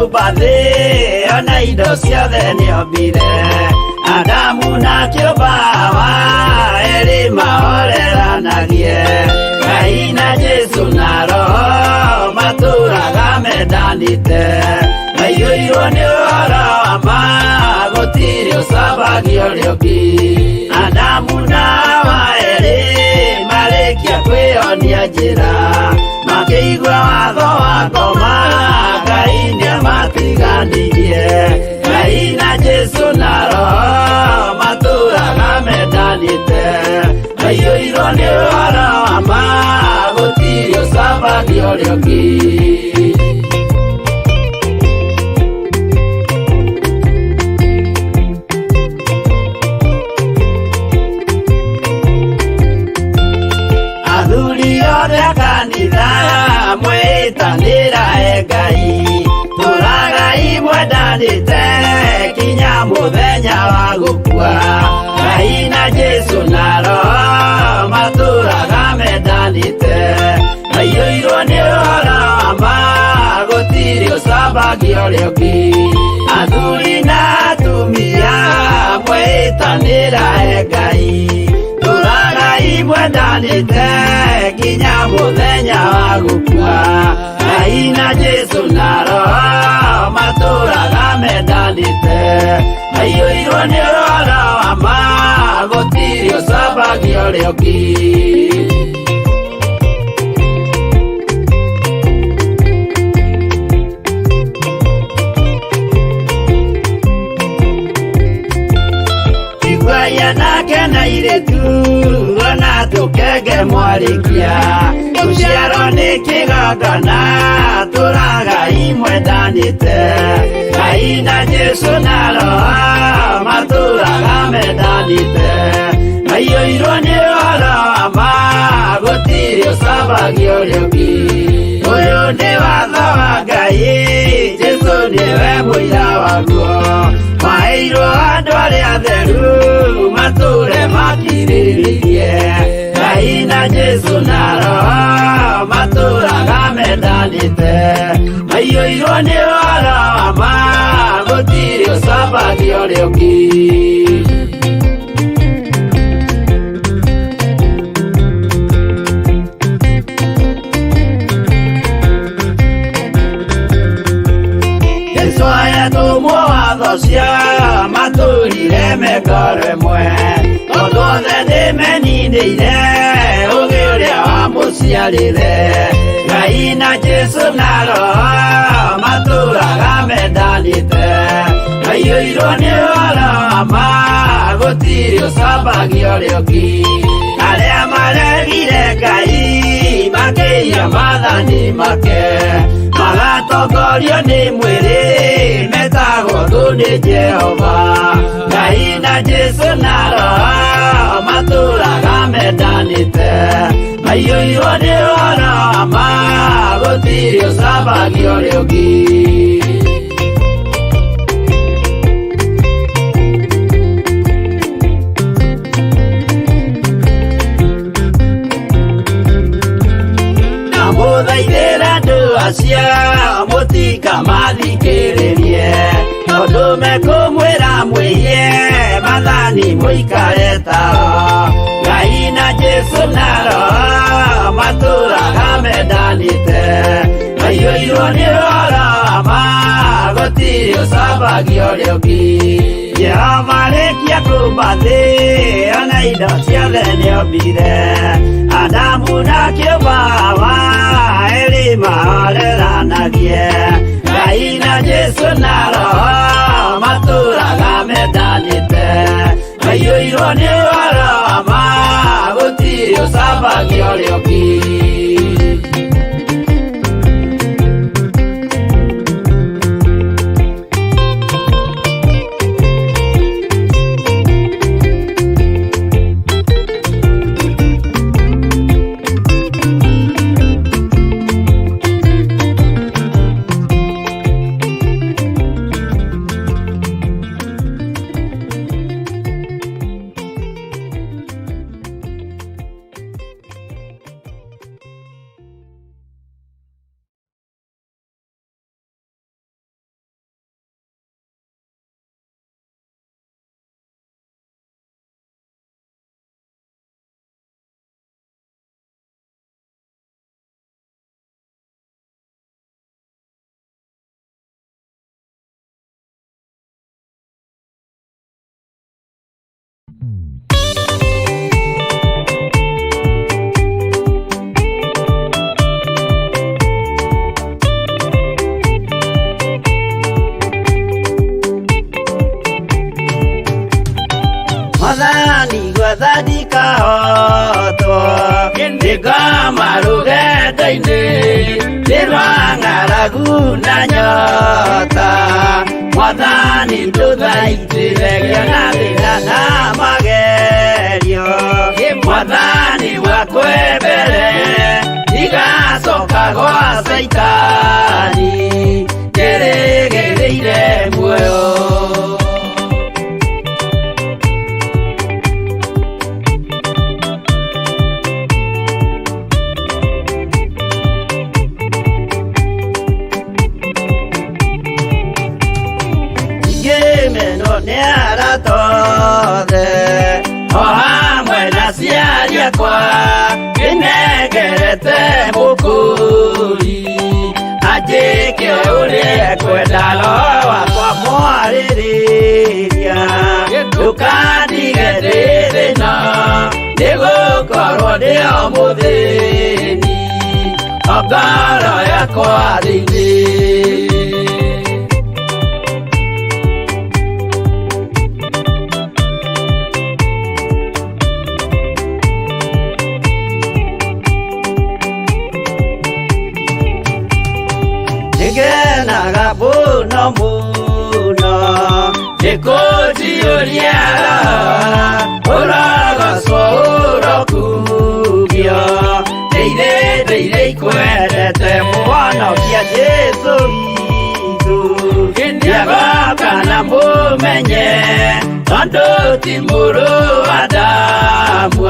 kũmba thĩ ona indo ciothe nĩombire Adamu na kĩũmba Hawa erĩ mahoreranagie Ngai na Jesu na Roho matũraga mendanĩte maiyũirwo nĩ ũhoro wa ma gũtirĩ ũcambagia ũrĩa ũngĩ Adamu na Hawa erĩ marĩkia kwĩyonia njĩra makĩigua watho wa ngoma Ngai nĩamatiganirie Ngai na Jesu na Roho matũraga mendanĩte maiyũirwo nĩ ũhoro wa ma gũtirĩ ũcambagia ũrĩa ũngĩ. Athuri othe a kanitha mwĩtanĩra e Ngai tũragai mwendanĩte kinya mũthenya wa gũkua Ngai na Jesu na Roho matũraga mendanĩte maiyũirwo nĩ ũhoro wa ma gũtirĩ ũcambagia ũrĩa ũngĩ athuri na atumia mwĩtanĩra e Ngai tũragai mwendanĩte nginya mũthenya wa gũkua Ngai na Jesu na Roho matũraga mendanĩte maiyũirwo nĩ ũhoro wa ma gũtirĩ ũcambagia ũrĩa ũngĩ. Iguai anake na airĩtu ona tũkenge mwarĩkia gũciarwo nĩ kĩgongona tũragai mwendanĩte Ngai na Jesu na Roho matũraga mendanĩte maiyũirwo nĩ ũhoro wa ma gũtirĩ ũcambagia ũrĩa ũngĩ ũyũ nĩ watho wa Ngai Jesu nĩwe mũira waguo maheirwo andũ arĩa atheru matũre makirĩrĩirie Ngai na Jesu na Roho matũraga mendanĩte maiyũirwo nĩ ũhoro wa ma gũtirĩ ũcambagia ũrĩa ũngĩ. Jesu ayatũmwo watho cia matũrire mengoro ĩmwe tondũ othe nĩmeninĩire ũgĩ ũrĩa wamũciarire Ngai na Jesu na Roho matũraga mendanĩte maiyũirwo nĩ ũhoro wa ma gũtirĩ ũcambagia ũrĩa ũngĩ arĩa maregire Ngai makĩiya maathani make magatongorio nĩ mwĩrĩ metagwo thũ nĩ Jehova Ngai na Jesu na Roho matũraga mendanĩte maiyũirwo nĩ ũhoro wa ma gũtirĩ ũcambagia ũrĩa ũngĩ. Ndamũthaithĩra andũ acio mũtikamathikĩrĩrie tondũ mekũmwĩra mwĩhie maathani mũikare tao Ngai na Jesu na Roho matũraga mendanĩte maiyũirwo nĩ ũhoro wa ma gũtirĩ ũcambagia ũrĩa ũngĩ Jehova arĩkia kũmba thĩ ona indo ciothe nĩombire Adamu na kĩũmba Hawa erĩ mahoreranagie Ngai na Jesu na Roho matũraga mendanĩte maiyũirwo nĩ ũhoro wa ma gũtirĩ ũcambagia ũrĩa ũngĩ. gwetha ndikahotwo ndĩngoma rũgendo-inĩ nĩ rwa ng'aragu na nyota mwathani ndũthaitĩre na thĩna na magerio mwathani wakwe mbere ndigacoka gwa Caitani njĩrĩgĩrĩire muoyo. Ngĩmenwo nĩ arata othe o hamwe na aciari akwa ndĩnengerete mũkũri anjĩke ũrĩa ekwenda roho wakwa mwarĩrĩria ndũkandige ndĩ thĩna nĩgũkorwo ndĩ o mũthĩni o ngoro yakwa thĩinĩ. Nĩngenaga mũno mũno nĩkũnjiyũria ũrogocwo ũrokumio ndĩire ndĩire ikwendete mũhonokia Jesũ witũ nĩagoka na mũmenye tondũ ti mũrũ wa Adamu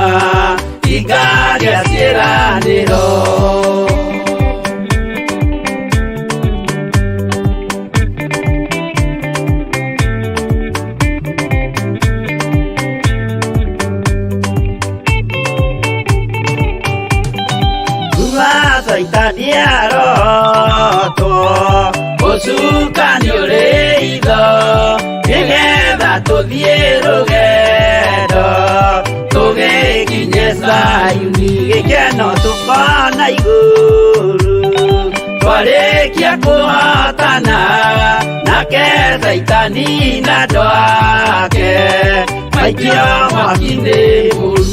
ingagĩa ciĩranĩro. Kuma Caitani arotwo ũcukani ũrĩ itho nĩgetha tũthiĩ rũgendo tũgĩkinye Zayuni gĩkeno tũkona igũrũ twarĩkia kũhotana nake Caitani na andũ ake maikio mwaki-inĩ mũru.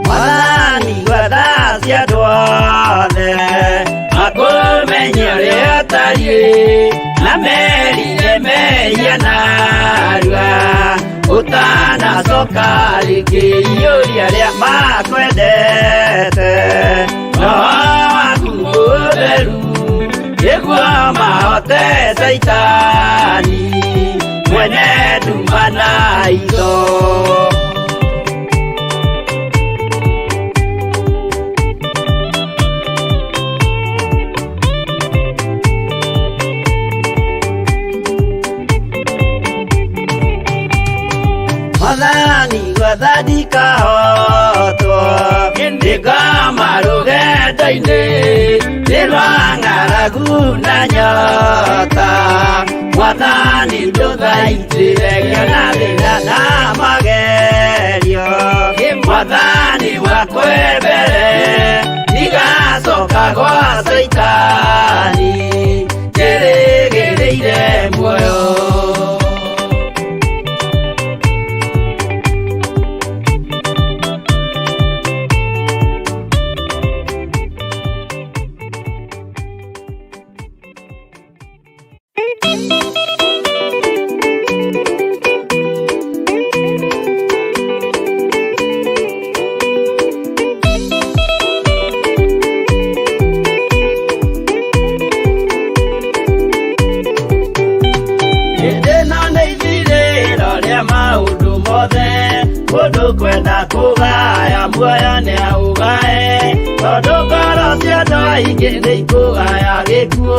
Mwathani gwetha cia andũ othe makũmenye ũrĩa ũtariĩ na merire mehia narua ũtanacoka rĩngĩ iyũria arĩa makwendete roho waku mũtheru nĩguo mahote Caitani mwene nduma na itho. Mwathani gwetha ndikahotwo ndĩngoma rũgendo-inĩ nĩ rwa ng'aragu na nyota mwathani ndũthaitĩre na thĩna na magerio mwathani wakwe mbere ndigacoka gwa Caitani njĩrĩgĩrĩire muoyo. Hĩndĩ ĩno nĩ ithirĩro rĩa maũndũ mothe mũndũ kwenda kũgaya muoyo nĩ aũgae tondũ ngoro cia andũ aingĩ nĩ ikũgaya gĩkuũ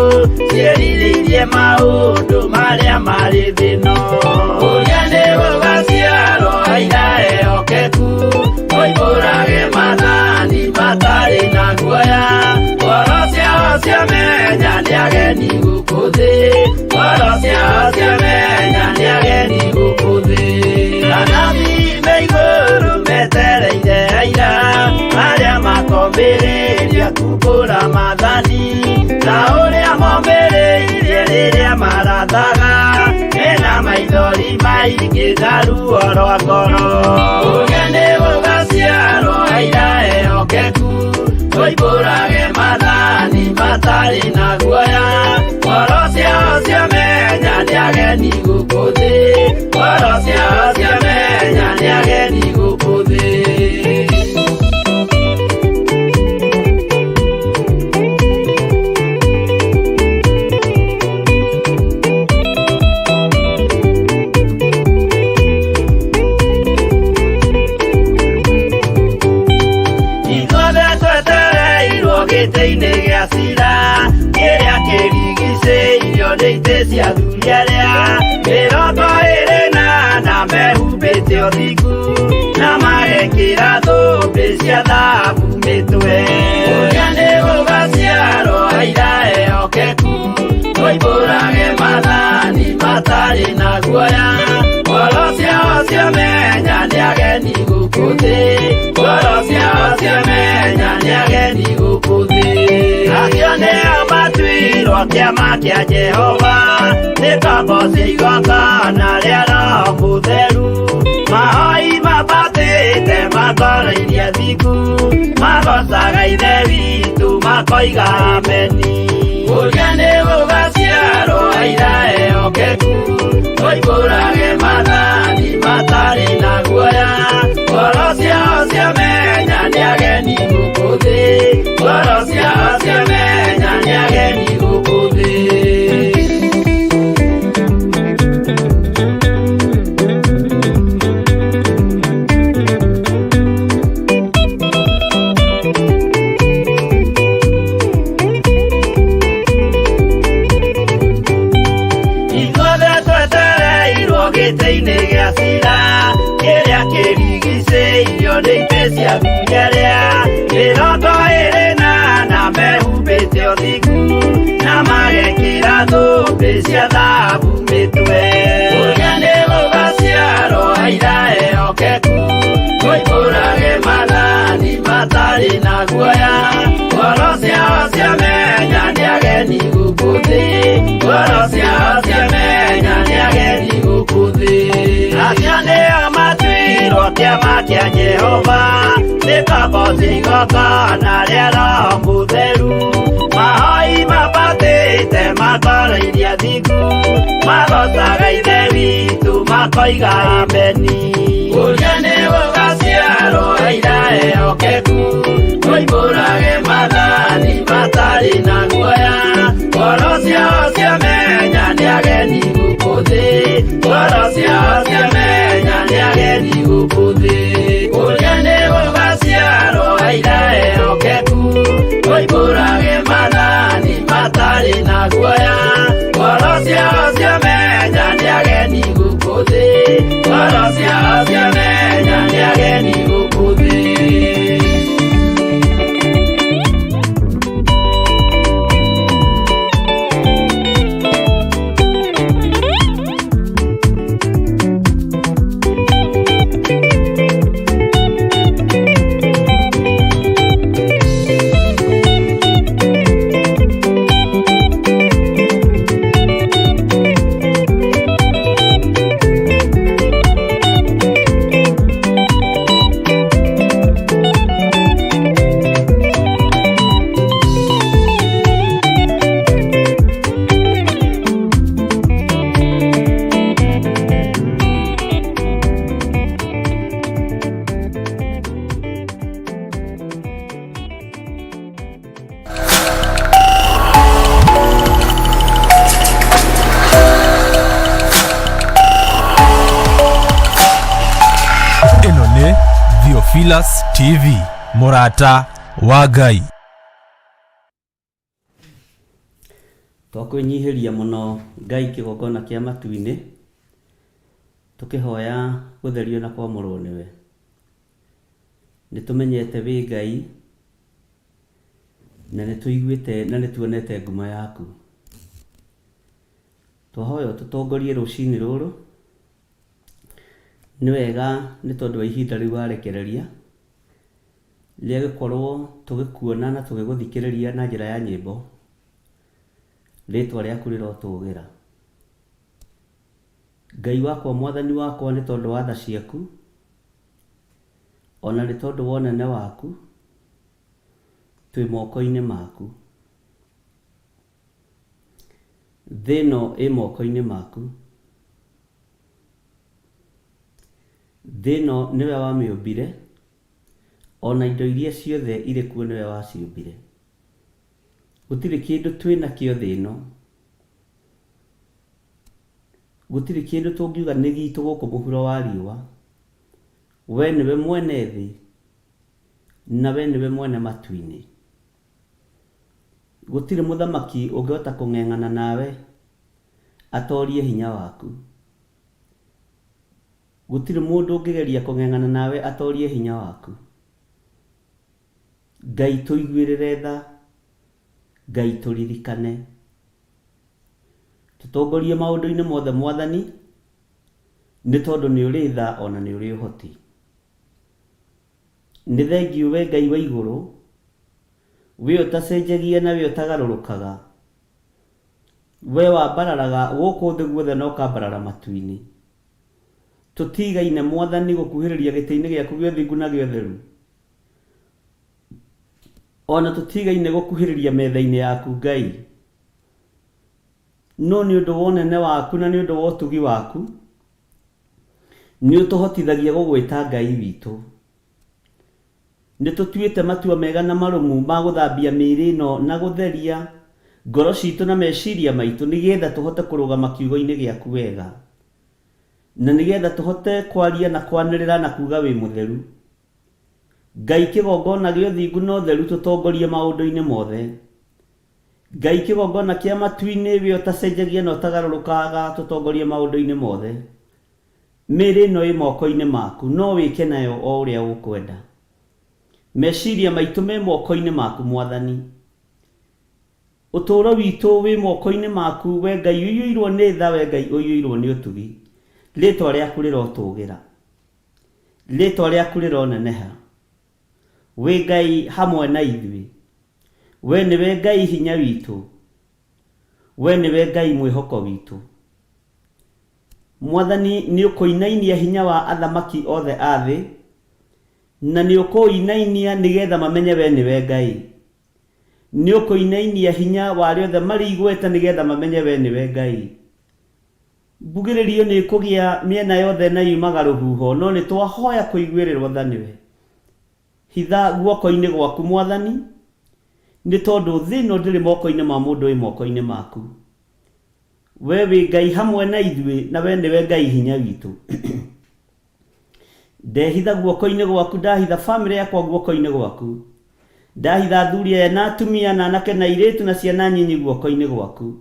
ciĩrirĩirie maũndũ marĩa marĩ thĩ-ĩno. Ũrĩa nĩ gũgaciarwo aira ehokeku moimbũrage maathani matarĩ na guoya ngoro ciao ciamenya nĩ ageni gũkũ thĩ ngoro ciao ciamenya nĩ ageni gũkũ thĩ. Anabii Kũrĩa igũrũ metereire aira arĩa makomĩrĩria kumbũra maathani ta ũrĩa momĩrĩirie rĩrĩa marathaga mena maithori maingĩ na ruo rwa ngoro. Ũrĩa nĩ gũgaciarwo aira ehokeku tũimbũrage maathani matarĩ na guoya ngoro ciao ciamenya nĩ ageni gũkũ thĩ ngoro ciao ciamenya nĩ ageni gũkũ thĩ. Ithuothe twetereirwo gĩtĩ-inĩ gĩa cira kĩrĩa kĩrigicĩirio nĩ itĩ cia athuri arĩa 24 mehumbĩte ũthingu na magekĩra thũmbĩ cia thahabu mĩtwe. Ũrĩa nĩ gũgaciarwo aira ehokeku tũimbũrage maathani matarĩ na guoya ngoro ciao ciamenya nĩ ageni gũkũ thĩ ngoro ciao ciamenya nĩ ageni gũkũ thĩ. Acio nĩo matuirwo kĩama kĩa Jehova nĩ kaboci igongona rĩa Roho Mũtheru mahoi mabatĩte matoroirie thingu magocaga Ithe witũ makoiga ameni. Ũrĩa nĩ gũgaciarwo aira ehokeku tũimbũrage maathani matarĩ na guoya ngoro ciao ciamenya nĩ ageni gũkũ thĩ ngoro ciao ciamenya nĩ ageni gũkũ thĩ. Ithuothe twetereirwo gĩtĩ-inĩ gĩa cira kĩrĩa kĩrigicĩirio nĩ itĩ cia athuri arĩa 24 mehumbĩte ũthingu na magekĩra thũmbĩ cia thahabu mĩtwe. Ũrĩa nĩ gũgaciarwo aira ehokeku tũimbũrage maathani matarĩ na guoya ngoro ciao ciamenya nĩ ageni gũkũ thĩ ngoro ciao ciamenya nĩ ageni gũkũ thĩ. Acio nĩo matuirwo kĩama kĩa Jehova nĩ kaboci igongona rĩa Roho Mũtheru mahoi mabatĩte matoroirie thingu magocaga Ithe witũ makoiga ameni. Ũrĩa nĩ gũgaciarwo aira ehokeku tũimbũrage maathani matarĩ na guoya ngoro ciao ciamenya nĩ ageni gũkũ thĩ ngoro ciao ciamenya nĩ ageni gũkũ thĩ. Ũrĩa nĩ gũgaciarwo aira ehokeku tũimbũrage maathani matarĩ na guoya ngoro ciao ciamenya nĩ ageni gũkũ thĩ ngoro ciao ciamenya nĩ ageni gũkũ thĩ. Ĩno nĩ Theophilus TV, mũrata wa Ngai. Twakwĩnyihĩria mũno Ngai kĩgongona kĩa matu-inĩ, tũkĩhoya gũtherio na kwamũrwo nĩwe. Nĩ tũmenyete wĩ Ngai, na nĩ tũiguĩte na nĩ tuonete ngumo yaku. Twahoya ũtũtongorie rũcinĩ rũrũ, Nĩ wega nĩ tondũ wa ihinda rĩu warekereria rĩa gũkorwo tũgĩkuona na tũgĩgũthikĩrĩria na njĩra ya nyĩmbo. Rĩtwa rĩaku rĩrotũgĩra. Ngai wakwa mwathani wakwa nĩ tondũ wa tha ciaku ona nĩ tondũ wa ũnene waku twĩ moko-inĩ maku. Thĩ ĩno ĩ moko-inĩ maku. Thĩ ĩno nĩwe wamĩũmbire, ona indo iria ciothe irĩ kuo nĩwe waciũmbire. Gũtirĩ kĩndũ twĩ nakĩo thĩ ĩno, gũtirĩ kĩndũ tũngiuga nĩ gitũ gũkũ mũhuro wa riũa. We nĩwe mwene thĩ, na we nĩwe mwene matu-inĩ. Gũtirĩ mũthamaki ũngĩhota kũng'eng'ana nawe atorie hinya waku. Gũtirĩ mũndũ ũngĩgeria kũng'eng'ana nawe atorie hinya waku. Ngai tũiguĩrĩre tha, Ngai tũririkane. Tũtongorie maũndũ-inĩ mothe Mwathani, nĩ tondũ nĩ ũrĩ tha ona nĩ ũrĩ ũhoti. Nĩ thengiũ we Ngai wa igũrũ, we ũtacenjagia na we ũtagarũrũkaga, we wambararaga gũkũ thĩ guothe na ũkambarara matu-inĩ. Tũtigaine Mwathani gũkuhĩrĩria gĩtĩ-inĩ gĩaku gĩa ũthingu na gĩa ũtheru, ona tũtigaine gũkuhĩrĩria metha-inĩ yaku Ngai. No nĩ ũndũ wa ũnene waku na nĩ ũndũ wa ũtugi waku, nĩ ũtũhotithagia gũgwĩta Ngai witũ. Nĩ tũtuĩte matua mega na marũmu ma gũthambia mĩĩrĩ ĩno na gũtheria ngoro citũ na meciria maitũ nĩgetha tũhote kũrũgama kiugo-inĩ gĩaku wega. Na nĩgetha tũhote kwaria na kwanĩrĩra na kuga wĩ mũtheru. Ngai kĩgongona gĩa ũthingu na ũtheru tũtongorie maũndũ-inĩ mothe. Ngai kĩgongona kĩa matu-inĩ we ũtacenjagia na ũtagarũrũkaga tũtongorie maũndũ-inĩ mothe. Mĩĩrĩ ĩno ĩ moko-inĩ maku, no wĩke nayo o ũrĩa ũkwenda. Meciria maitũ me moko-inĩ maku Mwathani. Ũtũũro witũ wĩ moko-inĩ maku we Ngai ũiyũirwo nĩ tha we Ngai ũiyũirwo nĩ ũtugi. Rĩtwa rĩaku rĩrotũgĩra. Rĩtwa rĩaku rĩroneneha. Wĩ Ngai hamwe na ithuĩ. We nĩwe Ngai hinya witũ. We nĩwe Ngai mwĩhoko witũ. Mwathani nĩ ũkũinainia hinya wa athamaki othe a thĩ, na nĩ ũkũinainia nĩgetha mamenye we nĩwe Ngai. Nĩ ũkũinainia hinya wa arĩa othe marĩ igweta nĩgetha mamenye we nĩwe Ngai. Mbugĩrĩrio nĩ ĩkũgĩa mĩena yothe na yumaga rũhuho, no nĩ twahoya kũiguĩrĩrwo tha nĩwe. Hitha guoko-inĩ gwaku Mwathani, nĩ tondũ thĩ ĩno ndĩrĩ moko-inĩ ma mũndũ ĩ moko-inĩ maku. We wĩ Ngai hamwe na ithuĩ na we nĩwe Ngai hinya witũ. Ndehitha guoko-inĩ gwaku, ndahitha famĩlĩ yakwa guoko-inĩ gwaku. Ndahitha athuri aya na atumia na anake na airĩtu na ciana nyinyi guoko-inĩ gwaku.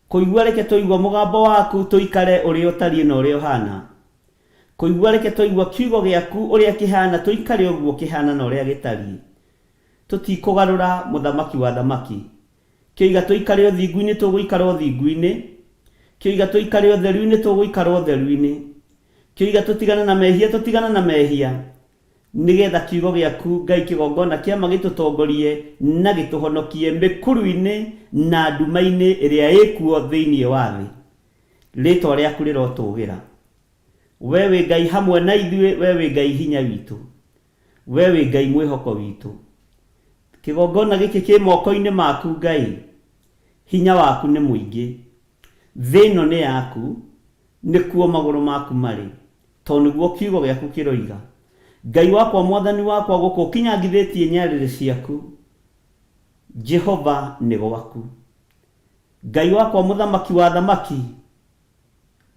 Kũigua reke twaigua mũgambo waku tũikare ũrĩa ũtariĩ na ũrĩa ũhana. Kũigua reke twaigua kiugo gĩaku ũrĩa kĩhana tũikare ũguo kĩhana na ũrĩa gĩtariĩ. Tũtikũgarũra mũthamaki wa athamaki. Kĩoiga tũikare ũthingu-inĩ tũgũikara ũthingu-inĩ. Kĩoiga tũikare ũtheru-inĩ tũgũikara ũtheru-inĩ. Kĩoiga tũtigane na mehia tũtigane na mehia. Nĩgetha kiugo gĩaku Ngai kĩgongona kĩa ma gĩtũtongorie na gĩtũhonokie mĩkuru-inĩ na nduma-inĩ ĩrĩa ĩkuo thĩinĩ wa thĩ. Rĩtwa rĩaku rĩrotũgĩra. We wĩ Ngai hamwe na ithuĩ, we wĩ Ngai hinya witũ. We wĩ Ngai mwĩhoko witũ. Kĩgongona gĩkĩ kĩ moko-inĩ maku Ngai. Hinya waku nĩ mũingĩ. Thĩ ĩno nĩ yaku, nĩkuo magũrũ maku marĩ, tondũ nĩguo kiugo gĩaku kĩroiga. Ngai wakwa, Mwathani wakwa, gũkũ ũkinyangithĩtie nyarĩrĩ ciaku, Jehova, nĩ gwaku. Ngai wakwa, Mũthamaki wa athamaki,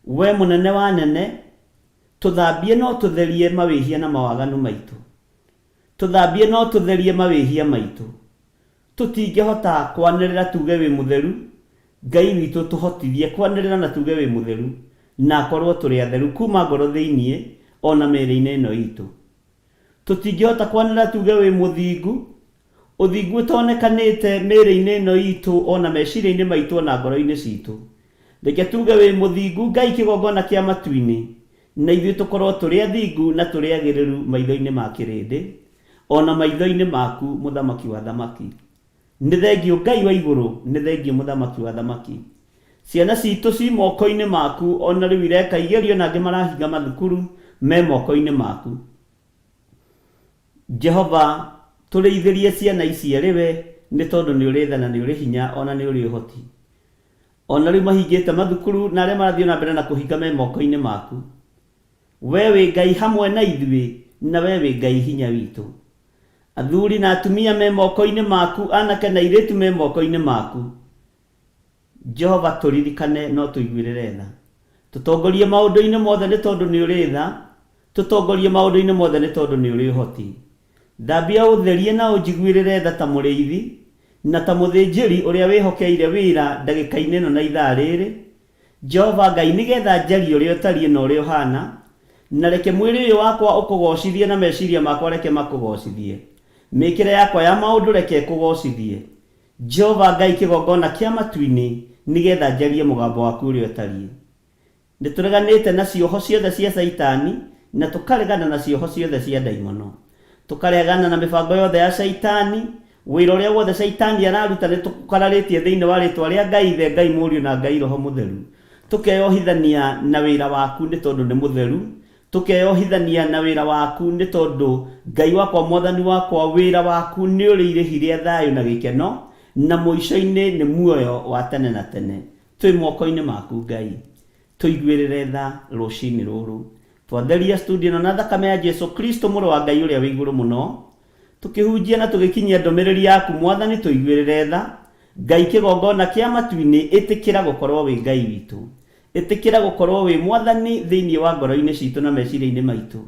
we mũnene wa anene, tũthambie na ũtũtherie mawĩhia na mawaganu maitũ. Tũthambie na ũtũtherie mawĩhia maitũ. Tũtingĩhota kwanĩrĩra tuge wĩ mũtheru, Ngai witũ tũhotithie kwanĩrĩra na tuge wĩ mũtheru, na akorwo tũrĩ atheru kuma ngoro thĩinĩ o na mĩĩrĩ-inĩ ĩno itũ. Tũtingĩhota kwanĩrĩra tuge wĩ mũthingu, ũthingu ũtonekanĩte mĩĩrĩ-inĩ ĩno itũ o na meciria-inĩ maitũ o na ngoro-inĩ citũ. Reke tuge wĩ mũthingu Ngai kĩgongona kĩa matu-inĩ, Na ithuĩ tũkorwo tũrĩ athingu na tũrĩ agĩrĩru maitho-inĩ ma kĩrĩndĩ, o na maitho-inĩ maku, Mũthamaki wa athamaki. Nĩ thengiũ Ngai wa igũrũ, nĩ thengiũ Mũthamaki wa athamaki. Ciana citũ ci moko-inĩ maku, o na rĩu ireka igerio na angĩ marahinga mathukuru, me moko-inĩ maku. Jehova, tũrĩithĩrie ciana ici arĩ we, nĩ tondũ nĩ ũrĩ tha na nĩ ũrĩ hinya o na nĩ ũrĩ ũhoti. O na rĩu mahingĩte mathukuru na arĩa marathiĩ o na mbere na kũhinga me moko-inĩ maku. Wee wĩ Ngai hamwe na ithuĩ, na wee wĩ Ngai hinya witũ. Athuri na atumia me moko-inĩ maku, anake na airĩtu me moko-inĩ maku. Jehova tũririkane na ũtũiguĩrĩre tha. Tũtongorie maũndũ-inĩ mothe nĩ tondũ nĩ ũrĩ tha, tũtongorie maũndũ-inĩ mothe nĩ tondũ nĩ ũrĩ ũhoti. Thambia ũtherie na ũnjiguĩrĩre tha ta mũrĩithi, na ta mũthĩnjĩri ũrĩa wĩhokeire wĩra ndagĩka-inĩ ĩno na ithaa rĩrĩ, Jehova Ngai, nĩ getha njarie ũrĩa ũtariĩ na ũrĩa ũhaana, na reke mwĩrĩ ũyũ wakwa ũkũgoocithie na meciria makwa reke makũgoocithie. Mĩĩkĩre yakwa ya maũndũ reke ĩkũgoocithie. Jehova Ngai kĩgongona kĩa matu-inĩ, nĩ getha njarie mũgambo waku ũrĩa ũtariĩ. Nĩtũreganĩte na cioho ciothe cia Caitani, na tũkaregana na cioho ciothe cia ndaimono. Tũkaregana na mĩbango yothe ya Caitani, wĩra ũrĩa wothe Caitani araruta nĩtũkararĩtie thĩinĩ wa rĩtwa rĩa Ngai Ithe, Ngai Mũriũ na Ngai Roho Mũtheru. Tũkeyohithania na wĩra waku nĩ tondũ nĩ mũtheru. Tũkeyohithania na wĩra waku nĩ tondũ Ngai wakwa Mwathani wakwa wĩra waku nĩ ũrĩ irĩhi rĩa thayũ na gĩkeno, na mũico-inĩ nĩ muoyo wa tene na tene. Twĩ moko-inĩ maku Ngai. Tũiguĩrĩre tha rũcinĩ rũrũ. Twatheria studio ĩno na thakame ya Jesu Kristo mũrũ wa Ngai ũrĩa wĩ igũrũ mũno. Tũkĩhunjia na tũgĩkinyia ndũmĩrĩri yaku Mwathani tũiguĩrĩre tha. Ngai kĩgongona kĩa matu-inĩ ĩtĩkĩra gũkorwo wĩ Ngai witũ. Ĩtĩkĩra gũkorwo wĩ Mwathani thĩinĩ wa ngoro-inĩ citũ na meciria-inĩ maitũ.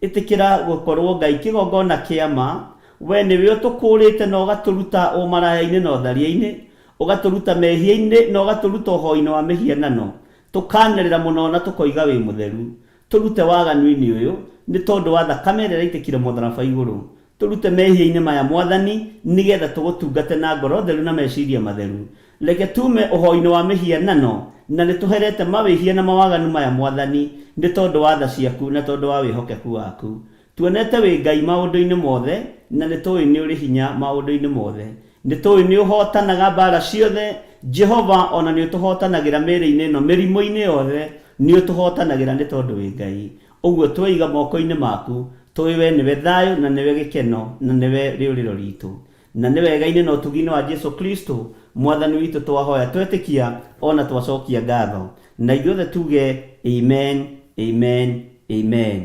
Ĩtĩkĩra gũkorwo Ngai kĩgongona kĩa ma. We nĩwe ũtũkũũrĩte na ũgatũruta ũmaraya-inĩ na ũtharia-inĩ. Ũgatũruta mehia-inĩ na ũgatũruta ũhoi-inĩ wa mĩhianano. Tũkanĩrĩra mũno na tũkoiga wĩ mũtheru. Tũrute waganu-inĩ ũyũ, nĩ tondũ wa thakame ĩrĩa ĩraitĩkire mũtharaba igũrũ. Tũrute mehia-inĩ maya, Mwathani, nĩ getha tũgũtungate na ngoro theru na meciria matheru. Reke tuume ũhoi-inĩ wa mĩhianano, na nĩ tũherete mawĩhia na mawaganu maya, Mwathani, nĩ tondũ wa tha ciaku na tondũ wa wĩhokeku waku. Tuonete wĩ Ngai maũndũ-inĩ mothe, na nĩ tũĩ nĩ ũrĩ hinya maũndũ-inĩ mothe. Nĩ tũĩ nĩ ũhootanaga mbaara ciothe, Jehova, o na nĩ ũtũhootanagĩra mĩĩrĩ-inĩ ĩno, mĩrimũ-inĩ yothe, nĩ ũtũhootanagĩra nĩ tondũ wĩ Ngai. Ũguo tweiga moko-inĩ maku, tũĩ wee nĩwe thayũ na nĩwe gĩkeno na nĩwe rĩũrĩro ritũ. Na nĩ wega-inĩ na ũtugi-inĩ wa Jesu Kristo, Mwathani witũ twahoya twetĩkia o na twacokia ngatho. Na ithuothe tuge, Amen, amen, amen.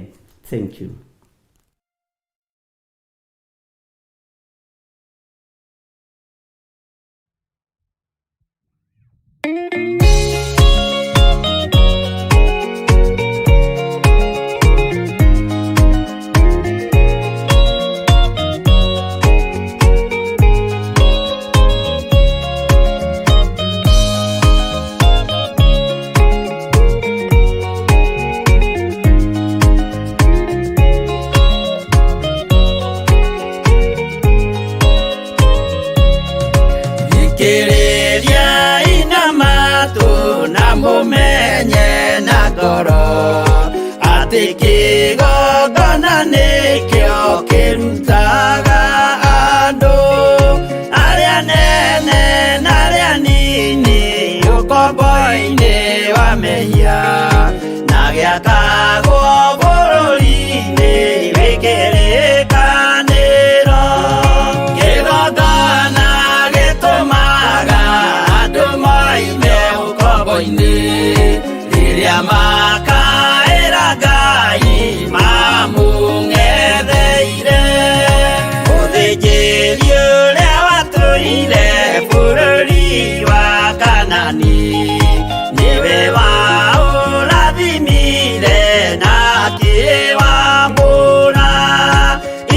Thank you. Thikĩrĩriai na matũ na mũmenye na ngoro atĩ kĩgongona nĩkĩo kĩrutaga andũ arĩa nene na arĩa nini ũkombo-inĩ wa mehia na gĩakagwo bũrũri-inĩ wĩ kĩrĩkanĩro kĩgongona gĩtũmaga andũ moime ũkombo-inĩ rĩrĩa makaĩra Ngai mamũng'etheire mũthĩnjĩri ũrĩa watũire bũrũri wa Kanani nĩwe waũrathimire na akĩwamũra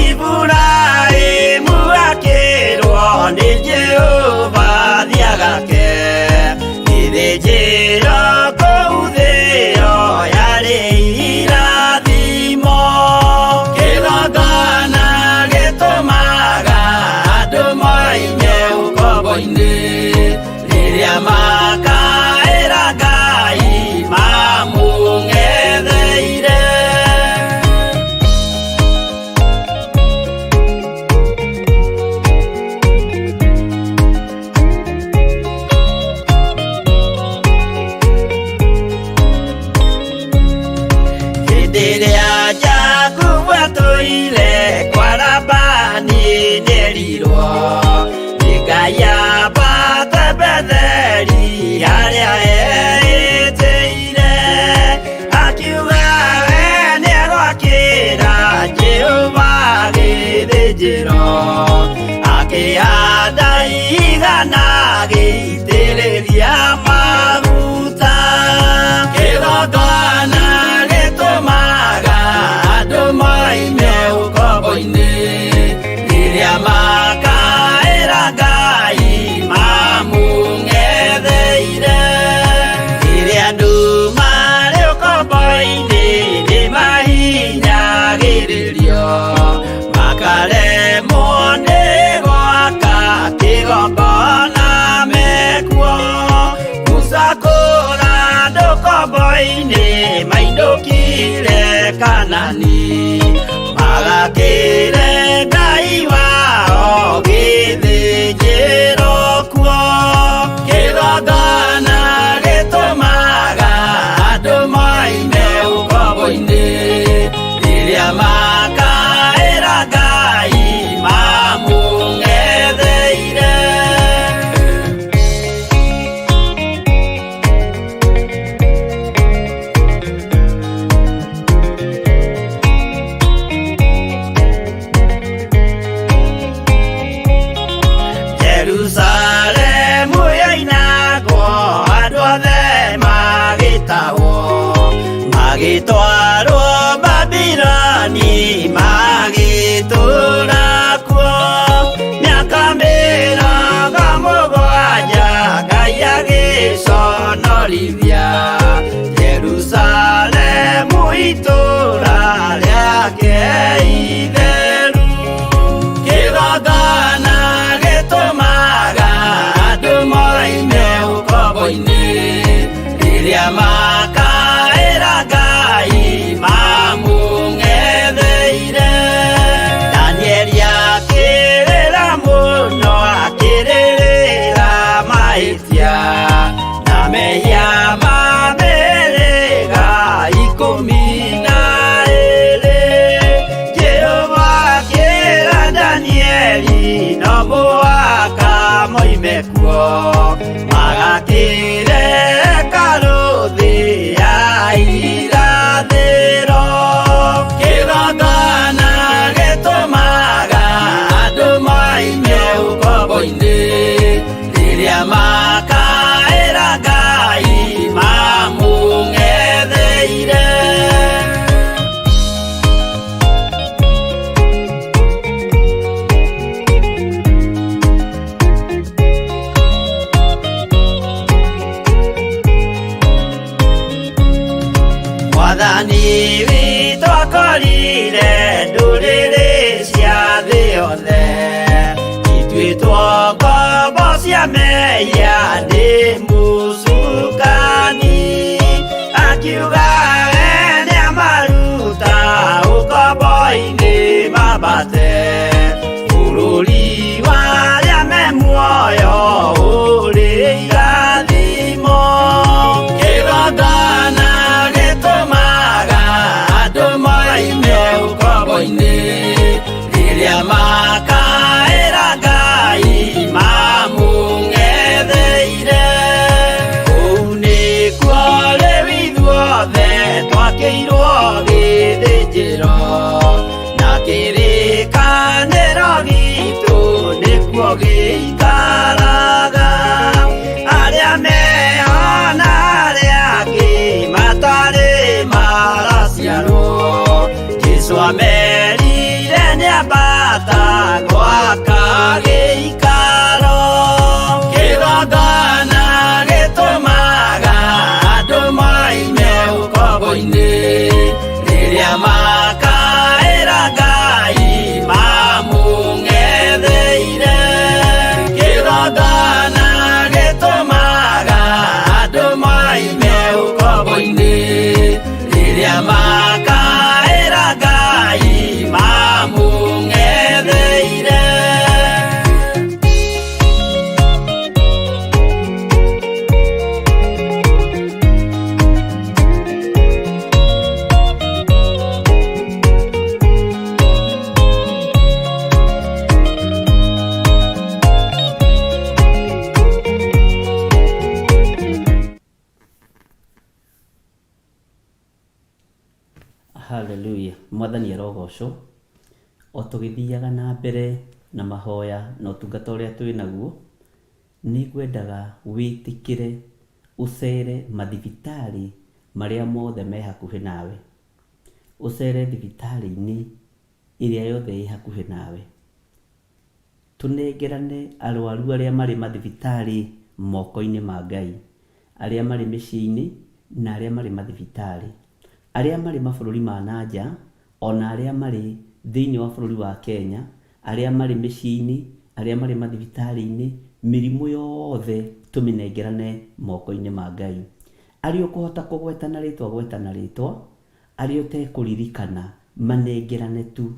Iburahĩmu akĩrwo nĩ Jehova thiagake gĩthĩnjĩro kũu thĩo yarĩ irathimo kĩgongona gĩtũmaga andũ moime ũkombo-inĩ rĩrĩa makaĩra Ngai mamũng'etheire. Ndanagĩitĩrĩria maguta. Kĩgongona gĩtũmaga andũ moime ũkombo-inĩ, rĩrĩa makaĩra Ngai mamũng'etheire. Rĩrĩa andũ marĩ ũkombo-inĩ nĩmahinyagĩrĩrio, makaremwo nĩ gwaka kĩgongona mekuo. Musa kũra andũ ũkombo-inĩ mainũkire Kanani, magakĩre Ngai wao gĩthĩnjĩro kuo. Kĩgongona gĩtũmaga andũ moime ũkombo-inĩ, rĩrĩa makaĩra Ngai mamũng'etheire. Jerusalemu yoinagwo, andũ othe magĩtahwo, magĩtwarwo Babiloni, magĩtũũra kuo mĩaka 70. Ngai agĩconorithia Jerusalemu, itũũra rĩake itheru. Kĩgongona gĩtũmaga andũ moime ũkombo-inĩ, rĩrĩa makaĩra Ngai mamũng'etheire. Danieli akĩrĩra mũno, akĩrĩrĩra mahĩtia na mehia ma mĩhĩrĩga 12. Jehova akĩra Danieli no mũhaka moime kuo, magakĩre hekarũ thĩ ya irathĩro. Kĩgongona gĩtũmaga andũ moime ũkombo-inĩ, rĩrĩa makaĩra Ngai mamũng'etheire. Mwathani witũ akorire ndũrĩrĩ cia thĩ yothe ituĩtwo ngombo cia mehia nĩ mũcukani, akiuga we nĩamaruta ũkombo-inĩ mambate bũrũri wa arĩa me muoyo ũrĩ irathimo. Kĩgongona gĩtũmaga andũ moime ũkombo-inĩ, rĩrĩa makaĩra Ngai mamũng'etheire. Kũu nĩkuo rĩu ithuothe twakĩirwo gĩthĩnjĩro, na kĩrĩkanĩro gitũ nĩkuo gĩikaraga. Arĩa meho na arĩa angĩ matarĩ maraciarwo, Jesũ amerire nĩambata gwaka gĩikaro. Kĩgongona gĩtũmaga andũ moime ũkombo-inĩ, rĩrĩa makaĩra Ngai mamũng'etheire. Kĩgongona gĩtũmaga andũ moime ũkombo-inĩ, rĩrĩa makaĩra Ngai mamũng'etheire. Haleluya, Mwathani arogocwo. O tũgĩthiaga na mbere na mahoya na ũtungata ũrĩa twĩ naguo, Nĩngwendaga wĩtĩkĩre ũcere mathibitarĩ marĩa mothe me hakuhĩ nawe. Ũcere thibitarĩ-inĩ ĩrĩa yothe ĩ hakuhĩ nawe. Tũnengerane arwaru arĩa marĩ mathibitarĩ moko-inĩ ma Ngai, arĩa marĩ mĩciĩ-inĩ na arĩa marĩ mathibitarĩ, arĩa marĩ mabũrũri ma na nja ona arĩa marĩ thĩinĩ wa bũrũri wa Kenya, arĩa marĩ mĩciĩ-inĩ, arĩa marĩ mathibitarĩ-inĩ, mĩrimũ yothe tũmĩnengerane moko-inĩ ma Ngai. Arĩa ũkũhota kũgweta na rĩtwa gweta na rĩtwa, arĩa ũtekũririkana manengerane tu.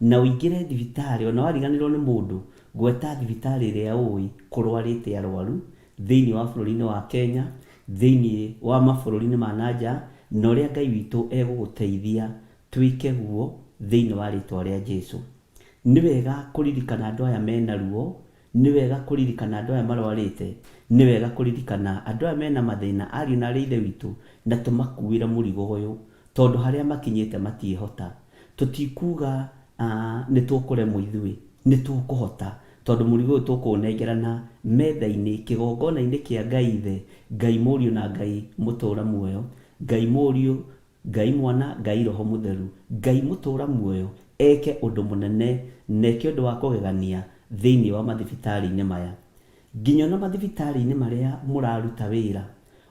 Na ũingĩre thibitarĩ, ona wariganĩrwo nĩ mũndũ, gweta thibitarĩ ĩrĩa ũĩ kũrwarĩte arwaru thĩinĩ wa bũrũri-inĩ wa Kenya, thĩinĩ wa mabũrũri-inĩ ma na nja, na ũrĩa Ngai witũ egũgũteithia twĩke guo thĩinĩ wa rĩtwa rĩa Jesu. Nĩ wega kũririkana andũ aya mena ruo, nĩ wega kũririkana andũ aya marwarĩte, nĩ wega kũririkana andũ aya mena mathĩna, ariũ na aarĩ a Ithe witũ, na tũmakuĩre mũrigo ũyũ, tondũ harĩa makinyĩte matiĩhota. Tũtikuga nĩ tũkũremwo ithuĩ, nĩ tũkũhota, tondũ mũrigo ũyũ tũkũũnengerana metha-inĩ, kĩgongona-inĩ kĩa Ngai Ithe, Ngai Mũriũ na Ngai Mũtũra Muoyo, Ngai Mũriũ, Ngai Mwana, Ngai Roho Mũtheru, Ngai Mũtũra Muoyo eke ũndũ mũnene na eke ũndũ wa kũgegania thĩinĩ wa mathibitarĩ-inĩ maya. Nginya ona mathibitarĩ-inĩ marĩa mũraruta wĩra,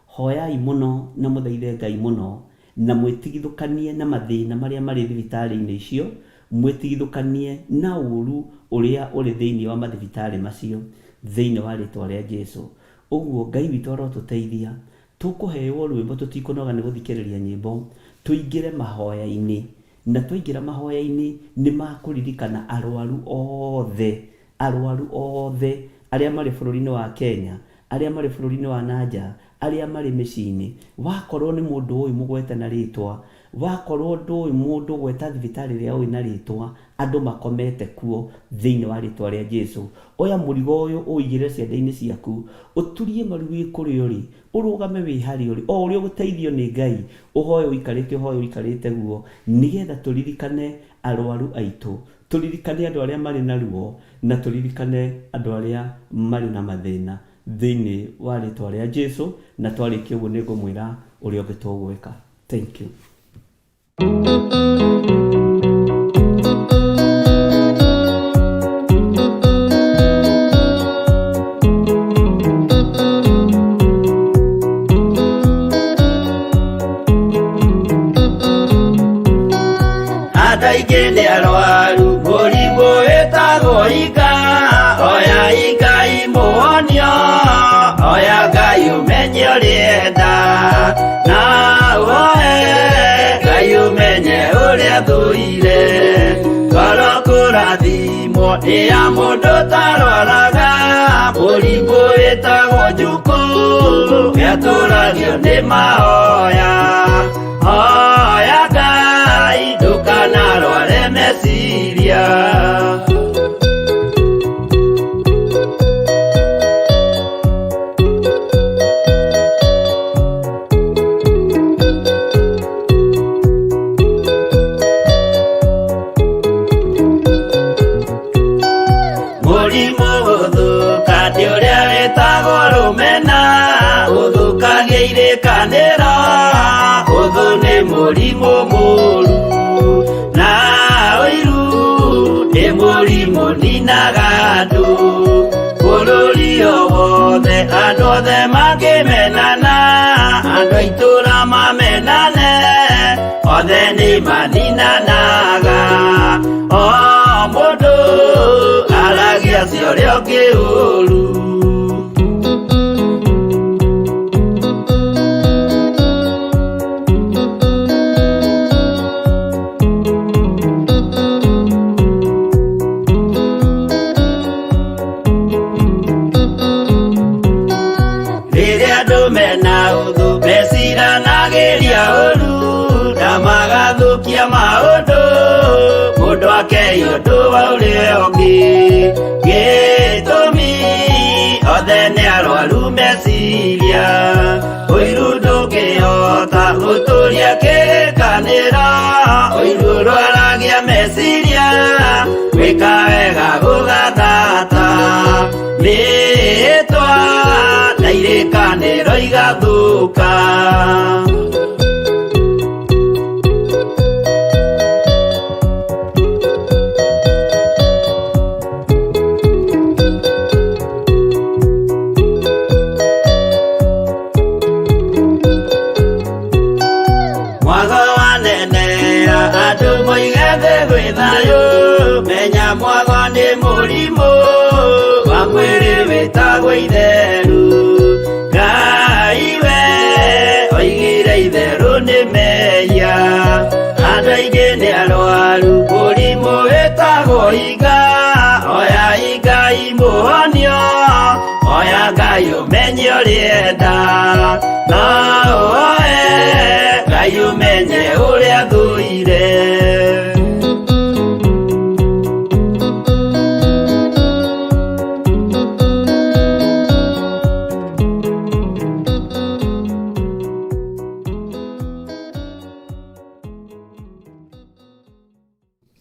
hoyai mũno na mũthaithe Ngai mũno na mwĩtigithũkanie na mathĩna marĩa marĩ thibitarĩ-inĩ icio, mwĩtigithũkanie na ũru ũrĩa ũrĩ thĩinĩ wa mathibitarĩ macio, thĩinĩ wa rĩtwa rĩa Jesu. Ũguo Ngai witũ arotũteithia. Tũkũheo rwĩmbo tũtikũnoga nĩ gũthikĩrĩria nyĩmbo, tũingĩre mahoya-inĩ, na twaingĩra mahoya-inĩ nĩ makũririkana arwaru othe, arwaru othe arĩa marĩ bũrũri-inĩ wa Kenya, arĩa marĩ bũrũri-inĩ wa na nja, arĩa marĩ mĩciĩ-inĩ. Wakorwo nĩ mũndũ ũĩ mũgwete na rĩtwa, wakorwo ndũĩ mũndũ gweta thibitarĩ ĩrĩa ũĩ na rĩtwa, andũ makomete kuo thĩinĩ wa rĩtwa rĩa Jesu. Oya mũrigo ũyũ ũũigĩrĩre ciande-inĩ ciaku, ũturie maru wĩ kũrĩa ũrĩ, ũrũgame wĩ harĩa ũrĩ, o ũrĩa ũgũteithio nĩ Ngai, ũhoe ũikarĩte, ũhoe ũikarĩte guo, nĩgetha tũririkane arwaru aitũ, tũririkane andũ arĩa marĩ na ruo, na tũririkane andũ arĩa marĩ na mathĩna thĩinĩ wa rĩtwa rĩa Jesu. Na twarĩkia ũguo nĩ ngũmwĩra ũrĩa ũngĩ tũgwĩka. Thank you. Andũ aingĩ nĩ arwaru mũrimũ wĩtagwo ika, oya Ngai mũhonio, oya Ngai ũmenye ũrĩa enda, na ũhoe Ngai ũmenye ũrĩa thũire. Ngoro kũrathimwo nĩ ya mũndũ ũtarwaraga, mũrimũ wĩtagwo njukũ, gĩatũragio nĩ mahoya. Hoya Ngai ndũkanarware meciria. Mũrimũ gũthũka nĩ ũrĩa wĩtagwo rũmena, ũthũkagia irĩkanĩro, ũthũ nĩ mũrimũ mũru, na ũiru nĩ mũrimũ ninaga andũ. Bũrũri o wothe andũ othe mangĩmenana, andũ a itũũra mamenane, othe nĩ maninanaga. O mũndũ aragia cia ũrĩa ũngĩ ũru. Rĩrĩa andũ mena ũthũ meciranagĩria ũru, na magathũkia maũndũ, mũndũ akei ũndũ wa ũrĩa ũngĩ. Gĩtũmi othe nĩ arwaru meciria, ũiru ndũngĩhota gũtũria kĩrĩkanĩro, ũiru ũrwaragia meciria, gwĩka wega gũgathata. Mĩhĩtwa igathũka. Mwago wanenea andũ moige thĩ gwĩ thayũ, menya mwago nĩ mũrimũ wa mwĩrĩ wĩtagwo itheru. Ngai we oigire itherũ nĩ mehia, andũ aingĩ nĩ arwaru mũrimũ wĩtagwo iga. Oya Ngai mũhonio, oya Ngai ũmenye ũrĩenda, no ũoe Ngai ũmenye ũrĩa thũire.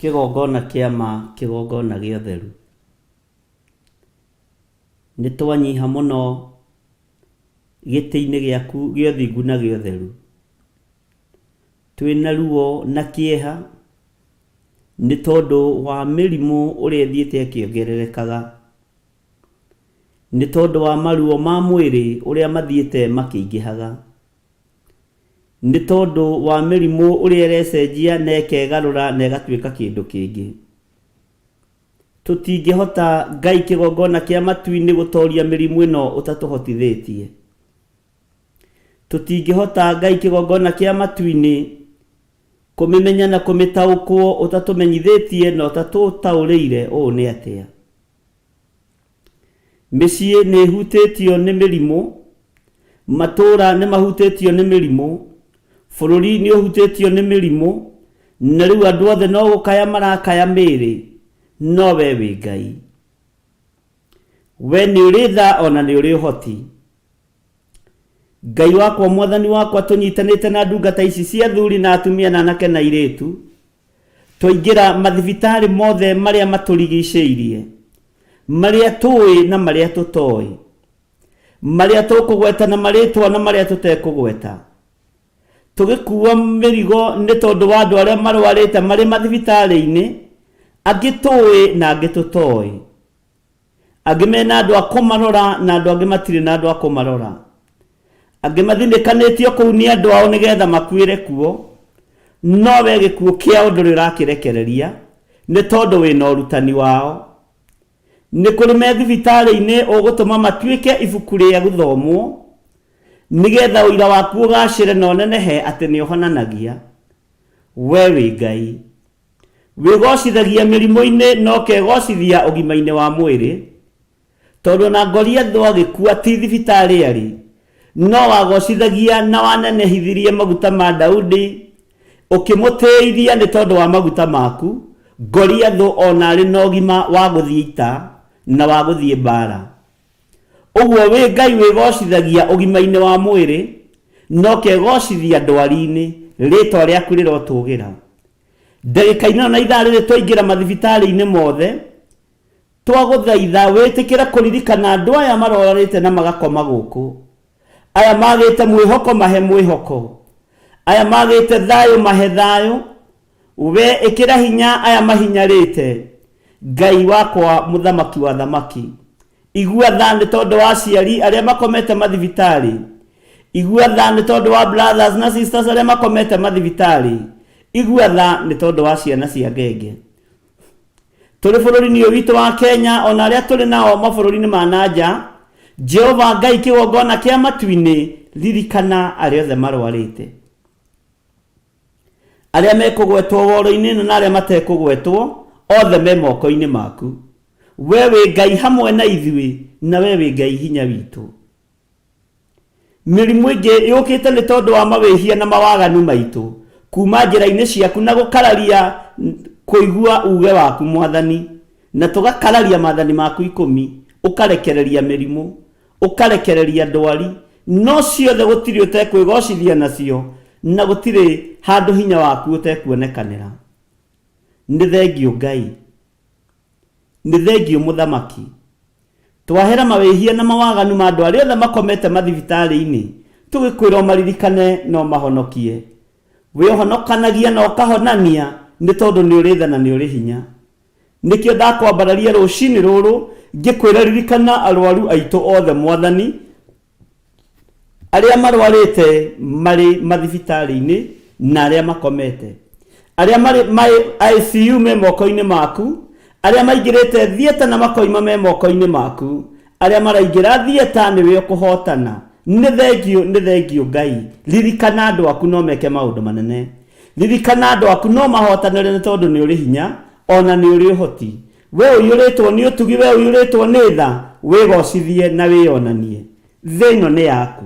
Kĩgongona kĩa ma, kĩgongona gĩa ũtheru. Nĩ twanyiha mũno gĩtĩ-inĩ gĩaku gĩa ũthingu na gĩa ũtheru. Twĩna ruo na kĩeha nĩ tondũ wa mĩrimũ ũrĩa ĩthiĩte ĩkĩongererekaga, nĩ tondũ wa maruo ma mwĩrĩ ũrĩa mathiĩte makĩingĩhaga, nĩ tondũ wa mĩrimũ ũrĩa ĩrecenjia na ĩkegarũra na ĩgatuĩka kĩndũ kĩngĩ. Tũtingĩhota Ngai kĩgongona kĩa matu-inĩ gũtoria mĩrimũ ĩno ũtatũhotithĩtie. Tũtingĩhota Ngai kĩgongona kĩa matu-inĩ kũmĩmenya na kũmĩtaũkwo ũtatũmenyithĩtie na ũtatũtaũrĩire ũũ nĩ atĩa. Mĩciĩ nĩ ĩhutĩtio nĩ mĩrimũ, matũũra nĩ mahutĩtio nĩ mĩrimũ, bũrũri nĩ ũhutĩtio nĩ mĩrimũ, na rĩu andũ othe no gũkaya marakaya mĩĩrĩ, no we wĩ Ngai. We nĩ ũrĩ tha ona nĩ ũrĩ ũhoti. Ngai wakwa, Mwathani wakwa, tũnyitanĩte na ndungata ici cia athuri na atumia na anake na airĩtu, twaingĩra mathibitarĩ mothe marĩa matũrigicĩirie, marĩa tũĩ na marĩa tũtoĩ, marĩa tũkũgweta na marĩtwa na marĩa tũtekũgweta, tũgĩkua mĩrigo nĩ tondũ wa andũ arĩa marwarĩte marĩ mathibitarĩ-inĩ, angĩ tũĩ na angĩ tũtoĩ, angĩ mena andũ a kũmarora na andũ angĩ matirĩ na andũ a kũmarora, angĩ mathinĩkanĩtio kũu nĩ andũ ao nĩgetha makuĩre kuo, no we gĩkuũ kĩao ndũrĩ ũrakĩrekereria nĩ tondũ wĩna ũrutani wao. Nĩ kũrĩ me thibitarĩ-inĩ ũgũtũma matuĩke ibuku rĩa gũthomwo nĩgetha ũira waku ũgacĩre na ũnenehe atĩ nĩ ũhonanagia. We wĩ Ngai. Wĩgocithagia mĩrimũ-inĩ na ũkegocithia ũgima-inĩ wa mwĩrĩ, tondũ ona Goliathũ agĩkua ti thibitarĩ arĩ, no wagocithagia na wanenehithirie maguta ma Daudi, ũkĩmũtĩithia nĩ tondũ wa maguta maku, Goliathũ ona arĩ na ũgima wa gũthiĩ ita na wa gũthiĩ mbaara. Ũguo wĩ Ngai wĩgocithagia ũgima-inĩ wa mwĩrĩ, na ũkegocithia ndwari-inĩ, rĩtwa rĩaku rĩrotũgĩra. Ndagĩka-inĩ ĩno na ithaa rĩrĩ twaingĩra mathibitarĩ-inĩ mothe, twagũthaitha wĩtĩkĩre kũririkana andũ aya marwarĩte na magakoma gũkũ. Aya magĩte mwĩhoko mahe mwĩhoko. Aya magĩte thayũ mahe thayũ. We ĩkĩra hinya aya mahinyarĩte. Ngai wakwa mũthamaki wa thamaki. Igua tha nĩ tondũ wa aciari arĩa makomete mathibitarĩ. Igua tha nĩ tondũ wa brothers na sisters arĩa makomete mathibitarĩ. Igua tha nĩ tondũ wa ciana cia ngenge. Tũrĩ bũrũri-inĩ ũyũ witũ wa Kenya ona arĩa tũrĩ nao mabũrũri-inĩ ma na nja, Jehova Ngai kĩgongona kĩa matu-inĩ, ririkana arĩa othe marwarĩte. Arĩa mekũgwetwo woro-inĩ ĩno na arĩa matekũgwetwo, othe me moko-inĩ maku. We wĩ Ngai hamwe na ithuĩ, na we wĩ Ngai hinya witũ. Mĩrimũ ĩngĩ yũkĩte nĩ tondũ wa mawĩhia na mawaganu maitũ, kuma njĩra-inĩ ciaku na gũkararia kũigua uge waku Mwathani, na tũgakararia maathani maku ikũmi, ũkarekereria mĩrimũ, ũkarekereria ndwari, no ciothe gũtirĩ ũtekwĩgocithia nacio, na gũtirĩ handũ hinya waku ũtekuonekanĩra. Nĩ thengiũ Ngai. Nĩ thengiũ Mũthamaki. Twahera mawĩhia na mawaganu ma andũ arĩa othe makomete mathibitarĩ-inĩ, tũgĩkwĩra ũmaririkane na ũmahonokie. We ũhonokanagia na ũkahonania nĩ tondũ nĩ ũrĩ tha na nĩ ũrĩ hinya. Nĩkĩo ndakwambararia rũcinĩ rũrũ ngĩkwĩra ririkana arwaru aitũ othe Mwathani, arĩa marwarĩte marĩ mathibitarĩ-inĩ na arĩa makomete, arĩa marĩ ICU me moko-inĩ maku, arĩa maingĩrĩte theatre na makoima me moko-inĩ maku, arĩa maraingĩra theatre nĩwe ũkũhotana. Nĩ thengiũ, nĩ thengiũ Ngai. Ririkana andũ aku no meke maũndũ manene. Ririkana andũ aku no mahotanĩre nĩ tondũ nĩ ũrĩ hinya ona nĩ ũrĩ ũhoti. We ũiyũrĩtwo nĩ ũtugi, we ũiyũrĩtwo nĩ tha, wĩgocithie na wĩyonanie. Thĩ ĩno nĩ yaku.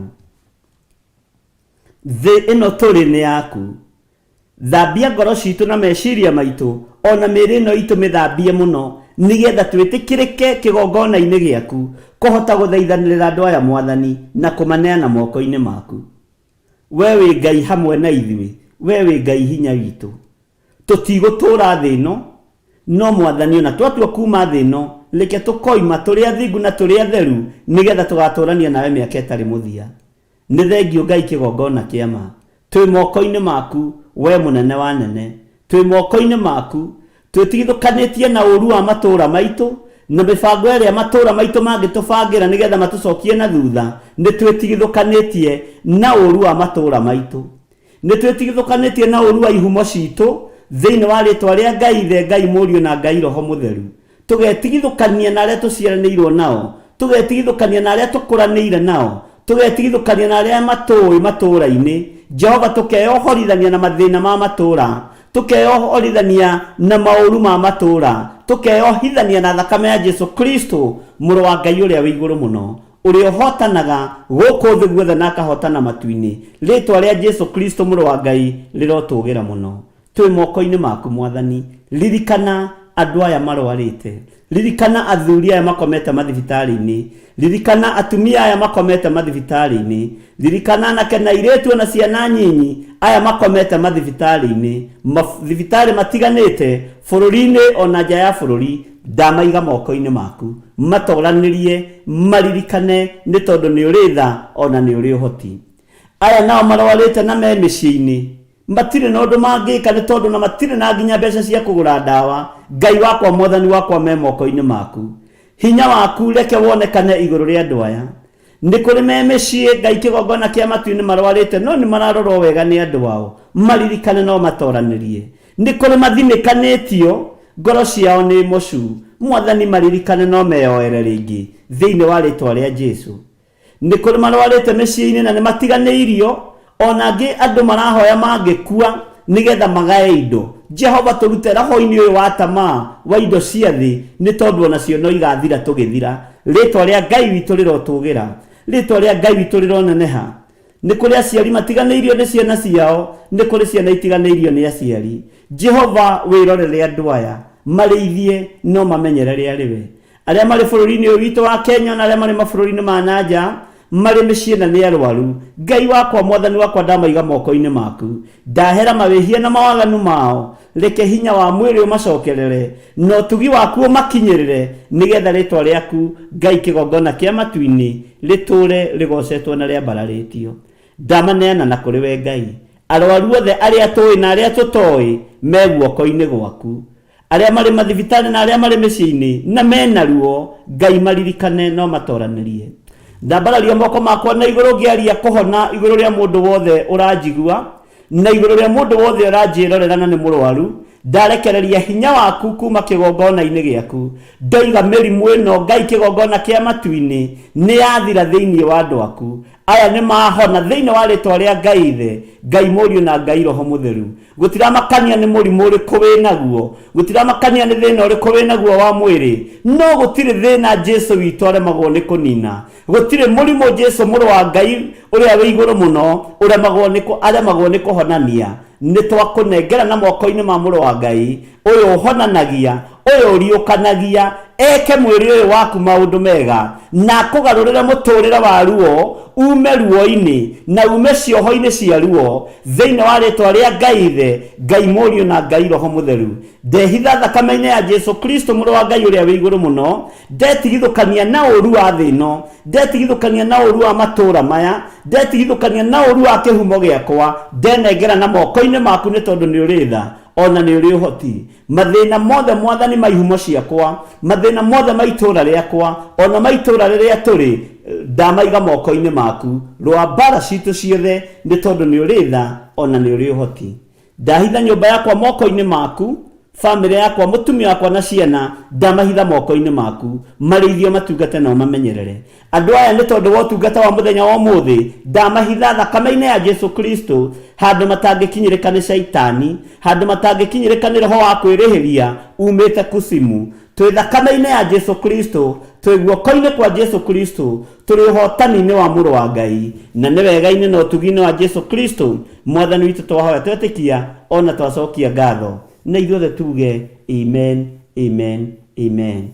Thĩ ĩno tũrĩ nĩ yaku. Thambia ngoro citũ na meciria maitũ, o na mĩĩrĩ ĩno itũ mĩthambie mũno, nĩgetha twĩtĩkĩrĩke kĩgongona-inĩ gĩaku, kũhota gũthaithanĩrĩra andũ aya Mwathani, na kũmaneana moko-inĩ maku. We wĩ Ngai hamwe na ithuĩ, we wĩ Ngai hinya witũ. Tũtigũtũũra thĩ ĩno, no Mwathani, o na twatua kuuma thĩ ĩno, reke tũkoima tũrĩ athingu na tũrĩ atheru, nĩgetha tũgatũũrania nawe mĩaka ĩtarĩ mũthia. Nĩ thengiũ Ngai kĩgongona kĩa ma. Twĩ moko-inĩ maku, wee mũnene wa anene. Twĩ moko-inĩ maku. Twĩtigithũkanĩtie na ũũru wa matũũra maitũ, na mĩbango ĩrĩa matũũra maitũ mangĩtũbangĩra nĩgetha matũcokie na thutha. Nĩ twĩtigithũkanĩtie na ũũru wa matũũra maitũ. Nĩ twĩtigithũkanĩtie na ũũru wa ihumo citũ, thĩinĩ wa rĩtwa rĩa Ngai Ithe, Ngai Mũriũ na Ngai Roho Mũtheru. Tũgetigithũkania na arĩa tũciaranĩirwo nao, tũgetigithũkania na arĩa tũkũranĩire nao, tũgetigithũkania na arĩa matũũĩ matũũra-inĩ. Jehova, tũkeyohorithania na mathĩna ma matũũra, tũkeyohorithania na maũru ma matũũra, tũkeyohithania na thakame ya Jesu Kristo, Mũrũ wa Ngai ũrĩa wĩ igũrũ mũno, ũrĩa ũhotanaga gũkũ thĩ guothe na akahotana matu-inĩ. Rĩĩtwa rĩa Jesu Kristo Mũrũ wa Ngai rĩrotũgĩra mũno. Twĩ moko-inĩ maku Mwathani. Ririkana andũ aya marwarĩte. Ririkana athuri aya makomete mathibitarĩ-inĩ. Ririkana atumia aya makomete mathibitarĩ-inĩ. Ririkana anake na airĩtu ona ciana nyinyi aya makomete mathibitarĩ-inĩ. Mathibitarĩ matiganĩte bũrũri-inĩ ona nja ya bũrũri. Ndamaiga moko-inĩ maku. Matoranĩrie, maririkane nĩ tondũ nĩ ũrĩ tha ona nĩ ũrĩ ũhoti. Aya nao marwarĩte na me mĩciĩ-inĩ. Matirĩ na ũndũ mangĩka nĩ tondũ na matirĩ na nginya mbeca cia kũgũra ndawa. Ngai wakwa, Mwathani wakwa, me moko-inĩ maku. Hinya waku reke wonekane igũrũ rĩa andũ aya. Nĩ kũrĩ me mĩciĩ, Ngai kĩgongona kĩa matu-inĩ marwarĩte no nĩ mararorwo wega nĩ andũ ao. Maririkane no matoranĩrie. Nĩ kũrĩ mathinĩkanĩtio, ngoro ciao nĩ mocu. Mwathani maririkane no meyoere rĩngĩ. Thĩinĩ wa rĩtwa rĩa Jesu. Nĩ kũrĩ marwarĩte mĩciĩ-inĩ na nĩ matiganĩirio, o na angĩ andũ marahoya mangĩkua nĩgetha magae indo. Jehova tũrute roho-inĩ ũyũ wa tamaa wa indo cia thĩ, nĩ tondũ o nacio no igathira tũgĩthira. Rĩĩtwa rĩa Ngai witũ rĩrotũgĩra. Rĩĩtwa rĩa Ngai witũ rĩroneneha. Nĩ kũrĩ aciari matiganĩirio nĩ ciana ciao, nĩ kũrĩ ciana itiganĩirio nĩ aciari. Jehova, wĩrorere andũ aya, marĩithie, no mamenyerere arĩ we. Arĩa marĩ bũrũri-inĩ ũyũ witũ wa Kenya na arĩa marĩ mabũrũri-inĩ ma na nja, marĩ mĩciĩ na nĩ arwaru, Ngai wakwa, Mwathani wakwa, ndamaiga moko-inĩ maku. Ndahera mawĩhia na mawaganu mao, reke hinya wa mwĩrĩ ũmacokerere, na ũtugi waku ũmakinyĩrĩre, nĩgetha rĩĩtwa rĩaku, Ngai kĩgongona kĩa matu-inĩ, rĩtũũre rĩgoocetwo na rĩambararĩtio. Ndamaneana na kũrĩ we Ngai. Arwaru othe arĩa tũĩ na arĩa tũtoĩ me guoko-inĩ gwaku. Arĩa marĩ mathibitarĩ na arĩa marĩ mĩciĩ-inĩ na mena ruo, Ngai maririkane no matoranĩrie. Ndambararia moko makwa na igũrũ ngĩaria kũhona igũrũ rĩa mũndũ wothe ũranjigua na igũrũ rĩa mũndũ wothe ũranjĩrorera na nĩ mũrwaru. Ndarekereria hinya waku kuma kĩgongona-inĩ gĩaku. Ndoiga mĩrimũ ĩno Ngai kĩgongona kĩa matu-inĩ nĩ yathira thĩinĩ wa andũ aku. Aya nĩ mahona thĩinĩ wa rĩtwa rĩa Ngai Ithe, Ngai Mũriũ na Ngai Roho Mũtheru. Gũtiramakania nĩ mũrimũ ũrĩkũ wĩ naguo, gũtiramakania nĩ thĩna ũrĩkũ wĩ naguo wa mwĩrĩ, no gũtirĩ thĩna Jesu witũ aremagwo nĩ kũnina. Gũtirĩ mũrimũ Jesu mũrũ wa Ngai ũrĩa wĩ igũrũ mũno ũremagwo nĩ aremagwo nĩ kũhonania. Nĩ twakũnengera na moko-inĩ ma Mũrũ wa Ngai, ũyũ ũhonanagia, ũyũ ũriũkanagia, eke mwĩrĩ ũyũ waku maũndũ mega, na akũgarũrĩre mũtũrĩre wa ruo, ume ruo-inĩ, na ume cioho-inĩ cia ruo, thĩinĩ wa rĩtwa rĩa Ngai Ithe, Ngai Mũriũ na Ngai Roho Mũtheru. Ndehitha thakame-inĩ ya Jesu Kristo Mũrũ wa Ngai ũrĩa wĩ igũrũ mũno, ndetigithũkania na ũru wa thĩ ĩno, ndetigithũkania na ũru wa matũũra maya, ndetigithũkania na ũru wa kĩhumo gĩakwa, ndenengera na moko-inĩ maku nĩ tondũ nĩ ũrĩ tha, ona nĩ ũrĩ ũhoti. Mathĩna mothe Mwathani ma ihumo ciakwa, mathĩna mothe ma itũũra rĩakwa, ona ma itũũra rĩrĩa tũrĩ, ndamaiga moko-inĩ maku. Rũa mbara citũ ciothe nĩ tondũ nĩ ũrĩ tha, ona nĩ ũrĩ ũhoti. Ndahitha nyũmba yakwa moko-inĩ maku, famĩlĩ yakwa, mũtumia wakwa na ciana, ndamahitha moko-inĩ maku. Marĩithie ũmatungate na ũmamenyerere. Andũ aya nĩ tondũ wa ũtungata wa mũthenya wa ũmũthĩ, ndamahitha thakame-inĩ ya Jesu Kristo, handũ matangĩkinyĩrĩka nĩ Shaitani, handũ matangĩkinyĩrĩka nĩ roho wa kwĩrĩhĩria umĩte kusimu. Twĩ thakame-inĩ ya Jesu Kristo, twĩ guoko-inĩ kwa Jesu Kristo, tũrĩ ũhotani-inĩ wa Mũrũ wa Ngai, na nĩ wega-inĩ na ũtugi-inĩ wa Jesu Kristo, Mwathani witũ twahoya twetĩkia o na twacokia ngatho. Na ithuothe tuge amen, amen, amen.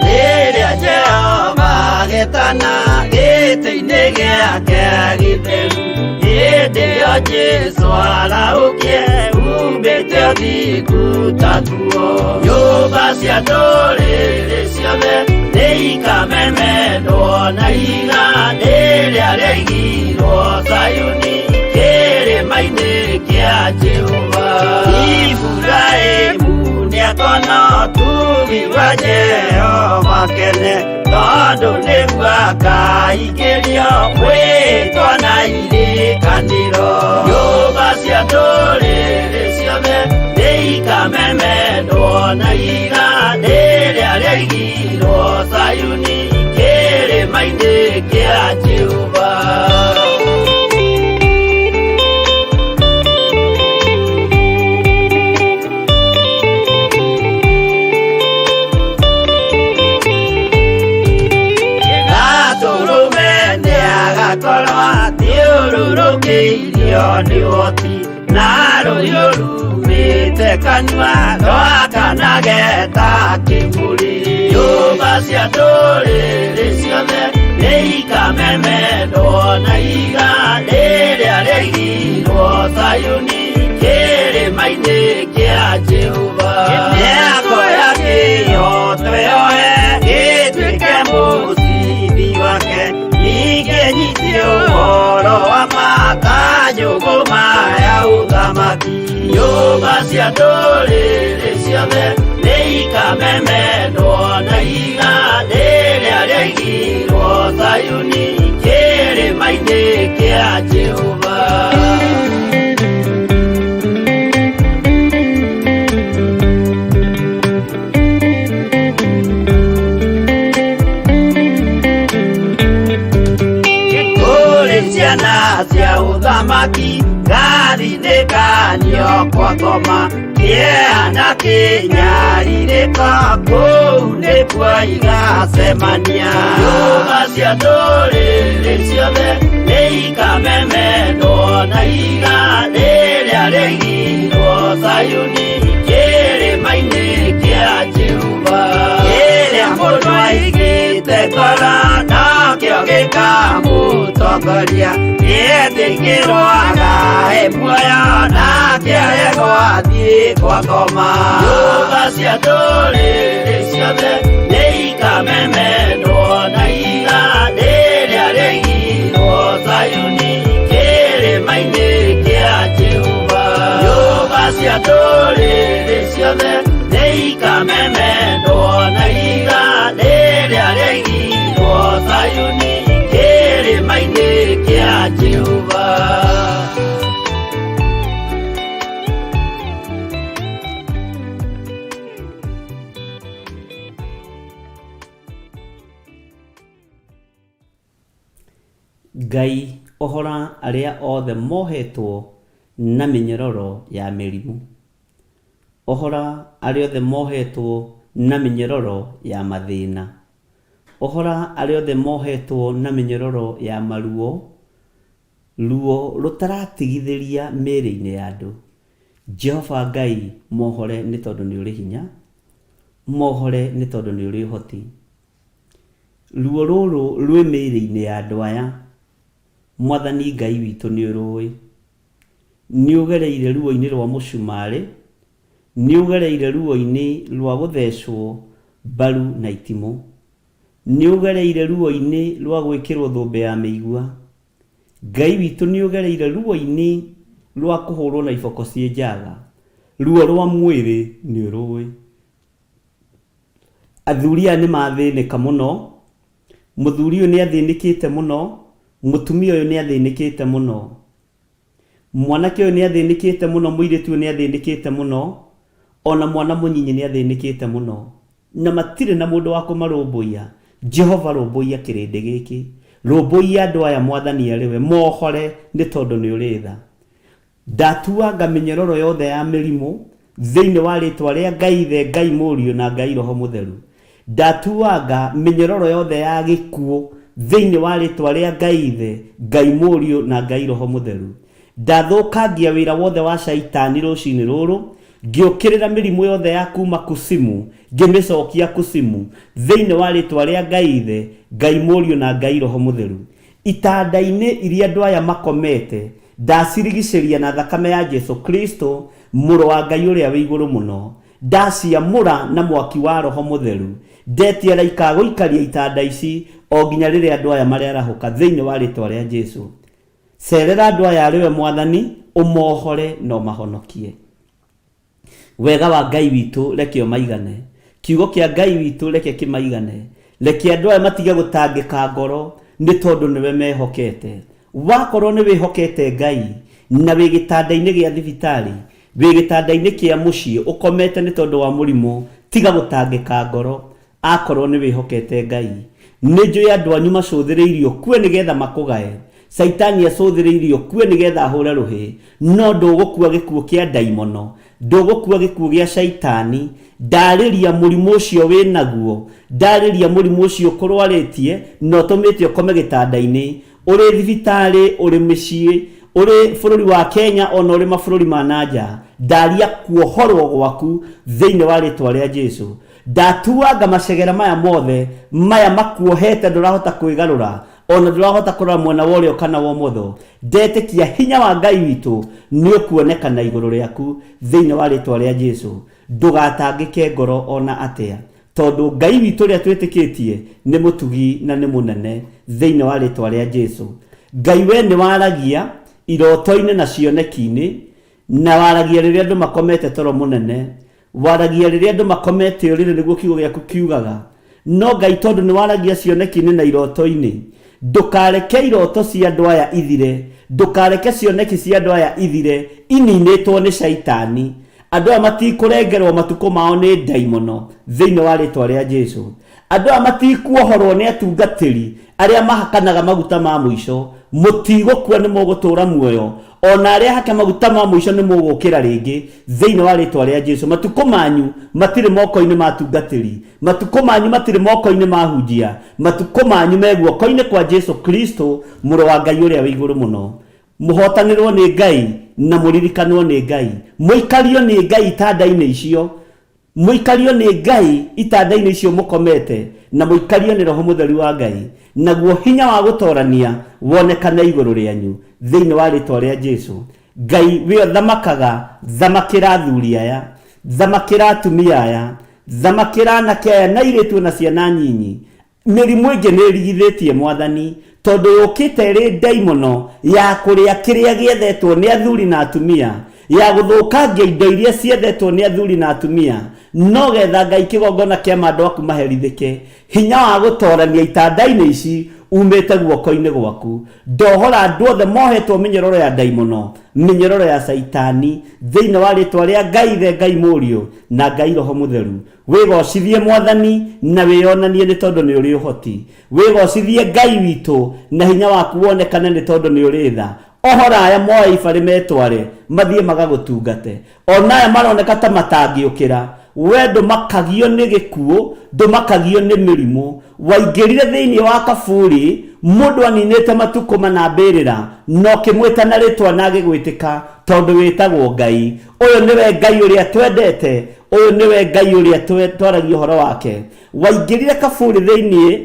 Rĩrĩa Jehova agetana gĩtĩ-inĩ gĩake gĩtheru, hĩndĩ ĩyo Jesũ arahũkie umbĩte ũthingu ta nguo. Nyũmba cia ndũrĩrĩ ciothe nĩikamemendwo na ihiga rĩrĩa rĩaigirwo Zayuni kĩrĩma-inĩ kĩa Jehova. Iburahĩmu nĩakona ũtugi wa Jehova kene, tondũ nĩguo akaingĩrio mwĩtwa na irĩkanĩro. Nyũmba cia ndũrĩrĩ ciothe nĩikamemendwo na ihiga rĩrĩa rĩaigirwo Zayuni kĩrĩma-inĩ kĩa Jehova. Gatũrũme nĩagakorwo athiũrũrũkĩirio nĩ ũhoti na rũhiũ rumĩte kanua rwakanage ta kĩmũrĩ. Nyũmba cia ndũrĩrĩ ciothe nĩikamemendwo na ihiga rĩrĩa rĩaigirwo Zayuni kĩrĩma-inĩ kĩa Jehova. Mĩako ya kĩhooto yoe ĩtuĩke mũcibi wake, ningĩ nyitie ũhoro wa ma ta njũgũma ya ũthamaki. Nyũmba cia ndũrĩrĩ ciothe nĩikamemendwo na ihiga rĩrĩa rĩaigirwo Zayuni kĩrĩma-inĩ kĩa Jehova. Kũrĩ ciana cia ũthamaki gathinĩkanio kwa ngoma kĩeha na kĩnyarirĩko kũu nĩkuo igacemania. Nyũmba cia ndũrĩrĩ ciothe nĩikamemendwo na ihiga rĩrĩa rĩaigirwo Zayuni kĩrĩma-inĩ kĩa Jehova. Kĩrĩa mũndũ aigĩte ngoro nakĩo gĩkamũtongoria, nĩetĩkĩrwo agae muoyo nake aregwo athiĩ kwa ngoma. Nyũmba cia ndũrĩrĩ ciothe nĩikamemendwo na ihiga rĩrĩa rĩaigirwo Zayuni kĩrĩma-inĩ kĩa Jehova. Nyũmba cia ndũrĩrĩ ciothe nĩikamemendwo na ihiga rĩrĩa rĩaigirwo Zayuni kĩrĩma-inĩ kĩa Jehova. Ngai ohora arĩa othe mohetwo na mĩnyororo ya mĩrimũ. Ohora arĩa othe mohetwo na mĩnyororo ya mathĩna. Ohora arĩa othe mohetwo na mĩnyororo ya maruo, ruo rũtaratigithĩria mĩĩrĩ-inĩ ya andũ. Jehova Ngai mohore nĩ tondũ nĩ ũrĩ hinya, mohore nĩ tondũ nĩ ũrĩ ũhoti. Ruo rũrũ rwĩ mĩĩrĩ-inĩ ya andũ aya, Mwathani Ngai witũ nĩ ũrũĩ. Nĩ ũgereire ruo-inĩ rwa mũcumarĩ, nĩ ũgereire ruo-inĩ rwa gũthecwo mbaru na itimũ, nĩ ũgereire ruo-inĩ rwa gwĩkĩrwo thũmbĩ ya mĩigua. Ngai witũ nĩ ũgereire ruo-inĩ rwa kũhũrwo na iboko ciĩ njaga. Ruo rwa mwĩrĩ nĩ ũrũĩ. Athuri aya nĩ mathĩnĩka mũno, mũthuri ũyũ nĩ athĩnĩkĩte mũno, mũtumia ũyũ nĩ athĩnĩkĩte mũno. Mwanake ũyũ nĩ athĩnĩkĩte mũno, mũirĩtu ũyũ nĩ athĩnĩkĩte mũno, ona mwana mũnyinyi nĩ athĩnĩkĩte mũno. Na matirĩ na mũndũ wa kũmarũmbũiya. Jehova rũmbũiya kĩrĩndĩ gĩkĩ. Rũmbũiya andũ aya Mwathani arĩ we. Mohore nĩ tondũ nĩ ũrĩ tha. Ndatuanga mĩnyororo yothe ya mĩrimũ thĩinĩ wa rĩtwa rĩa Ngai Ithe, Ngai Mũriũ na Ngai Roho Mũtheru. Ndatuanga mĩnyororo yothe ya gĩkuũ thĩinĩ wa rĩtwa rĩa Ngai Ithe, Ngai Mũriũ na Ngai Roho Mũtheru. Ndathũkangia wĩra wothe wa Shaitani rũcinĩ rũrũ, ngĩũkĩrĩra mĩrimũ yothe ya kuma kusimu, ngĩmĩcokia kusimu, thĩinĩ wa rĩtwa rĩa Ngai Ithe, Ngai Mũriũ na Ngai Roho Mũtheru. Itanda-inĩ iria andũ aya makomete, ndacirigicĩria na thakame ya Jesu Kristo, Mũrũ wa Ngai ũrĩa wĩ igũrũ mũno. Ndaciamũra na mwaki wa Roho Mũtheru. Ndetia araika a gũikaria itanda ici o nginya rĩrĩa andũ aya marĩarahũka thĩinĩ wa rĩtwa rĩa Jesu. Cerera andũ aya arĩ we Mwathani, ũmohore na ũmahonokie. Wega wa Ngai witũ reke ũmaigane. Kiugo kĩa Ngai witũ reke kĩmaigane. Reke andũ aya matige gũtangĩka ngoro nĩ tondũ nĩwe mehokete. Wakorwo nĩ wĩhokete Ngai na wĩ gĩtanda-inĩ gĩa thibitarĩ, wĩ gĩtanda-inĩ kĩa mũciĩ ũkomete nĩ tondũ wa mũrimũ, tiga gũtangĩka ngoro. Akorwo nĩ wĩhokete Ngai. Nĩ njũĩ andũ anyu macũthĩrĩirie ũkue nĩgetha makũgae. Caitani acũthĩrĩirie ũkue nĩgetha ahũre rũhĩ. No ndũgũkua gĩkuũ kĩa ndaimono. Ndũgũkua gĩkuũ gĩa caitani. Ndarĩria mũrimũ ũcio wĩnaguo. Ndarĩria mũrimũ ũcio ũkũrwarĩtie na ũtũmĩte ũkome gĩtanda-inĩ. Ũrĩ thibitarĩ, ũrĩ mĩciĩ, ũrĩ bũrũri wa Kenya ona ũrĩ mabũrũri ma na nja. Ndaria kuohorwo gwaku thĩinĩ wa rĩtwa rĩa Jesu. Ndatuanga macegera maya mothe, maya makuohete ndũrahota kwĩgarũra, ona ndũrahota kũrora mwena wa ũrĩo kana wa ũmotho. Ndetĩkia hinya wa Ngai witũ nĩũkuonekana igũrũ rĩaku thĩinĩ wa rĩtwa rĩa Jesu. Ndũgatangĩke ngoro ona atĩa, tondũ Ngai witũ ũrĩa twĩtĩkĩtie nĩ mũtugi na nĩ mũnene thĩinĩ wa rĩtwa rĩa Jesu. Ngai we nĩwaragia iroto-inĩ na cioneki-inĩ, na waragia rĩrĩa andũ makomete toro mũnene. Waragia rĩrĩa andũ makomete ũrĩrĩ nĩguo kiugo gĩaku kiugaga. No Ngai tondũ nĩ waragia cioneki-inĩ na iroto-inĩ, ndũkareke iroto cia andũ aya ithire, ndũkareke cioneki cia andũ aya ithire ininĩtwo nĩ Shaitani. Andũ aya matikũrengerwo matukũ mao nĩ ndaimono thĩinĩ wa rĩtwa rĩa Jesu. Andũ aya matikuohorwo nĩ atungatĩri arĩa mahakanaga maguta ma mũico. Mũtigũkua nĩ mũgũtũũra muoyo. O na arĩa ahake maguta ma mũico nĩ mũgũũkĩra rĩngĩ thĩinĩ wa rĩtwa rĩa Jesu. Matukũ manyu matirĩ moko-inĩ ma atungatĩri. Matukũ manyu matirĩ moko-inĩ ma ahunjia. Matukũ manyu me guoko-inĩ kwa Jesu Kristo, Mũrũ wa Ngai ũrĩa wĩ igũrũ mũno. Mũhotanĩrwo nĩ Ngai na mũririkanwo nĩ Ngai. Mũikario nĩ Ngai itanda-inĩ icio. Mũikario nĩ Ngai itanda-inĩ icio mũkomete, na mũikario nĩ Roho Mũtheru wa Ngai, naguo hinya wa gũtorania wonekane igũrũ rĩanyu, thĩinĩ wa rĩtwa rĩa Jesu. Ngai we ũthamakaga, thamakĩra athuri aya, thamakĩra atumia aya, thamakĩra anake aya na airĩtu ona ciana nyinyi. Mĩrimũ ĩngĩ nĩ ĩrigithĩtie Mwathani, tondũ yũkĩte ĩrĩ ndaimono ya kũrĩa kĩrĩa gĩethetwo nĩ athuri na atumia, ya gũthũkangia indo iria ciethetwo nĩ athuri na atumia, no getha Ngai kĩgongona kĩa ma andũ aku maherithĩke. Hinya wa gũtorania itanda-inĩ ici umĩte guoko-inĩ gwaku. Ndohora andũ othe mohetwo mĩnyororo ya ndaimono, mĩnyororo ya Caitani, thĩinĩ wa rĩtwa rĩa Ngai Ithe, Ngai Mũriũ, na Ngai Roho Mũtheru. Wĩgocithie Mwathani na wĩyonanie nĩ tondũ nĩ ũrĩ ũhoti. Wĩgocithie Ngai witũ na hinya waku wonekane nĩ tondũ nĩ ũrĩ tha. Ohora aya moe ibarĩ metware mathiĩ magagũtungate. Ona aya maroneka ta matangĩũkĩra, we ndũmakagio nĩ gĩkuũ, ndũmakagio nĩ mĩrimũ. Waingĩrire thĩinĩ wa kaburi mũndũ aninĩte matukũ mana mbĩrĩra, na ũkĩmwĩta na rĩtwa na agĩgwĩtĩka, tondũ wĩtagwo Ngai. Ũyũ nĩwe Ngai ũrĩa twendete, ũyũ nĩwe Ngai ũrĩa twaragia ũhoro wake. Waingĩrire kaburi thĩinĩ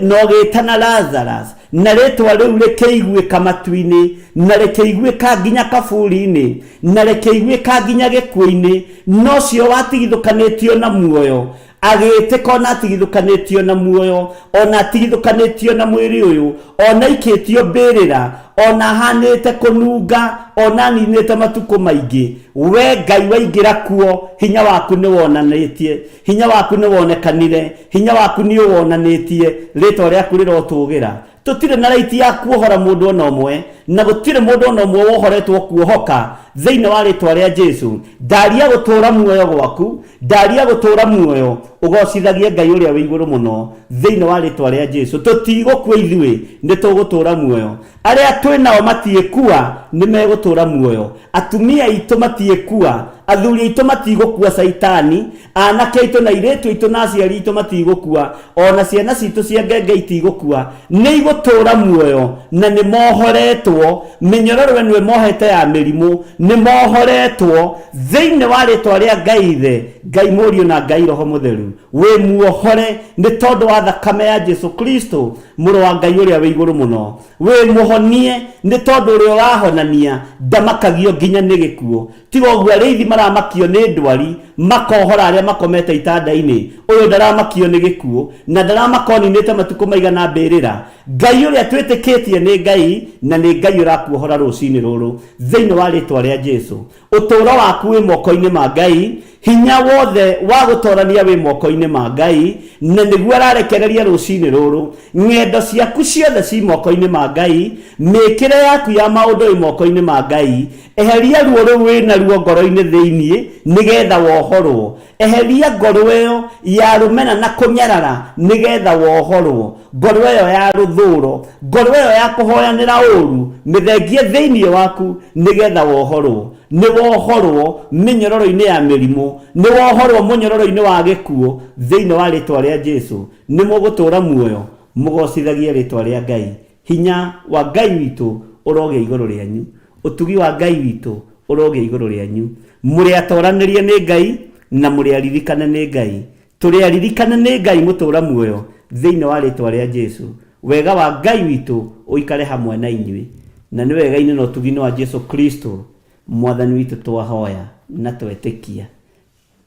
na ũgĩtana Lazarus, na rĩtwa rĩu rĩkĩiguĩka matu-inĩ, na rĩkĩiguĩka nginya kaburi-inĩ, na rĩkĩiguĩka nginya gĩkuũ-inĩ, na ũcio watigithũkanĩtio na muoyo agĩĩtĩka ona atigithũkanĩtio na muoyo, ona atigithũkanĩtio na mwĩrĩ ũyũ, ona aikĩtio mbĩrĩra, ona ahanĩte kũnunga, ona aninĩte matukũ maingĩ. We Ngai waingĩra kuo, hinya waku nĩwonanĩtie, hinya waku nĩwonekanire, hinya waku nĩũwonanĩtie, rĩtwa rĩaku rĩrotũgĩra. Tũtirĩ na raiti ya kuohora mũndũ ona ũmwe, na gũtirĩ mũndũ ona ũmwe wohoretwo kuohoka thĩinĩ wa rĩtwa rĩa Jesu. Ndaria gũtũũra muoyo gwaku, ndaria gũtũũra muoyo, ũgocithagie Ngai ũrĩa wĩ igũrũ mũno thĩinĩ wa rĩtwa rĩa Jesu. Tũtigũkua ithuĩ, nĩ tũgũtũũra muoyo. Arĩa twĩ nao matiĩkua, nĩ megũtũũra muoyo. Atumia aitũ matiĩkua, athuri aitũ matigũkua Caitani, anake aitũ na airĩtu aitũ na aciari aitũ matigũkua, ona ciana citũ cia ngenge itigũkua, nĩ igũtũũra muoyo, na nĩ mohoretwo mĩnyororo ĩno ĩmohete ya mĩrimũ, nĩ mohoretwo thĩinĩ wa rĩtwa rĩa Ngai Ithe, Ngai Mũriũ na Ngai Roho Mũtheru. Wĩ muohore nĩ tondũ wa thakame ya Jesu Kristo, Mũrũ wa Ngai ũrĩa wĩ igũrũ mũno. Wĩ mũhonie nĩ tondũ ũrĩa ũrahonania ndamakagio nginya nĩ gĩkuũ. Tiga ũguo arĩithi maramakio nĩ ndwari, makohora arĩa makomete itanda-inĩ. Ũyũ ndaramakio nĩ gĩkuũ, na ndaramaka oninĩte matukũ maigana mbĩrĩra. Ngai ũrĩa twĩtĩkĩtie nĩ Ngai, na nĩ Ngai ũrakuohora rũcinĩ rũrũ thĩinĩ wa rĩtwa rĩa Jesu. Ũtũũro waku wĩ moko-inĩ ma Ngai, hinya wothe wa gũtorania wĩ moko-inĩ ma Ngai, na nĩguo ararekereria rũcinĩ rũrũ. Ng'endo ciaku ciothe ci moko-inĩ ma Ngai, mĩkĩre yaku ya maũndũ ĩ moko-inĩ ma Ngai. Eheria ruo rũu wĩ naruo ngoro-inĩ thĩinĩ nĩgetha wohorwo. Eheria ngoro ĩyo ya rũmena na kũnyarara nĩgetha wohorwo. Ngoro ĩyo ya rũthũũro, ngoro ĩyo ya kũhoyanĩra ũũru, mĩthengie thĩinĩ waku nĩgetha wohorwo. Nĩ wohorwo mĩnyororo-inĩ ya mĩrimũ, nĩ wohorwo mũnyororo-inĩ wa gĩkuũ thĩinĩ wa rĩtwa rĩa Jesu. Nĩ mũgũtũũra muoyo mũgocithagie rĩtwa rĩa Ngai. Hinya wa Ngai witũ ũrogĩa igũrũ rĩanyu. Ũtugi wa Ngai witũ ũrogĩa igũrũ rĩanyu. Mũrĩ atoranĩrie nĩ Ngai na mũrĩ aririkane nĩ Ngai. Tũrĩ aririkane nĩ Ngai mũtũũra muoyo thĩinĩ wa rĩtwa rĩa Jesu. Wega wa Ngai witũ ũikare hamwe na inyuĩ. Na nĩ wega-inĩ na ũtugi-inĩ wa Jesu Kristo Mwathani witũ twahoya na twetĩkia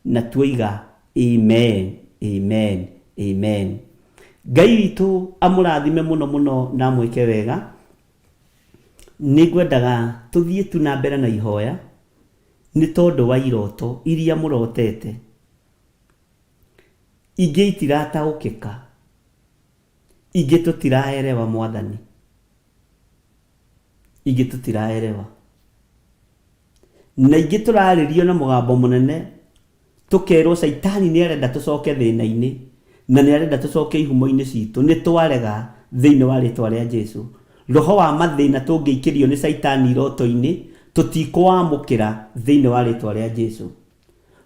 na tuoiga amen, amen, amen. Ngai witũ amũrathime mũno mũno na amwĩke wega. Nĩ ngwendaga tũthiĩ tu na mbere na ihoya nĩ tondũ wa iroto iria mũrotete. Ingĩ itirataũkĩka, ingĩ tũtiraerewa Mwathani, ingĩ tũtiraerewa. Na ingĩ tũrarĩrio na mũgambo mũnene tũkerwo caitani nĩ arenda tũcoke thĩna-inĩ na nĩ arenda tũcoke ihumo-inĩ citũ. Nĩ twarega thĩinĩ wa rĩtwa rĩa Jesu. Roho wa mathĩna tũngĩikĩrio nĩ caitani iroto-inĩ tũtikũwamũkĩra thĩinĩ wa rĩtwa rĩa Jesu.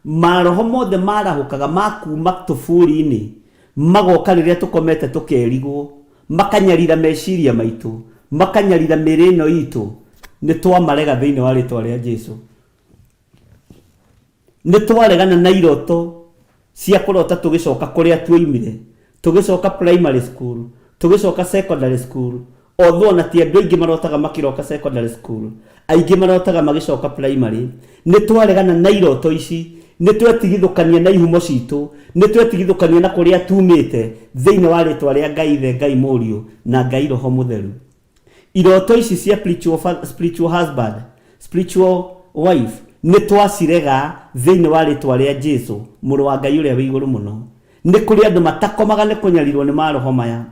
Maroho mothe marahũkaga ma kuuma tũburi-inĩ magoka rĩrĩa tũkomete tũkerigwo, makanyarira meciria maitũ, makanyarira mĩĩrĩ ĩno itũ, nĩ twamarega thĩinĩ wa rĩtwa rĩa Jesu. Nĩ twaregana na iroto cia kũrota tũgĩcoka kũrĩa tuoimire, tũgĩcoka primary school, tũgĩcoka secondary school, although ona ti andũ aingĩ marotaga makĩroka secondary school, aingĩ marotaga magĩcoka primary. Nĩ twaregana na iroto ici, nĩ twetigithũkania na ihumo citũ, nĩ twetigithũkania na kũrĩa tumĩte thĩinĩ wa rĩtwa rĩa Ngai Ithe, Ngai Mũriũ na Ngai Roho Mũtheru. Iroto ici cia spiritual husband, spiritual wife, nĩ twacirega thĩinĩ wa rĩtwa rĩa Jesu, mũrũ wa Ngai ũrĩa wĩ igũrũ mũno. Nĩ kũrĩ andũ matakomaga nĩ kũnyarirwo nĩ maroho maya.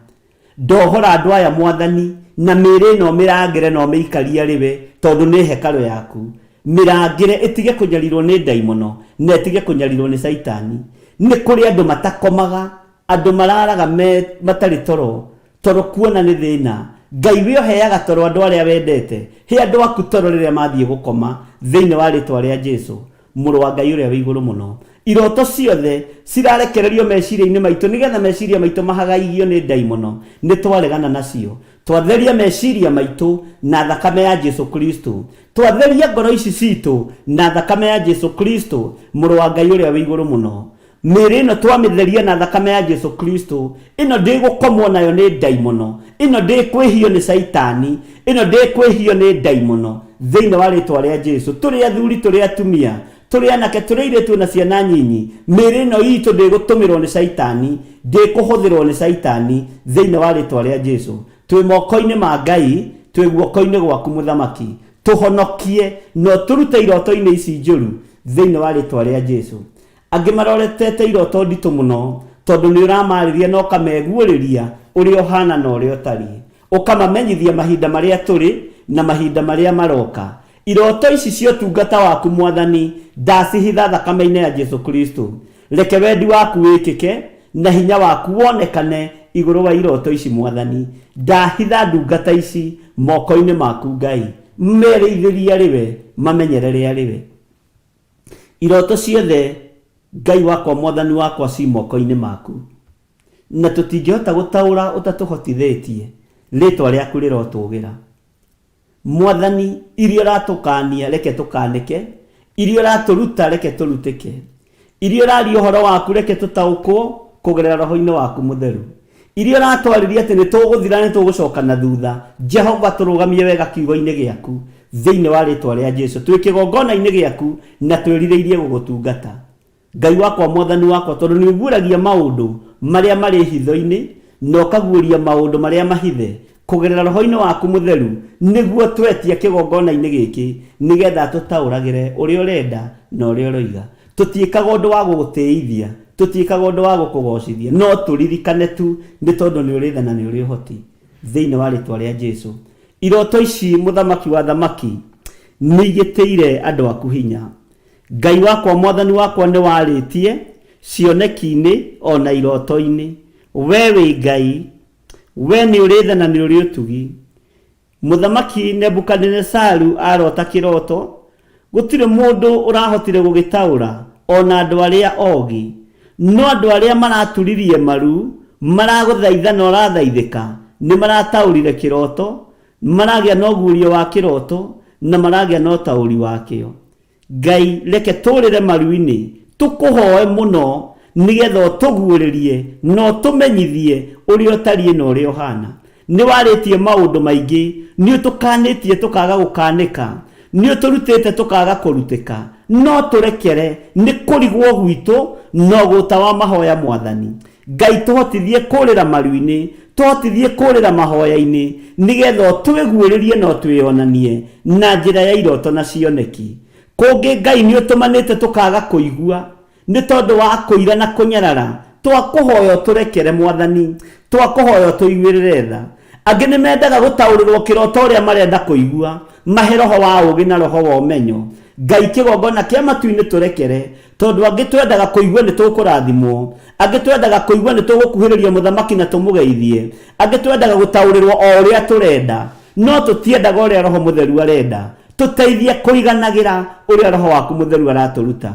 Ndohora andũ aya Mwathani, na mĩĩrĩ ĩno mĩrangĩre na ũmĩikarie arĩ we, tondũ nĩ hekarũ yaku. Mĩrangĩre ĩtige kũnyarirwo nĩ ndaimono, na ĩtige kũnyarirwo nĩ Caitani. Nĩ kũrĩ andũ matakomaga, andũ mararaga me, matarĩ toro, toro kuona nĩ thĩna. Ngai we ũheaga toro andũ arĩa wendete, he andũ aku toro rĩrĩa mathiĩ gũkoma, thĩinĩ wa rĩtwa rĩa Jesu, Mũrũ wa Ngai ũrĩa wĩ igũrũ mũno. Iroto ciothe cirarekererio meciria-inĩ maitũ nĩgetha meciria maitũ mahagaigio nĩ ndaimono, nĩ twaregana nacio. Twatheria meciria maitũ na thakame ya Jesu Kristo. Twatheria ngoro ici citũ na thakame ya Jesu Kristo, Mũrũ wa Ngai ũrĩa wĩ igũrũ mũno. Mĩĩrĩ ĩno twamĩtheria na thakame ya Jesu Kristo, ĩno ndĩgũkomwo nayo nĩ ndaimono, ĩno ndĩkwĩhio nĩ Caitani, ĩno ndĩkwĩhio nĩ ndaimono, thĩinĩ wa rĩtwa rĩa Jesu. Tũrĩ athuri, tũrĩ atumia, tũrĩ anake, tũrĩ airĩtu na ciana nyinyi, mĩĩrĩ ĩno itũ ndĩgũtũmĩrwo nĩ Caitani, ndĩkũhũthĩrwo nĩ Caitani, thĩinĩ wa rĩtwa rĩa Jesu. Twĩ moko-inĩ ma Ngai, twĩ guoko-inĩ gwaku Mũthamaki. Tũhonokie na ũtũrute iroto-inĩ ici njũru, thĩinĩ wa rĩtwa rĩa Jesu. Angĩ maroretete iroto nditũ mũno tondũ nĩ ũramarĩria na ũkameguũrĩria ũrĩa ũhana na ũrĩa ũtariĩ. Ũkamamenyithia mahinda marĩa tũrĩ na mahinda marĩa maroka. Iroto ici cia ũtungata waku Mwathani ndacihitha thakame-inĩ ya Jesu Kristo. Reke wendi waku wĩkĩke na hinya waku wonekane igũrũ wa iroto ici Mwathani. Ndahitha ndungata ici moko-inĩ maku Ngai. Merĩithĩrie arĩ we, mamenyerere arĩ we. Iroto ciothe Ngai wakwa Mwathani wakwa ci moko-inĩ maku, na tũtingĩhota gũtaũra ũtatũhotithĩtie, rĩtwa rĩaku rĩrotũgĩra. Mwathani, iria ũratũkania reke tũkanĩke, iria ũratũruta reke tũrutĩke, Iria ũraria ũhoro waku reke tũtaũkwo kũgerera roho-inĩ waku mũtheru. Iria ũratwarĩria atĩ nĩ tũgũthira nĩ tũgũcoka na thutha, Jehova tũrũgamie wega kiugo-inĩ gĩaku thĩinĩ wa rĩtwa rĩa Jesu. Twĩ kĩgongona-inĩ gĩaku na twĩrirĩirie gũgũtungata. Ngai wakwa Mwathani wakwa tondũ nĩ ũguũragia maũndũ marĩa marĩ hitho-inĩ na ũkaguũria maũndũ marĩa mahithe kũgerera roho-inĩ waku mũtheru nĩguo twetia kĩgongona-inĩ gĩkĩ nĩgetha tũtaũragĩre ũrĩa ũrenda na ũrĩa ũroiga. Tũtiĩkaga ũndũ wa gũgũtĩithia, tũtiĩkaga ũndũ wa gũkũgocithia, no tũririkane tu nĩ tondũ nĩ ũrĩ tha na nĩ ũrĩ ũhoti. Thĩinĩ wa rĩtwa rĩa Jesu. Iroto ici mũthamaki wa athamaki nĩ igĩtĩire andũ aku hinya. Ngai wakwa Mwathani wakwa nĩ warĩtie cioneki-inĩ o na iroto-inĩ. Wee wĩ Ngai, wee nĩ ũrĩ tha na nĩ ũrĩ ũtugi. Mũthamaki Nebukadinesaru arota kĩroto, gũtirĩ mũndũ ũrahotire gũgĩtaũra, o na andũ arĩa ogĩ. No andũ arĩa maraturirie maru, maragũthaitha na ũrathaithĩka, nĩ marataũrire kĩroto, maragĩa na ũguũrio wa kĩroto, na maragĩa na ũtaũri wakĩo. Ngai reke tũrĩre maru-inĩ tũkũhoe mũno nĩgetha ũtũguũrĩrie na ũtũmenyithie ũrĩa ũtariĩ na ũrĩa ũhana. Nĩ warĩtie maũndũ maingĩ, nĩ ũtũkanĩtie tũkaga gũkanĩka, nĩ ũtũrutĩte tũkaga kũrutĩka, no tũrekere nĩ kũrigwo gwitũ na ũgũta wa mahoya Mwathani. Ngai tũhotithie kũrĩra maru-inĩ, tũhotithie kũrĩra mahoya-inĩ, nĩgetha ũtwĩguũrĩrie na ũtwĩonanie na njĩra ya iroto na cioneki. Kũngĩ Ngai nĩ ũtũmanĩte tũkaga kũigua, nĩ tondũ wa kũira na kũnyarara, twakũhoya ũtũrekere Mwathani, twakũhoya ũtũiguĩrĩre tha. Angĩ nĩ mendaga gũtaũrĩrwo kĩroto ũrĩa marenda kũigua, mahe roho wa ũũgĩ na roho wa ũmenyo. Ngai kĩgongona kĩa matu-inĩ tũrekere, Tondũ angĩ twendaga kũigua nĩ tũkũrathimwo, angĩ twendaga kũigua nĩ tũgũkuhĩrĩria mũthamaki na tũmũgeithie, angĩ twendaga gũtaũrĩrwo o ũrĩa tũrenda, no tũtiendaga ũrĩa Roho Mũtheru arenda. Tũteithie kũiganagĩra ũrĩa Roho waku Mũtheru aratũruta.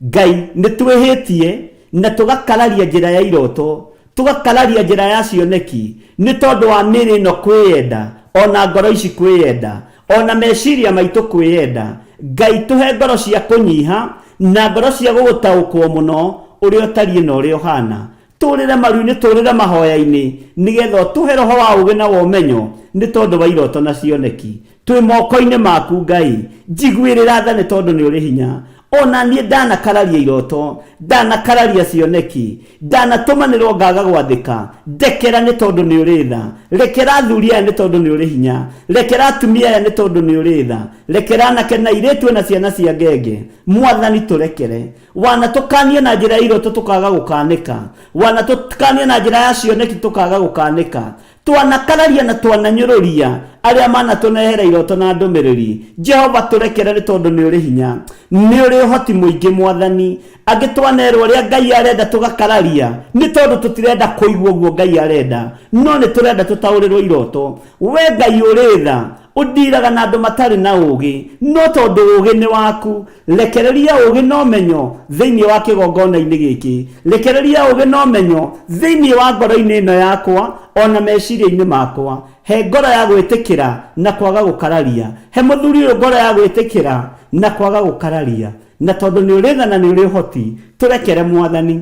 Ngai, nĩ twĩhĩtie na tũgakararia njĩra ya iroto, tũgakararia njĩra ya cioneki, nĩ tondũ wa mĩĩrĩ ĩno kwĩyenda, o na ngoro ici kwĩyenda, o na meciria maitũ kwĩyenda. Ngai tũhe ngoro cia kũnyiha na ngoro cia gũgũtaũkwo mũno ũrĩa ũtariĩ na ũrĩa ũhana. Tũrĩre maru-inĩ, tũrĩre mahoya-inĩ, nĩgetha ũtũhe roho wa ũũgĩ na wa ũmenyo nĩ tondũ wa iroto na cioneki. Twĩ moko-inĩ maku Ngai, njiguĩrĩra tha nĩ tondũ nĩ ũrĩ hinya. O na niĩ ndanakararia iroto, ndanakararia cioneki, ndanatũmanĩrwo ngaga gwathĩka, ndekera nĩ tondũ nĩ ũrĩ tha. Rekera athuri aya nĩ tondũ nĩ ũrĩ hinya. Rekera atumia aya nĩ tondũ nĩ ũrĩ tha. Rekera anake na airĩtu na ciana cia ngenge. Mwathani tũrekere. Wanatũkania na njĩra ya iroto tũkaga gũkanĩka. Wanatũkania na njĩra ya cioneki tũkaga gũkanĩka. Twanakararia na twananyũrũria arĩa manatũnehera iroto na ndũmĩrĩri. Jehova tũrekere nĩ tondũ nĩ ũrĩ hinya, nĩ ũrĩ ũhoti mũingĩ Mwathani. Angĩ twanerwo ũrĩa Ngai arenda tũgakararia nĩ tondũ tũtirenda kũigua ũguo Ngai arenda, no nĩ tũrenda tũtaũrĩrwo iroto. We Ngai ũrĩ tha, ũndiraga na andũ matarĩ na ũũgĩ, no tondũ ũũgĩ nĩ waku, rekereria ũũgĩ na ũmenyo thĩinĩ wa kĩgongona-inĩ gĩkĩ. Rekereria ũũgĩ na ũmenyo thĩinĩ wa ngoro-inĩ ĩno yakwa o na meciria-inĩ makwa. He ngoro ya gwĩtĩkĩra na kwaga gũkararia. He mũthuri ũyũ ngoro ya gwĩtĩkĩra na kwaga gũkararia. Na tondũ nĩ ũrĩ tha na nĩ ũrĩ ũhoti, tũrekere Mwathani,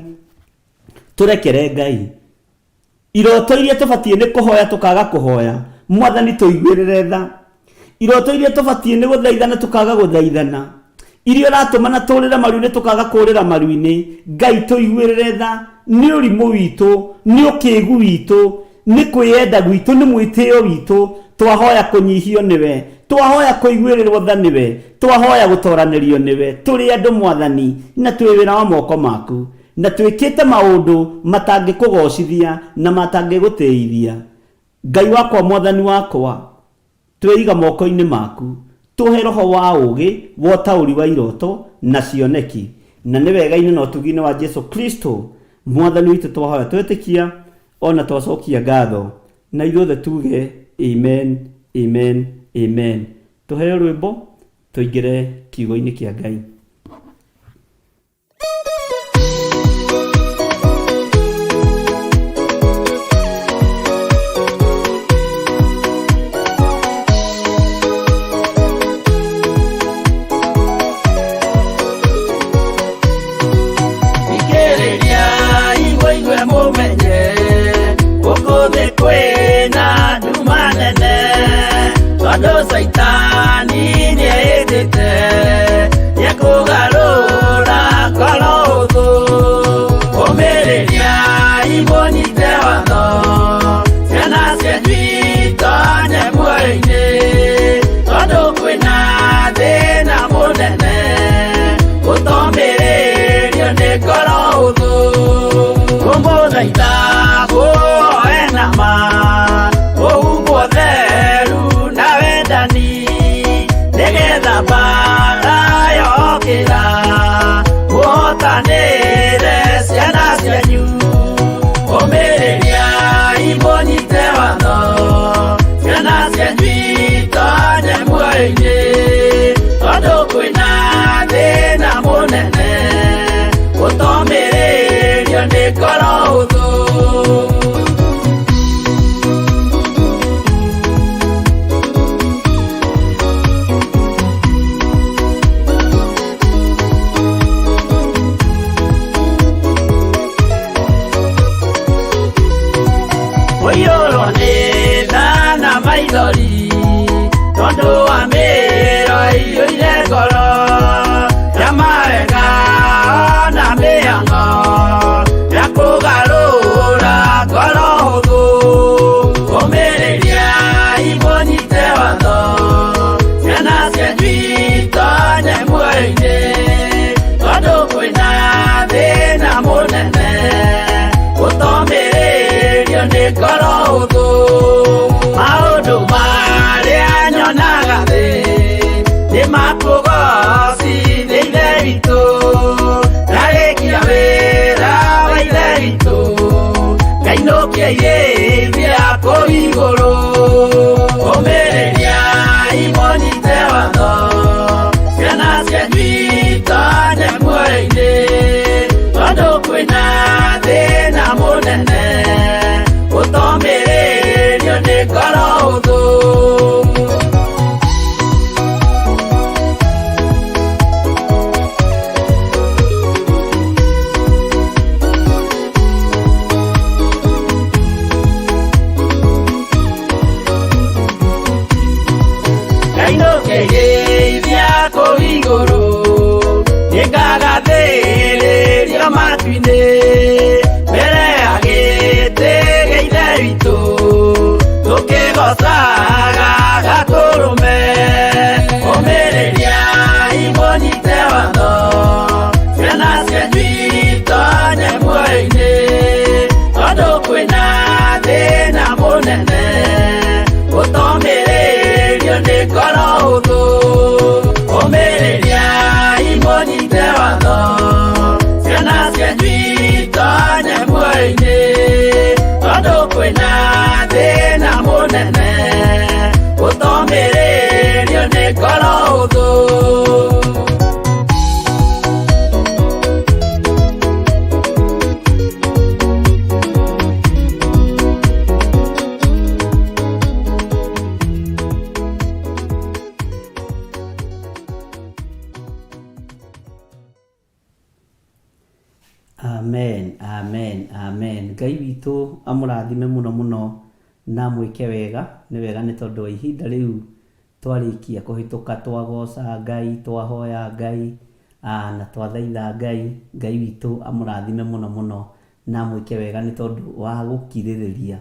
tũrekere Ngai. Iroto iria tũbatiĩ nĩ kũhoya tũkaga kũhoya, Mwathani tũiguĩrĩre tha. Iroto iria tũbatiĩ nĩ gũthaithana tũkaga gũthaithana. Iria ũratũmana tũrĩre maru-inĩ tũkaga kũrĩra maru-inĩ, Ngai tũiguĩrĩre tha. Nĩ ũrimũ witũ, nĩ ũkĩgu witũ, nĩ kwĩyenda gwitũ, nĩ mwĩtĩo witũ. Twahoya kũnyihio nĩwe, twahoya kũiguĩrĩrwo tha nĩwe, twahoya gũtoranĩrio nĩwe. Tũrĩ andũ Mwathani, na twĩ wĩra wa moko maku. Na twĩkĩte maũndũ matangĩkũgoocithia na matangĩgũtĩithia. Ngai wakwa, Mwathani wakwa, tweiga moko-inĩ maku. Tũhe roho wa ũũgĩ wa ũtaũri wa iroto na cioneki. Na nĩ wega-inĩ na ũtugi-inĩ wa Jesu Kristo, Mwathani witũ twahoya twetĩkia, o na twacokia ngatho. Na ithuothe tuge, Amen, amen, amen. Tũheo rwĩmbo, tũingĩre kiugo-inĩ kĩa Ngai. Thikĩrĩria igwe mũmenye gũkũ thĩ kwĩna nduma nene tondũ Caitani nĩehĩtĩte nĩekũgarũra ngoro ũthũ. Ũmĩrĩria imũnyite watho ciana cianyu itonye muoyo-inĩ tondũ kwĩna thĩna mũnene gũtomĩrĩrio nĩ ngoro ũthũ. Kũmũthaitha mũhoe na ma mũhumbwo theru na wendani nĩgetha mbara yokĩra mũhotanĩre ciana cianyu. Ũmĩrĩria imũnyite watho ciana cianyu itonye muoyo-inĩ tondũ kwĩna thĩna mũnene gũtomĩrĩrio nĩ ngoro ũthũ. Ũiyũrwo nĩ tha na maithori tondũ wa mĩro ĩiyũire ngoro ya mawega na mĩhang'o ya kũgarũra ngoro hũthũ. Ũmĩrĩria imũnyite watho ciana cianyu itonye muoyo-inĩ tondũ kwĩna thĩna mũnene gũtomĩrĩrio nĩ ngoro hũthũ. Maũndũ marĩa nyonaga thĩ nĩ makũgocithia Ithe witũ, ndarĩkia wĩra wa Ithe witũ ngainũkia irĩithia kũu igũrũ. Ũmĩrĩria imũnyite watho ciana cianyu itonye muoyo-inĩ tondũ kwĩna thĩna mũnene gũtomĩrĩrio nĩ ngoro hũthũ. Ngainũkĩrĩithia kũu igũrũ nĩngagathĩrĩrio matu-inĩ mbere ya gĩtĩ gĩa Ithe witũ tũkĩgocaga Gatũrũme. Ũmĩrĩria imũnyite watho ciana cianyu itonye muoyo-inĩ tondũ kwĩna thĩna mũnene Amen, amen, amen. Ngai witũ amũrathime mũno mũno na amwĩke wega. Nĩ wega nĩ tondũ wa ihinda rĩu twarĩkia kũhĩtũka twagoca Ngai, twahoya Ngai, na twathaitha Ngai. Ngai witũ amũrathime mũno mũno na amwĩke wega nĩ tondũ wa gũkirĩrĩria.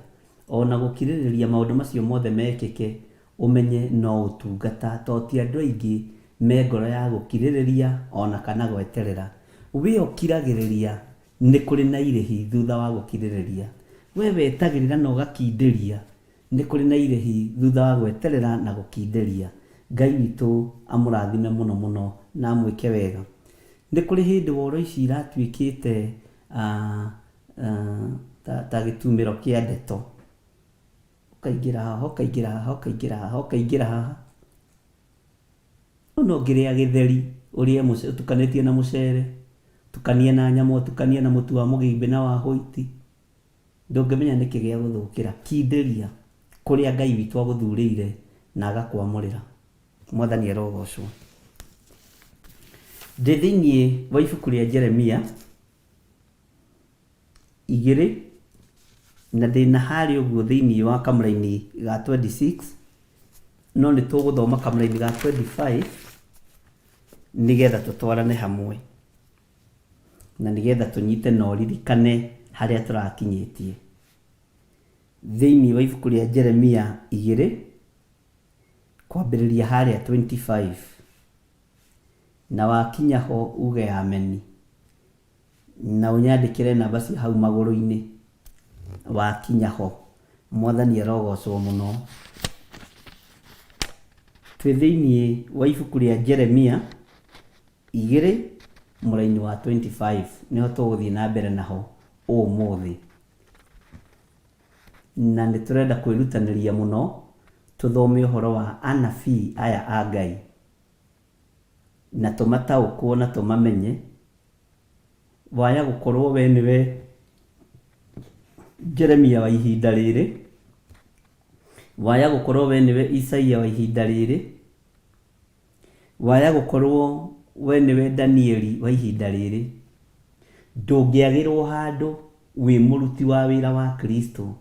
Ona gũkirĩrĩria maũndũ macio mothe mekĩke, ũmenye no ũtungata to ti andũ aingĩ me ngoro ya gũkirĩrĩria ona kana gweterera. We ũkiragĩrĩria nĩ kũrĩ na irĩhi thutha wa gũkirĩrĩria. We wetagĩrĩra na ũgakindĩria nĩ kũrĩ na irĩhi thutha wa gweterera na gũkindĩria. Ngai witũ amũrathime mũno mũno na amwĩke wega. Nĩ kũrĩ hĩndĩ woro ici iratuĩkĩte ta gĩtumĩro kĩa ndeto. Ũkaingĩra haha, ũkaingĩra haha, ũkaingĩra haha, ũkaingĩra haha. Ona ũngĩrĩa gĩtheri, ũrĩe ũtukanĩtie na mũcere, ũtukanie na nyama, ũtukanie na mũtu wa mũgĩmbĩ na wa hwaiti, ndũngĩmenya nĩkĩ gĩa gũthũkĩra. Kindĩria kũrĩa Ngai witũ agũthurĩire na agakwamũrĩra. Mwathani arogocwo. Ndĩ thĩinĩ wa ibuku rĩa Jeremia igĩrĩ na ndĩna harĩa ũguo thĩinĩ wa kamũraini ga 26 no nĩ tũgũthoma kamũraini ga 25 nĩgetha tũtwarane hamwe na nĩgetha tũnyite na ũririkane harĩa tũrakinyĩtie. Thĩinĩ wa ibuku rĩa Jeremia igĩrĩ kwambĩrĩria harĩa 25 na wakinya ho uge ameni. Na ũnyandĩkĩre namba cia hau magũrũ-inĩ wakinya ho. Mwathani arogocwo mũno. Twĩ thĩinĩ wa ibuku rĩa Jeremia igĩrĩ mũraini wa 25 nĩho tũgũthiĩ na mbere naho ũmũthĩ. Na nĩ tũrenda kwĩrutanĩria mũno tũthome ũhoro wa anabii aya a Ngai. Na tũmataũkwo na tũmamenye, waya gũkorwo we nĩwe Jeremia wa ihinda rĩrĩ, waya gũkorwo we nĩwe Isaia wa ihinda rĩrĩ, waya gũkorwo we nĩwe Danieli wa ihinda rĩrĩ, ndũngĩagĩrwo handũ wĩ mũruti wa wĩra wa Kristo.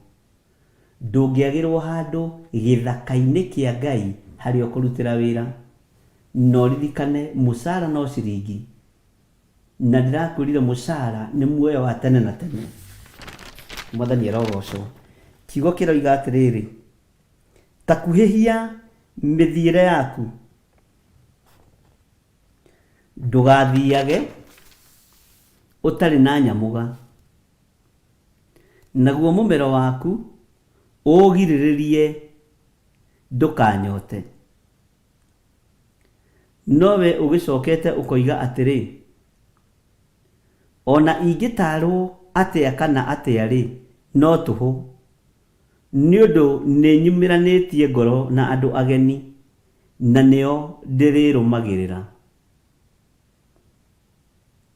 Ndũngĩagĩrwo handũ gĩthaka-inĩ kĩa Ngai harĩa ũkũrutĩra wĩra. Na ũririkane mũcara no ciringi. Na ndĩrakwĩrire mũcara nĩ muoyo wa tene na tene. Mwathani arogocwo. Kiugo kĩroiga atĩrĩrĩ, ta kuhĩhia mĩthiĩre yaku, ndũgathiage ũtarĩ na nyamũga. Naguo mũmero waku ũũgirĩrĩrie ndũkanyote. No wee ũgĩcokete ũkoiga atĩrĩ, O na ingĩtaarũo atĩa kana atĩa-rĩ, no tũhũ, nĩ ũndũ nĩnyumĩranĩtie ngoro na andũ ageni, na nĩo ndĩrĩrũmagĩrĩra.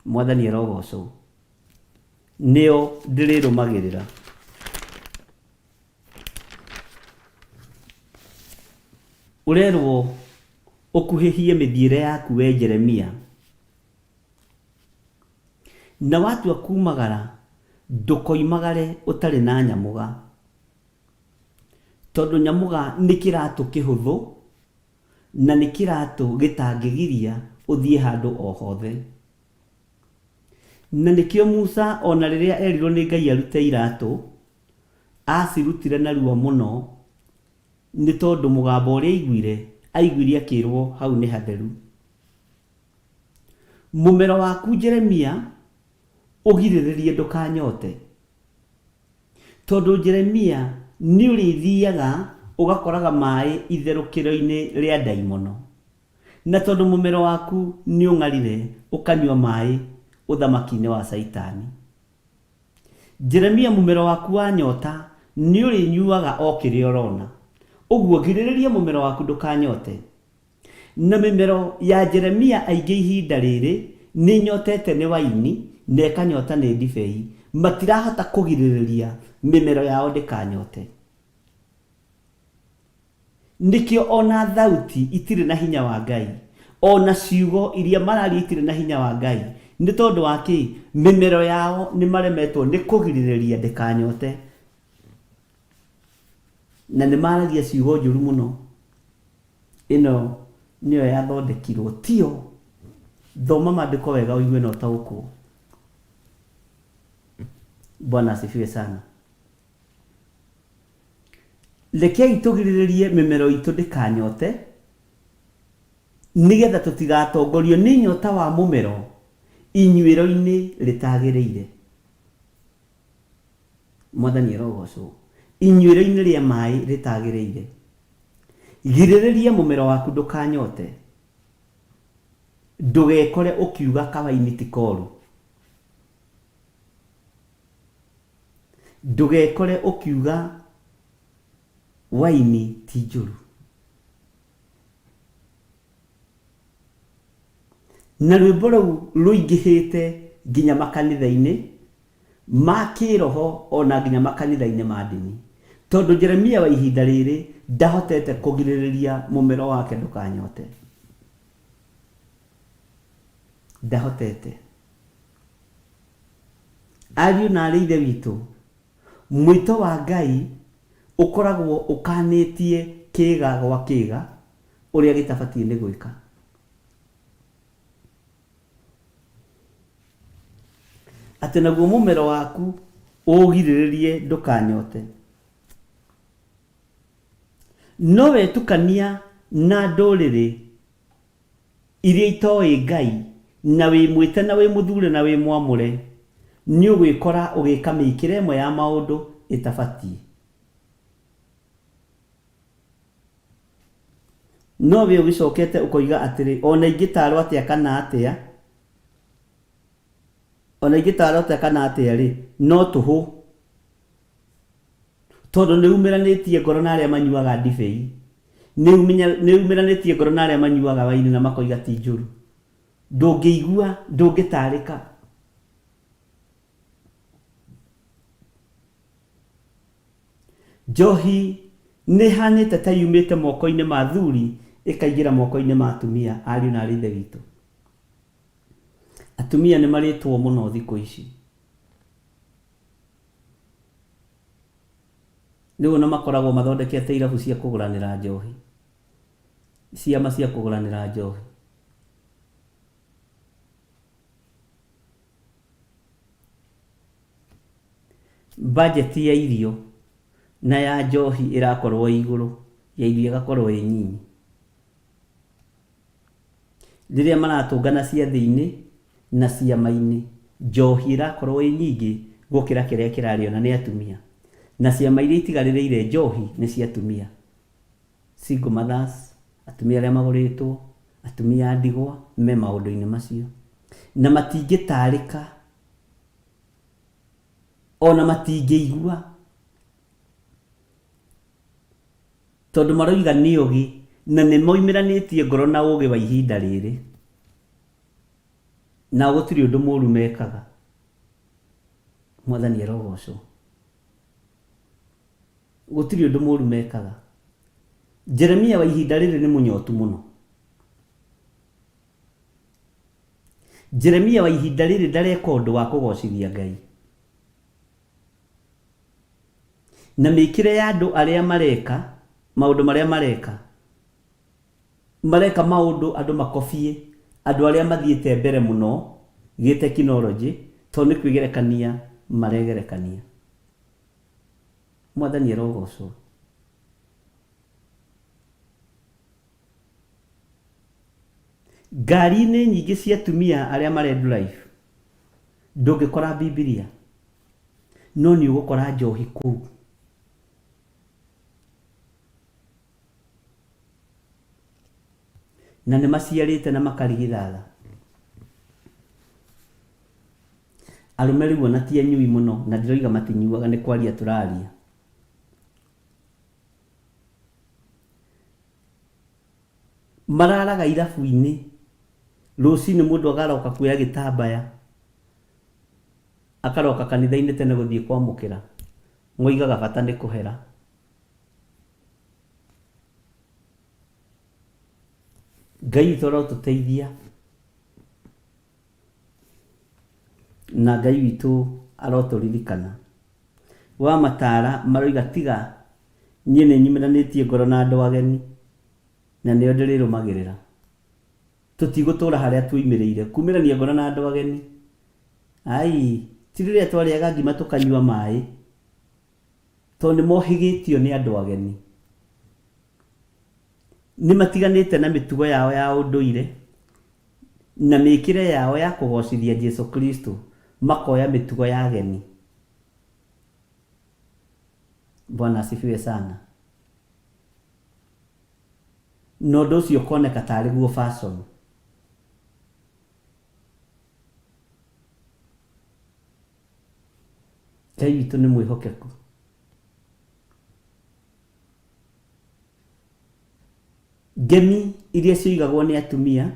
Mwathani arogocwo. Nĩo ndĩrĩrũmagĩrĩra. Ũrerwo ũkuhĩhie mĩthiĩre yaku we Jeremia, na watua kumagara ndũkoimagare ũtarĩ na nyamũga, tondũ nyamũga nĩ kĩratũ kĩhũthũ na nĩ kĩratũ gĩtangĩgiria ũthiĩ handũ o hothe. Na nĩkĩo Musa o na rĩrĩa erirwo nĩ Ngai arute iratũ, acirutire na ruo mũno nĩ tondũ mũgambo ũrĩa aiguire, aiguire akĩrwo hau nĩ hatheru. Mũmero waku Jeremia ũgirĩrĩrie ndũkanyote. Tondũ Jeremia nĩ ũrĩthiaga ũgakoraga maĩ itherũkĩro-inĩ rĩa ndaimono. Na tondũ mũmero waku nĩũng'arire ũkanyua maĩ ũthamaki-inĩ wa Caitani. Jeremia mũmero waku wa nyota nĩũrĩnyuaga o kĩrĩa ũrona. Ũguo girĩrĩria mũmero waku ndũkanyote. Na mĩmero ya Jeremia aingĩ ihinda rĩrĩ nĩnyotete nĩ waini na ĩkanyota nĩ ndibei, matirahota kũgirĩrĩria mĩmero yao ndĩkanyote. Nĩkĩo o na thauti itirĩ na hinya wa Ngai, o na ciugo iria mararia itirĩ na hinya wa Ngai, Nĩ tondũ wa kĩ? Mĩmero yao nĩ maremetwo nĩ kũgirĩrĩria ndĩkanyote. Na nĩ maragia ciugo njũru mũno. Ĩno nĩyo yathondekirwo, tiyo. Thoma maandĩko wega ũigue na ũtaũkwo. Bwana asifiwe sana. Rekei tũgirĩrĩrie mĩmero itũ ndĩkanyote, nĩgetha tũtigatongorio nĩ nyota wa mũmero inyuĩro-inĩ rĩtagĩrĩire. Mwathani arogocwo. Inyuĩro-inĩ rĩa maĩ rĩtagĩrĩire. Girĩrĩria mũmero waku ndũkanyote. Ndũgekore ũkiuga kawaini ti koru. Ndũgekore ũkiuga waini ti njũru. Na rwĩmbo rũu rũingĩhĩte nginya makanitha-inĩ ma kĩroho ona nginya makanitha-inĩ ma ndini. Tondũ Jeremia wa ihinda rĩrĩ ndahotete kũgirĩrĩria mũmero wake ndũkanyote. Ndahotete. Ariũ na aarĩ a Ithe witũ, mwĩto wa Ngai ũkoragwo ũkanĩtie kĩĩga gwa kĩĩga ũrĩa gĩtabatiĩ nĩ gwĩka. Atĩ naguo mũmero waku ũũgirĩrĩrie ndũkanyote. No wetukania na ndũrĩrĩ iria itoĩ Ngai, na wĩ mwĩte na wĩ mũthure na wĩ mwamũre, nĩũgwĩkora ũgĩka mĩkĩre ĩmwe ya maũndũ ĩtabatiĩ. No wee ũgĩcokete ũkoiga atĩrĩ, 'O na ingĩtaarwo atĩa kana atĩa, o na ingĩtaarwo atĩa kana atĩa-rĩ, no tũhũ, tondũ nĩumĩranĩtie ngoro na arĩa manyuaga ndibei, nĩumĩranĩtie ngoro na arĩa manyuaga waini na makoiga ti njũru. Ndũngĩigua, ndũngĩtaarĩka. Njohi nĩ ĩhanĩte ta yumĩte moko-inĩ ma athuri ĩkaingĩra moko-inĩ ma atumia, ariũ na aarĩ a Ithe witũ. Atumia nĩ marĩtwo mũno thikũ ici. Rĩu ona makoragwo mathondekete irabu cia kũgũranĩra njohi, ciama cia kũgũranĩra njohi. Budget ya irio na ya njohi ĩrakorwo ĩ igũrũ, ya irio ĩgakorwo ĩ nyinyi. Rĩrĩa maratũngana ciathĩ-inĩ na ciama-inĩ, njohi ĩrakorwo ĩ nyingĩ gũkĩra kĩrĩa kĩrarĩo na nĩ atumia. Na ciama iria itigarĩrĩire njohi nĩ cia atumia. Single mothers, atumia arĩa magũrĩtwo, atumia a ndigwa me maũndũ-inĩ macio. Na matingĩtarĩka ona matingĩigua tondũ maroiga nĩ ogĩ na nĩ moimĩranĩtie ngoro na ũgĩ wa ihinda rĩrĩ. Nao gũtirĩ ũndũ mũru mekaga. Mwathani arogocwo. Gũtirĩ ũndũ mũru mekaga. Jeremia wa ihinda rĩrĩ nĩ mũnyotu mũno. Jeremia wa ihinda rĩrĩ ndareka ũndũ wa kũgocithia Ngai. Na mĩkĩre ya andũ arĩa mareka maũndũ marĩa mareka, mareka maũndũ andũ makobie andũ arĩa mathiĩte mbere mũno gĩ-tekinoronjĩ tondũ nĩ kwĩgerekania maregerekania. Mwathani arogocwo. Ngari-inĩ nyingĩ cia atumia arĩa mare drive ndũngĩkora Bibilia no nĩ ũgũkora njohi kũu. Na nĩ maciarĩte na makarigithatha. Arũme rĩu ona ti anyui mũno na ndiroiga matinyuaga nĩ kwaria tũraria. Mararaga irabu-inĩ, rũcinĩ mũndũ akaroka kuoya gĩtambaya, akaroka kanitha-inĩ tene gũthiĩ kwamũkĩra, moigaga bata nĩ kũhera. Ngai witũ arotũteithia. Na Ngai witũ arotũririkana. Wamataara maroiga tiga niĩ nĩ nyumĩranĩtie ngoro na andũ ageni na nĩo ndĩrĩrũmagĩrĩra. Tũtigũtũra harĩa tuoimĩrĩire. Kumĩrania ngoro na andũ ageni. Ai, ti rĩrĩa twarĩaga ngima tũkanyua maĩ. Tondũ nĩ mohĩgĩtio nĩ andũ ageni. Nĩ matiganĩte na mĩtugo yao ya ũndũire na mĩkĩre yao ya kũgocithia Jesu Kristo, makoya mĩtugo ya ageni. Bwana asifiwe sana. Na ũndũ ũcio ũkoneka tarĩ guo fashion. Ngai witũ nĩ mwĩhokeku. Ngemi iria cioigagwo nĩ atumia,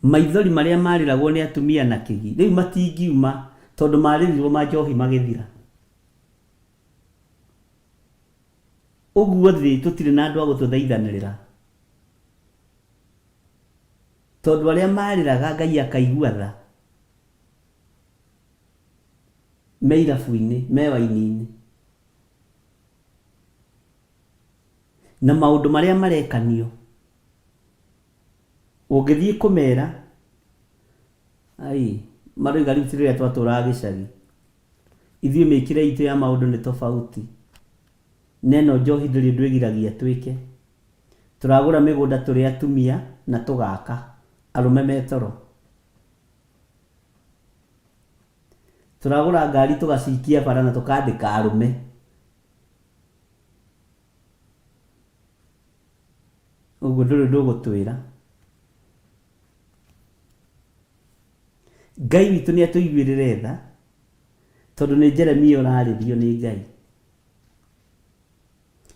maithori marĩa marĩragwo nĩ atumia na kĩgi, rĩu matingiuma tondũ marĩrirwo ma njohi magĩthira. Ũguo thĩ tũtirĩ na andũ a gũtũthaithanĩrĩra. Tondũ arĩa marĩraga Ngai akaigua tha, me irabu-inĩ, me waini-inĩ. Na maũndũ marĩa marekanio, ũngĩthiĩ kũmera, ai, maroiga rĩu ti rĩrĩa twatũraga gĩcagi. Ithuĩ mĩkĩre itũ ya maũndũ nĩ tofauti. Na ĩno njohi ndĩrĩ ũndũ ĩgiragia twĩke. Tũragũra mĩgũnda tũrĩ atumia na tũgaka, arũme me toro. Tũragũra ngari tũgacikia bara na tũkandĩka arũme. Ũguo ndũrĩ ũndũ ũgũtwĩra. Ngai witũ nĩ atũiguĩrĩre tha, tondũ nĩ Jeremia ũrarĩrio nĩ Ngai.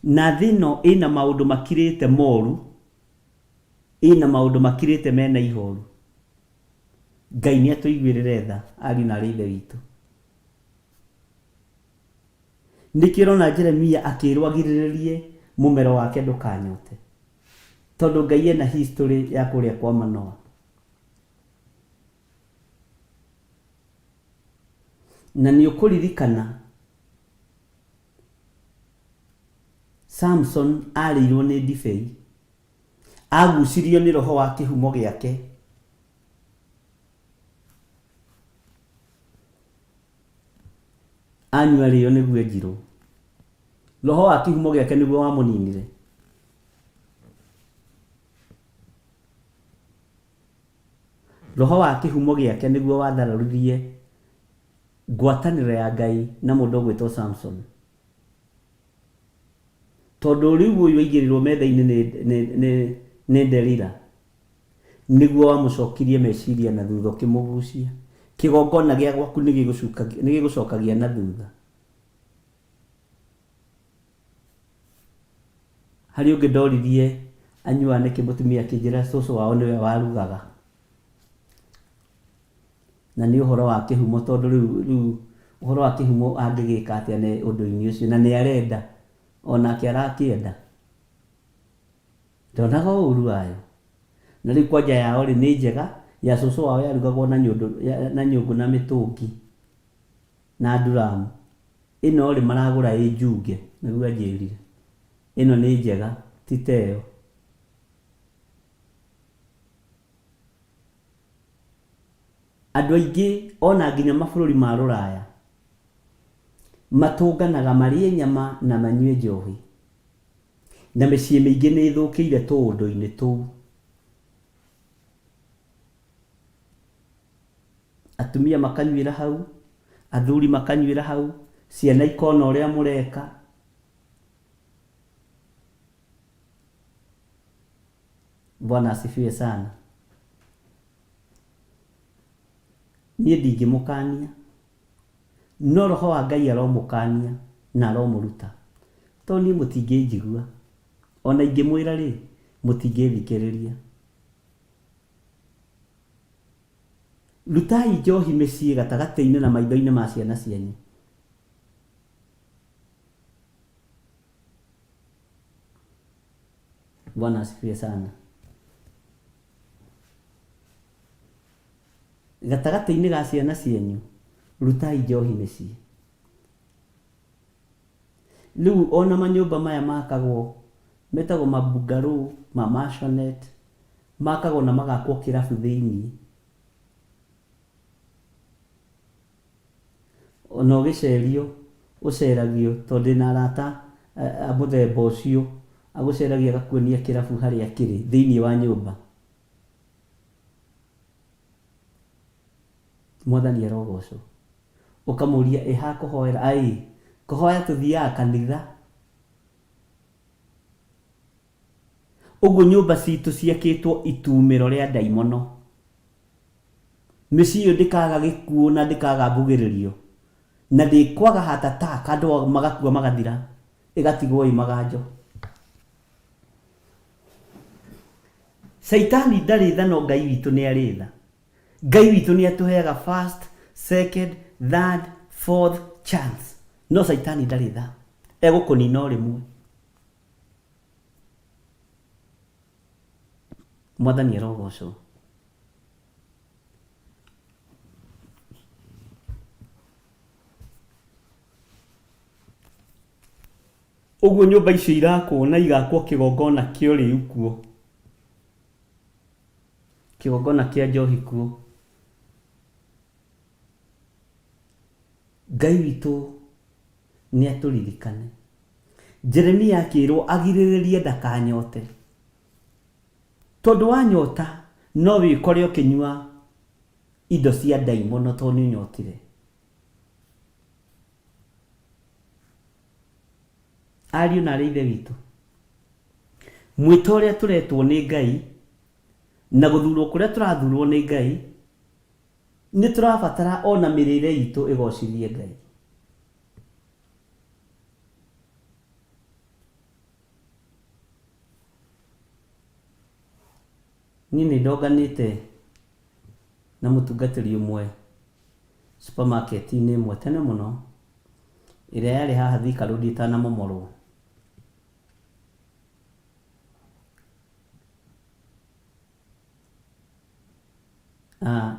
Na thĩ ĩno ĩna maũndũ makirĩte moru, ĩna maũndũ makirĩte mena ihoru. Ngai nĩ atũiguĩrĩre tha, ariũ na aarĩ a Ithe witũ. Nĩkĩo ũrona Jeremia akĩrwo agirĩrĩrie mũmero wake ndũkanyote. Tondũ Ngai ena history ya kũrĩa kwa Manoa. Na nĩ ũkũririkana Samson arĩirwo nĩ ndibei. Agucirio nĩ roho wa kĩhumo gĩake. Anyua rĩo nĩguo enjirwo. Roho wa kĩhumo gĩake nĩguo wamũninire. Roho wa kĩhumo gĩake nĩguo wathararirie ngwatanĩro ya Ngai na mũndũ ũgwĩtwo Samson. Tondũ rĩu ũyũ aigĩrĩrwo metha-inĩ nĩ, nĩ, nĩ, nĩ Delila, nĩguo wamũcokirie meciria na thutha ũkĩmũgucia. Kĩgongona gĩa gwaku nĩ gĩgũcokagia na thutha. Harĩ ũngĩ ndoririe anyuaga nĩkĩ mũtumia akĩnjĩra cũcũ wao nĩwe warugaga. Na nĩ ũhoro wa kĩhumo tondũ rĩu rĩu ũhoro wa kĩhumo angĩgĩka atĩa nĩ ũndũ-inĩ ũcio na nĩ arenda onake arakĩenda. Ndonaga ũru wayo. Na rĩu kwanja yao rĩ nĩ njega ya cũcũ wao yarugagwo na nyũndũ na nyũngũ na mĩtũngi na nduramu. Ĩno rĩ maragũra ĩ njunge nĩguo anjĩrire. Ĩno nĩ njega ti ta ĩyo. Andũ aingĩ ona nginya mabũrũri ma rũraya matũnganaga marĩe nyama na manyue njohi. Na mĩciĩ mĩingĩ nĩ ĩthũkĩire tũũndũ-inĩ tũu. Atumia makanyuĩra hau, athuri makanyuĩra hau, ciana ikona ũrĩa mũreka. Bwana asifiwe sana. Niĩ ndingĩmũkania, no Roho wa Ngai aromũkania na aromũruta. Tondũ niĩ mũtingĩnjigua, ona ingĩmwĩra rĩ, mũtingĩthikĩrĩria. Rutai njohi mĩciĩ gatagatĩ-inĩ na maitho-inĩ ma ciana cianyu. Bwana asifiwe sana. Gatagatĩ-inĩ ga ciana cianyu, rutai njohi mĩciĩ. Rĩu ona manyũmba maya makagwo metagwo ma bungalow, ma maisonette, makagwo na magakwo kĩrabu thĩiniĩ. Ona ũgĩcerio ũceragio tondũ ndĩna arata a mũthemba ũcio, agũceragia agakuonia kĩrabu harĩa kĩrĩ thĩiniĩ wa nyũmba. Mwathani arogocwo. Ũkamũria ĩ ha kũhoera? Aii, kũhoya tũthiaga kanitha. Ũguo nyũmba citũ ciakĩtwo itumĩro rĩa ndaimono. Mĩciĩ ĩyo ndĩkaga gĩkuũ na ndĩkaga mbugĩrĩrio, na ndĩkwaga heart attack, andũ magakua magathira, ĩgatigwo ĩ maganjo. Caitani ndarĩ tha no Ngai witũ nĩ arĩ tha. Ngai witũ nĩ atũheaga first, second, third, fourth chance. No Caitani ndarĩ tha. Egũkũnina o rĩmwe. Mwathani arogocwo. Ũguo nyũmba icio irakwo na igakwo kĩgongona kĩa ũrĩu kuo, kĩgongona kĩa njohi kuo. Ngai witũ nĩ atũririkane. Jeremia akĩrwo agirĩrĩrie ndakanyote. Tondũ wanyota no wĩkore ũkĩnyua indo cia ndaimono tondũ nĩ ũnyotire. Ariũ na aarĩ a Ithe witũ, mwĩto ũrĩa tũretwo nĩ Ngai na gũthurwo kũrĩa tũrathurwo nĩ Ngai, nĩ tũrabatara o na mĩrĩre itũ ĩgocithie Ngai. Niĩ nĩ ndonganĩte na mũtungatĩri ũmwe supermarket-inĩ ĩmwe tene mũno, ĩrĩa yarĩ haha Thika Road ĩtanamomorwo.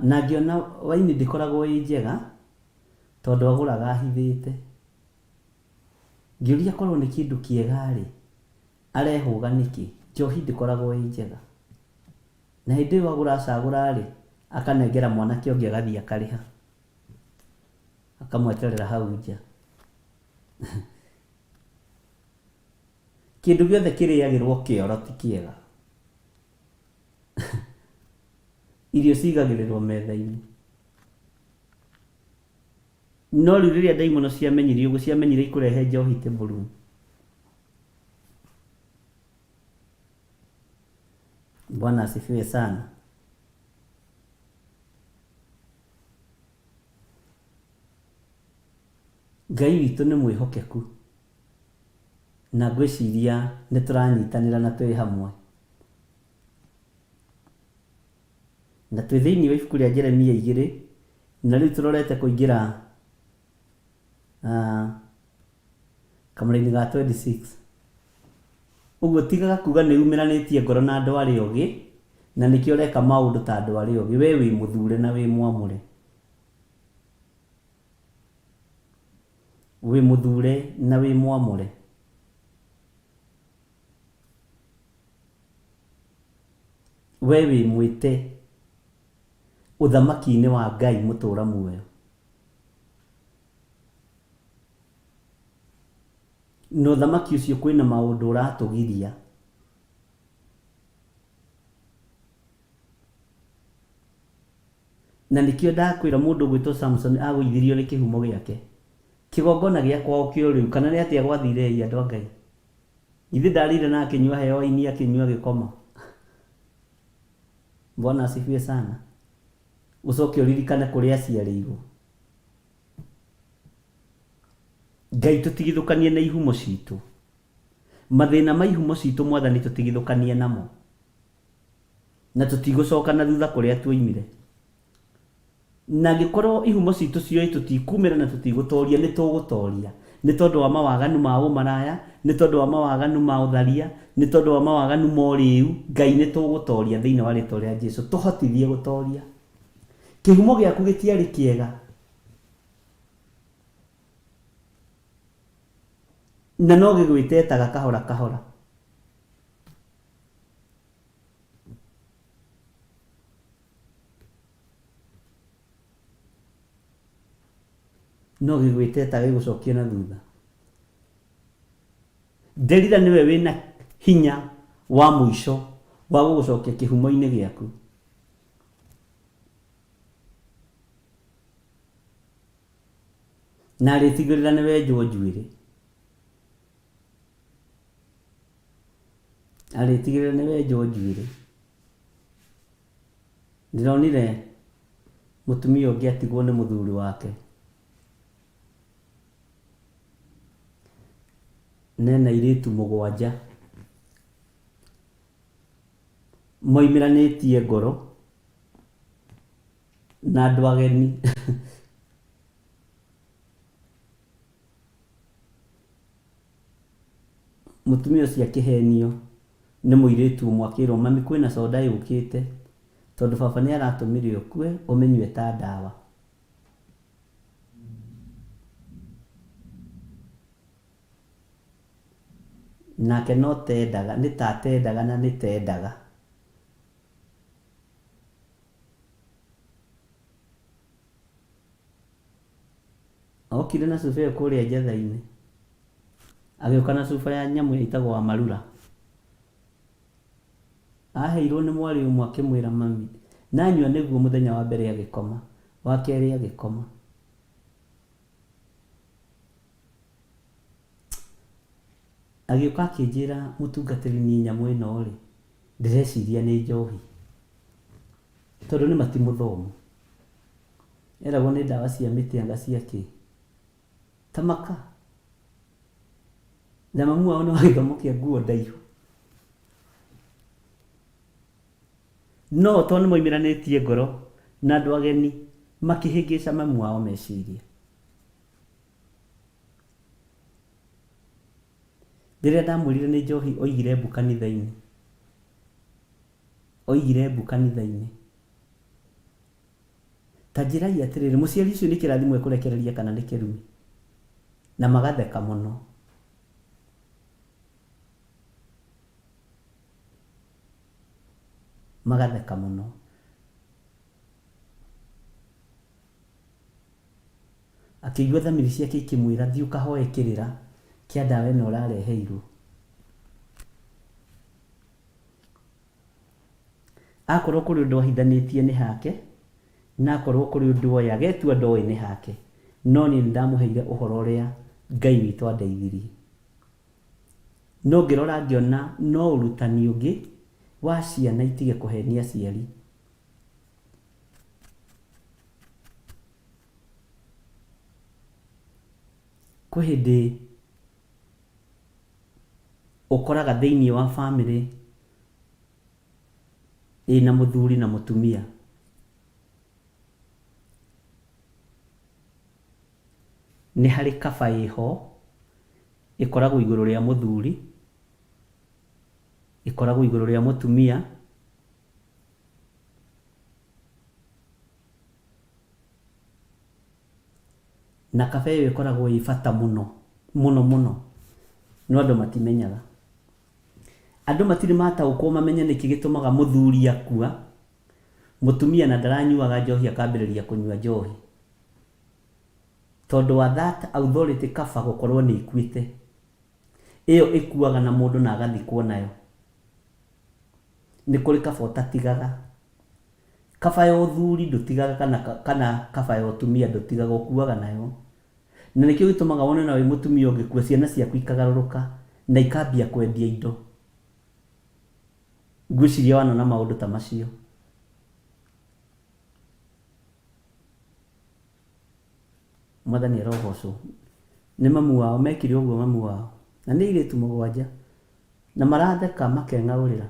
Na ngĩona waini ndĩkoragwo ĩ njega, tondũ agũraga ahithĩte. Ngĩũria korwo nĩ kĩndũ kĩega rĩ, arehũga nĩkĩ? Njohi ndĩkoragwo ĩ njega. Na hĩndĩ ĩyo agũra acagũra rĩ, akanengera mwanake ũngĩ agathiĩ akarĩha. Akamweterera hau nja. Kĩndũ gĩothe kĩrĩagĩrwo kĩoro ti kĩega. Irio cigagĩrĩrwo metha-inĩ. No rĩu rĩrĩa ndaimono ciamenyire ũguo, ciamenyire ikũrehe njohi table room. Bwana asifiwe sana. Ngai witũ nĩ mwĩhokeku na ngwĩciria nĩ tũranyitanĩra na twĩ hamwe. Na twĩ thĩinĩ wa ibuku rĩa Jeremia igĩrĩ na rĩu tũrorete kũingĩra kamũra-inĩ ga 26. Ũguo tigaga kuga nĩ umĩranĩtie ngoro na andũ arĩa ogĩ na nĩkĩo ũreka maũndũ ta andũ arĩa ogĩ. We wĩ mũthure na wĩ mwamũre. Wĩ mũthure na wĩ mwamũre. We wĩ mwĩte ũthamaki-inĩ wa Ngai mũtũra muoyo. Na ũthamaki ũcio kwĩna maũndũ ũratũgiria. Na nĩkĩo ndakwĩra mũndũ ũgwĩtwo Samson agũithirio nĩ kĩhumo gĩake. Kĩgongona gĩa kwao kĩa ũrĩu, kana nĩ atĩa gwathire ĩ andũ a Ngai? Githĩ ndarĩire na akĩnyua heo waini akĩnyua agĩkoma? Bwana asifiwe sana. Ũcoke ũririkane kũrĩa aciarĩirwo. Ngai tũtigithũkanie na ihumo citũ. Mathĩna ma ihumo citũ Mwathani tũtigithũkanie namo. Na tũtigũcoka na thutha kũrĩa tuoimire. Na angĩkorwo ihumo citũ cioĩ tũtikumĩra na tũtigũtoria, nĩ tũgũtoria. Nĩ tondũ wa mawaganu ma ũmaraya, nĩ tondũ wa mawaganu ma ũtharia, nĩ tondũ wa mawaganu ma ũrĩu, Ngai nĩ tũgũtoria thĩinĩ wa rĩtwa rĩa Jesu. Tũhotithie gũtoria. Kĩhumo gĩaku gĩtiarĩ kĩega. Na no gĩgwĩtetaga kahora kahora. No gĩgwĩteta gĩgũcokie na thutha. Delila nĩwe wĩna hinya wa mũico wa gũgũcokia kĩhumo-inĩ gĩaku. Na arĩtigĩrĩra nĩ wenjwo njuĩrĩ. Arĩtigĩrĩra nĩ wenjwo njuĩrĩ. Ndĩronire mũtumia ũngĩ atigwo nĩ mũthuri wake. Na ena airĩtu mũgwanja. Moimĩranĩtie ngoro na andũ ageni. Mũtumia ũcio akĩhenio nĩ mũirĩtu ũmwe akĩrwo mami kwĩna soda yũkĩte tondũ baba nĩ aratũmire ũkue ũmĩnyue ta ndawa. Nake no tendaga, nĩ ta atendaga na nĩ tendaga. Okire na cuba ĩyo kũrĩa njatha-inĩ, agĩũka na cuba ya nyamũ ĩtagwo amarura. Aheirwo nĩ mwarĩ ũmwe akĩmwĩra mami, nanyua nĩguo mũthenya wa mbere agĩkoma, wa kerĩ agĩkoma. Agĩũka akĩnjĩra mũtungatĩri niĩ nyamũ ĩno rĩ, ndĩreciria nĩ njohi. Tondũ nĩma ti mũthomu. Eragwo nĩ ndawa cia mĩtĩ anga cia kĩ. Ta maka. Na mamu wao nĩ wa gĩthomo kĩa nguo ndaihu. No tondũ nĩ moimĩranĩtie ngoro na andũ ageni makĩhĩngĩca mamu wao meciria. Rĩrĩa ndamwĩrire nĩ njohi oigire mbu kanitha-inĩ. Oigire mbu kanitha-inĩ. Ta njĩrai atĩrĩrĩ, mũciari ũcio nĩ kĩrathimo ekũrekereria kana nĩ kĩrumi? Na magatheka mũno. Magatheka mũno. Akĩigua thamiri ciake ikĩmwĩra, Thiĩ ũkahoe kĩrĩra kĩa ndawa ĩno ũrareheirwo. Akorwo kũrĩ ũndũ ahithanĩtie nĩ hake, na akorwo kũrĩ ũndũ oĩ agetua ndoĩ nĩ hake, no niĩ nĩndamũheire ũhoro ũrĩa Ngai witũ andeithirie. No ngĩrora ngĩona no ũrutani ũngĩ wa ciana itige kũhenia aciari. Kwĩ hĩndĩ ũkoraga thĩinĩ wa bamĩrĩ ĩna mũthuri na mũtumia, nĩ harĩ cover ĩho ĩkoragwo igũrũ rĩa mũthuri, ĩkoragwo igũrũ rĩa mũtumia. Na kaba ĩyo ĩkoragwo ĩ bata mũno, mũno mũno, no andũ matimenyaga. Andũ matirĩ mataũkwo mamenye nĩkĩ gĩtũmaga mũthuri akua, mũtumia na ndaranyuaga njohi akambĩrĩria kũnyua njohi. Tondũ wa that authority kaba gũkorwo nĩ ĩkuĩte. Ĩyo ĩkuaga na mũndũ na agathikwo nayo. Nĩ kũrĩ kaba ũtatigaga. Kaba ya ũthuri ndũtigaga kana kana kaba ya ũtumia ndũtigaga ũkuaga nayo. Na nĩkĩo gĩtũmaga wone ona wĩ mũtumia ũngĩkua ciana ciaku ikagarũrũka na ikambia kwendia indo. Ngwĩciria wanona maũndũ ta macio. Mwathani arogocwo. Nĩ mamu wao mekire ũguo mamu wao. Na nĩ airĩtu mũgwanja. Na maratheka makeng'aũrĩra.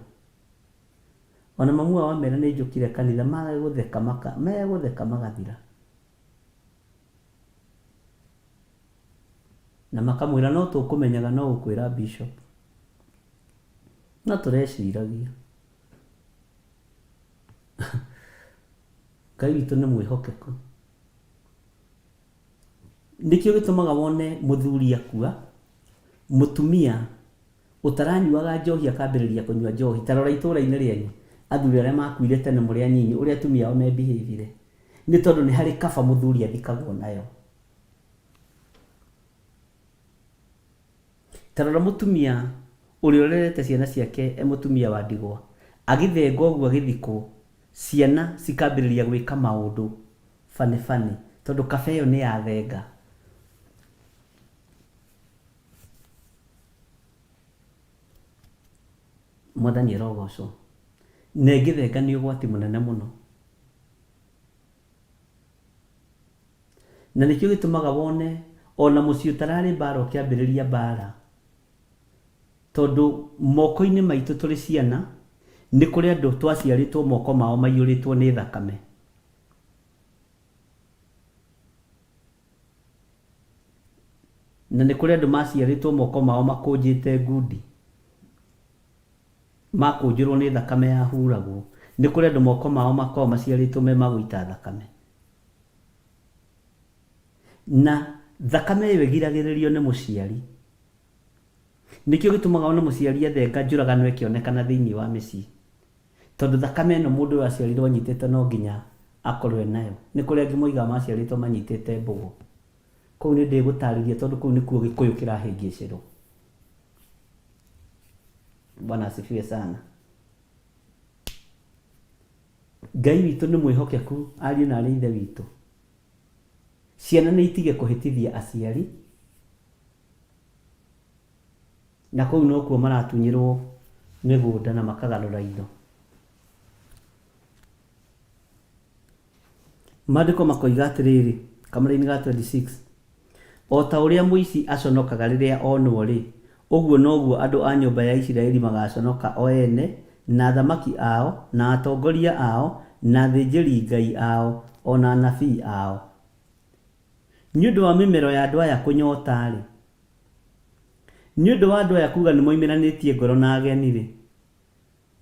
Ona mamu wao amera nĩ njũkire kanitha megũtheka maka megũtheka magathira. Na makamwĩra no tũkũmenyaga no gũkwĩra bishop. No tũreciragia. Ngai witũ nĩ mwĩhokeku. Nĩkĩo gĩtũmaga wone mũthuri akua, mũtumia ũtaranyuaga njohi akambĩrĩria kũnyua njohi. Ta rora itũra-inĩ rĩanyu, athuri arĩa makuire tene mũrĩ anyinyi, ũrĩa atumia ao me behave-ire. Nĩ tondũ nĩ harĩ kaba mũthuri athikagwo nayo. Ta rora mũtumia ũrĩa ũrerete ciana ciake e mũtumia wa ndigwa, agĩthenga ũguo agĩthikwo, ciana cikambĩrĩria gwĩka maũndũ funny funny tondũ kaba ĩyo nĩ yathenga. Mwathani arogocwo. Na ĩngĩthenga nĩ ũgwati mũnene mũno. Na nĩkĩo gĩtũmaga wone ona mũciĩ ũtararĩ mbara ũkĩambĩrĩria mbara. Tondũ moko-inĩ maitũ tũrĩ ciana, nĩ kũrĩ andũ twaciarĩtwo moko mao maiyũrĩtwo nĩ thakame. Na nĩ kũrĩ andũ maciarĩtwo moko mao makũnjĩte ngundi. Makũnjĩrwo nĩ thakame yahuragwo. Nĩ kũrĩ andũ moko mao makoragwo maciarĩtwo me ma gũita thakame. Na thakame ĩyo ĩgiragĩrĩrio nĩ mũciari. Nĩkĩo gĩtũmaga one mũciari athenga njũragano ĩkĩonekana thĩinĩ wa mĩciĩ. Tondũ thakame ĩno mũndũ ũyũ aciarirwo anyitĩte no nginya akorwo enayo. Nĩ kũrĩ angĩ moigaga maciarĩtwo manyitĩte mbũgũ. Kũu nĩ ndĩgũtarĩria tondũ kũu nĩkuo gĩkũyũ kĩrahĩngĩcĩrwo. Bwana asifiwe sana. Ngai witũ nĩ mwĩhokeku ariũ na arĩ ithe witũ. Ciana nĩ itige kũhĩtithia aciari na kũu nokuo maratunyĩrwo mĩgũnda na makagarũra indo. Maandĩko makoiga atĩrĩrĩ, kamũra-inĩ ga 26, O ta ũrĩa mũici aconokaga rĩrĩa onwo-rĩ, ũguo noguo andũ a nyũmba ya Isiraeli magaaconoka o ene, na athamaki ao, na atongoria ao, na athĩnjĩri-Ngai ao, o na anabii ao. Nĩ ũndũ wa mĩmero ya andũ aya kũnyota-rĩ, nĩ ũndũ wa andũ aya kuuga nĩmoimĩranĩtie ngoro na ageni-rĩ,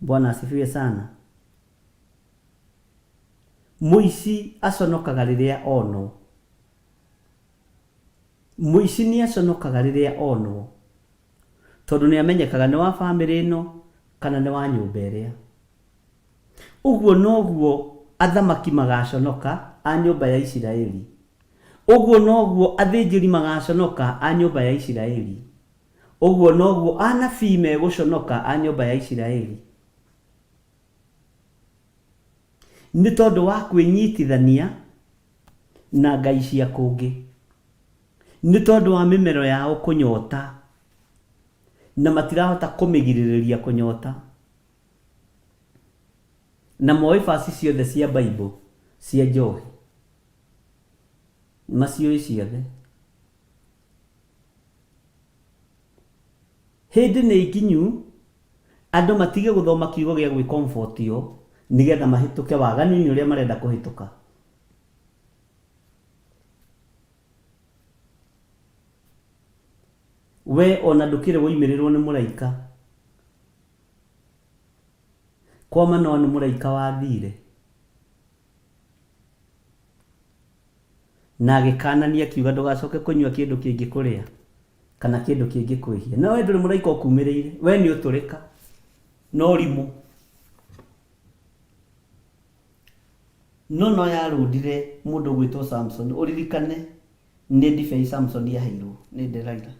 Bwana asifiwe sana. Mũici aconokaga rĩrĩa onwo. Mũici nĩ aconokaga rĩrĩa onwo, tondũ nĩ amenyekaga nĩ wa bamĩrĩ ĩno kana nĩ wa nyũmba ĩrĩa. Ũguo noguo athamaki magaconoka a nyũmba ya Isiraeli. Ũguo noguo athĩnjĩri magaconoka a nyũmba ya Isiraeli. Ũguo noguo anabii megũconoka a nyũmba ya Isiraeli. Nĩ tondũ wa kwĩnyitithania na ngai cia kũngĩ. Nĩ tondũ wa mĩmero yao kũnyota, na matirahota kũmĩgirĩrĩria kũnyota. Na moĩ verse ciothe cia Bible cia njohi. Maciũĩ ciothe. Hĩndĩ nĩ nginyu andũ matige gũthoma kiugo gĩa gwĩ comfort o nĩgetha mahĩtũke waganu-inĩ ũrĩa marenda kũhĩtũka. We ona ndũkĩrĩ woimĩrĩrwo nĩ mũraika. Kwa Manoa nĩ mũraika wathire. Na agĩkanania akiuga ndũgacoke kũnyua kĩndũ kĩngĩkũrĩa kana kĩndũ kĩngĩkwĩhia. No we ndũrĩ mũraika ũkumĩrĩire, we nĩ ũtũrĩka na ũrimũ. No no yarũndire mũndũ ũgwĩtwo Samson. Ũririkane nĩ ndibei Samson aheirwo nĩ Delilah.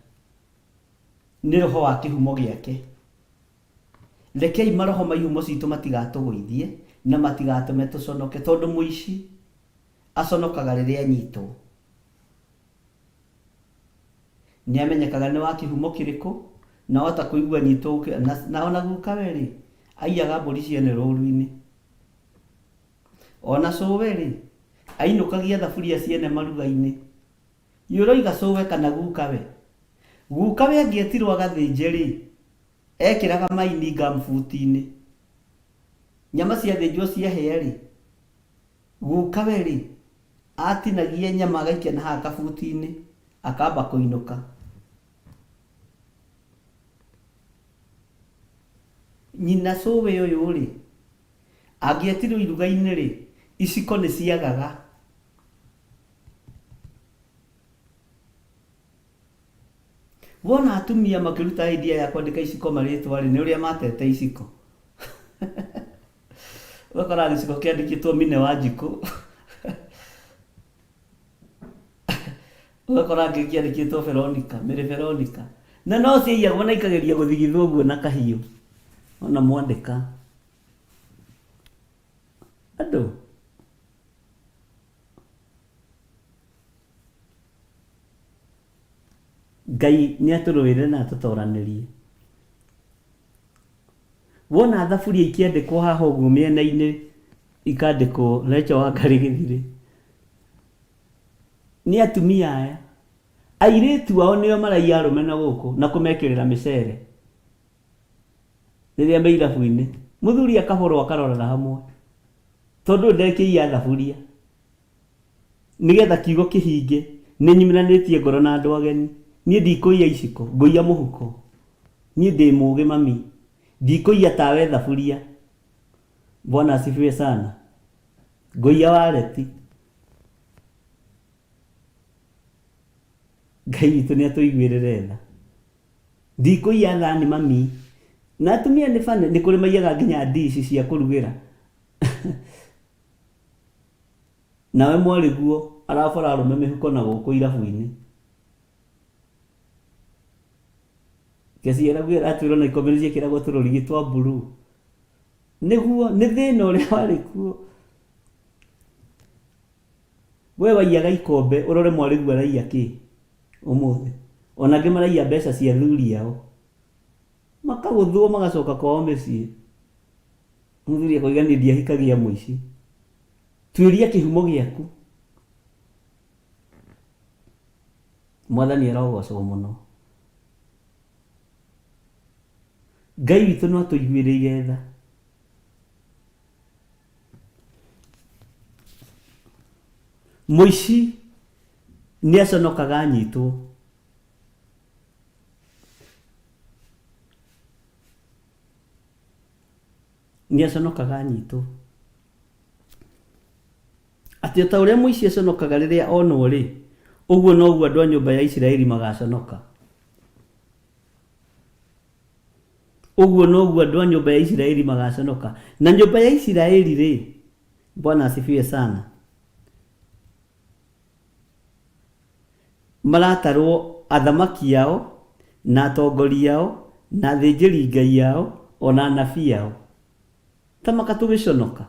Nĩ roho wa kĩhumo gĩake. Rekei maroho ma ihumo citũ matigatũgũithie na matigatũme tũconoke, tondũ mũici aconokaga rĩrĩa anyitwo. Nĩ amenyekaga nĩ wa kĩhumo kĩrĩkũ, na wahota kũigua anyitwo na ona gukawe rĩ, aiyaga mbũri ciene rũru-inĩ. Ona cũwe rĩ, ainũkagia thaburia ciene maruga-inĩ. Ĩ ũroiga cũwe kana gukawe? Gukawe angĩetirwo agathĩnje rĩ, ekĩraga maini gumboot-inĩ. Nyama ciathĩnjwo ciahĩa rĩ, gukawe rĩ, atinagia nyama agaikia na haha kabuti-inĩ, akamba kũinũka. Nyina cũwe ũyũ rĩ, angĩetirwo iruga-inĩ rĩ, Iciko nĩ ciagaga. Wona atumia makĩruta idea ya kwandĩka iciko marĩtwa rĩ, nĩ ũrĩa matete iciko. Ũgakora gĩciko kĩandĩkĩtwo Mine Wanjikũ. Ũgakora angĩ kĩandĩkĩtwo Veronica, Mary Veronica. Na no ciaiyagwo na ikageria gũthigithwo ũguo na kahiũ. Ona mwandĩka. Andũ. Ngai nĩ atũrũĩre na atũtoranĩrie. Wona thaburia ikĩandĩkwo haha ũguo mĩena-inĩ ikandĩkwo Rachel Wangari Gĩthirĩ, nĩ atumia aya. Airĩtu ao nĩo maraiya arũme na gũkũ na kũmekĩrĩra mĩcere rĩrĩa me irabu-inĩ. Mũthuri akahũrwo akarorera hamwe tondũ ũyũ ndekĩiya thaburia. Nĩgetha kiugo kĩhinge, nĩnyumanĩtie ngoro na andũ ageni. Niĩ ndikũiya iciko, ngũiya mũhuko. Niĩ ndĩ mũgĩ mami, ndikũiya tawe thaburia. Bwana asifiwe sana. Ngũiya wareti. Ngai witũ nĩatũiguĩrĩre tha. Ndikũiya thani mami. Na atumia nĩ funny, nĩ kũrĩ maiyaga nginya ndici cia kũrugĩra. Nawe mwarĩguo arabora arũme mĩhuko na gũkũ irabu-inĩ. Keciaraguo aratwĩra ona ikombe nĩ ciekĩragwo tũrũrigi twa blue. Nĩguo, nĩ thĩna ũrĩa warĩ kuo. We waiyaga ikombe ũrore mwarĩguo araiya kĩ ũmũthĩ. Ona angĩ maraiya mbeca cia athuri ao. Makagũthwo magacoka kwao mĩciĩ. Mũthuri akoiga niĩ ndiahikagia mũici. Tuĩria kĩhumo gĩaku. Mwathani arogocwo mũno. Ngai witũ no atũiguĩrĩire tha. Mũici nĩ aconokaga anyitwo. Nĩ aconokaga anyitwo. Atĩ o ta ũrĩa mũici aconokaga rĩrĩa onwo-rĩ, ũguo noguo andũ a nyũmba ya Isiraeli magaconoka. Ũguo noguo andũ a nyũmba ya Isiraeli magaconoka. Na nyũmba ya Isiraeli-rĩ, Bwana asifiwe sana, maratarwo athamaki ao, na atongoria ao, na athĩnjĩri Ngai ao, o na anabii ao. Ta maka tũgĩconoka.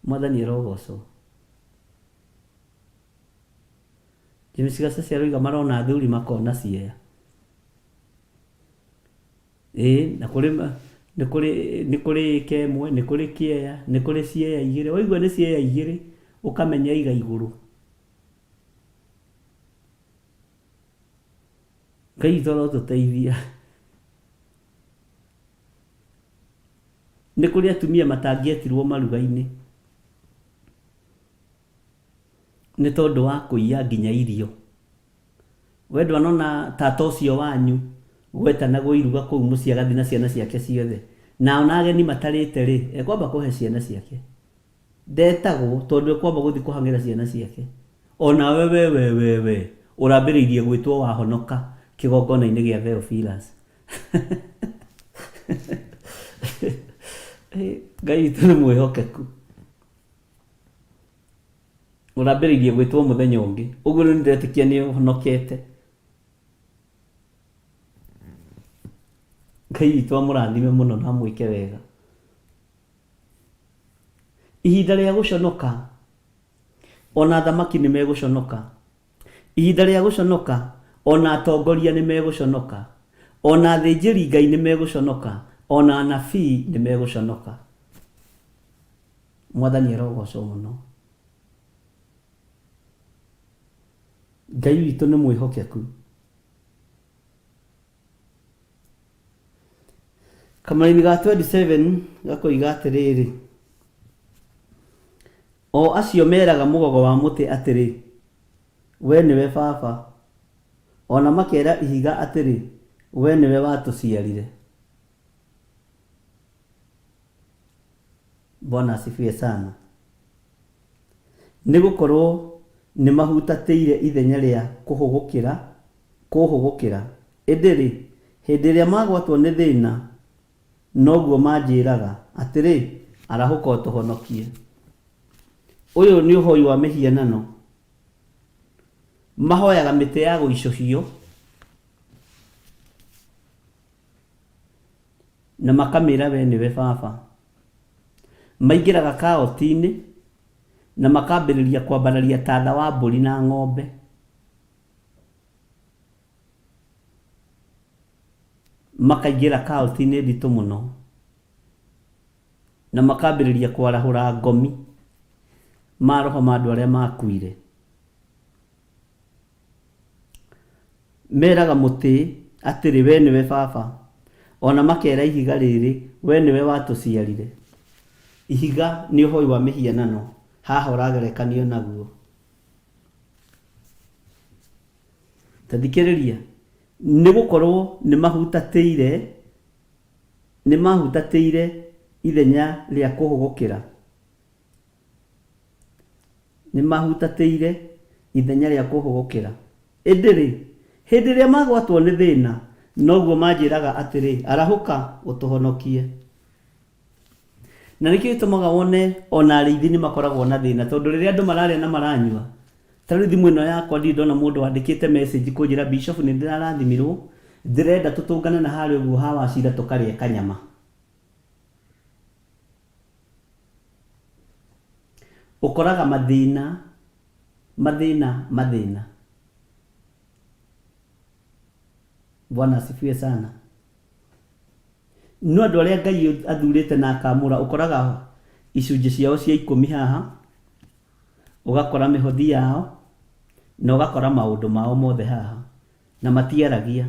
Mwathani arogocwo. James Gaceci aroiga marona athuri makona cieya. Ĩĩ na kũrĩ nĩ kũrĩ nĩ kũrĩ ĩka ĩmwe, nĩ kũrĩ kĩeya, nĩ kũrĩ cieya igĩrĩ. Waigua nĩ cieya igĩrĩ ũkamenya iga igũrũ. Ngai witũ arotũteithia. Nĩ kũrĩ atumia matangĩetirwo maruga-inĩ nĩ tondũ wa kũiya nginya irio. We ndwanona tata ũcio wanyu gwetanagwo iruga kũu mũciĩ agathiĩ na ciana ciake ciothe, na ona ageni matarĩte rĩ, ekwamba kũhe ciana ciake. Ndetagwo tondũ ekwamba gũthiĩ kũhang'ĩra ciana ciake. O nawe we we we we ũrambĩrĩirie gwĩtwo wahonoka kĩgongona-inĩ gĩa Theophilus. Ngai witũ nĩ mwĩhokeku. Ũrambĩrĩirie gwĩtwo mũthenya ũngĩ. Ũguo rĩu nĩndĩretĩkia nĩ ũhonokete. Ngai witũ amũrathime mũno na amwĩke wega. Ihinda rĩa gũconoka, ona athamaki nĩ megũconoka. Ihinda rĩa gũconoka, ona atongoria nĩ megũconoka. Ona athĩnjĩri Ngai nĩ megũconoka, ona anabii nĩ megũconoka. Mwathani arogocwo mũno. Ngai witũ nĩ mwĩhokeku. Kamũraini ga 27 gakoiga atĩrĩrĩ, o acio meraga mũgogo wa mũtĩ atĩrĩ, 'Wee nĩwe baba, o na makera ihiga atĩrĩ, 'Wee nĩwe watũciarire. Bwana asifiwe sana. Nĩ gũkorwo nĩ mahutatĩire ithenya rĩa kũhũgũkĩra, kũũhũgũkĩra. Ĩndĩ-rĩ, hĩndĩ ĩrĩa magwatwo nĩ thĩna, noguo manjĩraga, atĩrĩ, Arahũka ũtũhonokie. Ũyũ nĩ ũhoi wa mĩhianano. Mahoyaga mĩtĩ ya gũicũhio na makamĩra we nĩwe baba. Maingĩraga kaoti-inĩ na makambĩrĩria kwambararia tatha wa mbũri na ng'ombe. Makaingĩra kaoti-inĩ nditũ mũno na makambĩrĩria kwarahũra ngomi maroho ma andũ arĩa makuire. Meraga mũtĩ atĩrĩ, 'Wee nĩwe baba, o na makeera ihiga rĩrĩ, 'Wee nĩwe watũciarire. Ihiga nĩ ũhoi wa mĩhianano, haha ũragerekanio naguo. Ta thikĩrĩria, nĩ gũkorũo nĩ mahutatĩire, nĩ maahutatĩire ithenya rĩa kũhũgũkĩra. Nĩmahutatĩire ithenya rĩa kũhũgũkĩra. Ĩndĩ-rĩ, hĩndĩ ĩrĩa magwatwo nĩ thĩna, noguo manjĩraga atĩrĩ, 'Arahũka, ũtũhonokie! Na nĩkĩo gĩtũmaga wone o na arĩithi nĩ makoragwo na thĩna, tondũ rĩrĩa andũ mararĩa na maranyua, ta rĩu thimũ ĩno yakwa ndirĩ ndona mũndũ wandĩkĩte message kũnjĩra Bishop nĩ ndĩrarathimirwo, ndĩrenda tũtũngane na harĩa ũguo ha Wachira tũkarĩe kanyama. Ũkoraga mathĩna, mathĩna, mathĩna. Bwana asifiwe sana. No andũ arĩa Ngai athurĩte na akamũra ũkoraga icunjĩ ciao cia ikũmi haha, ũgakora mĩhothi yao, na ũgakora maũndũ mao mothe haha, na matiaragia.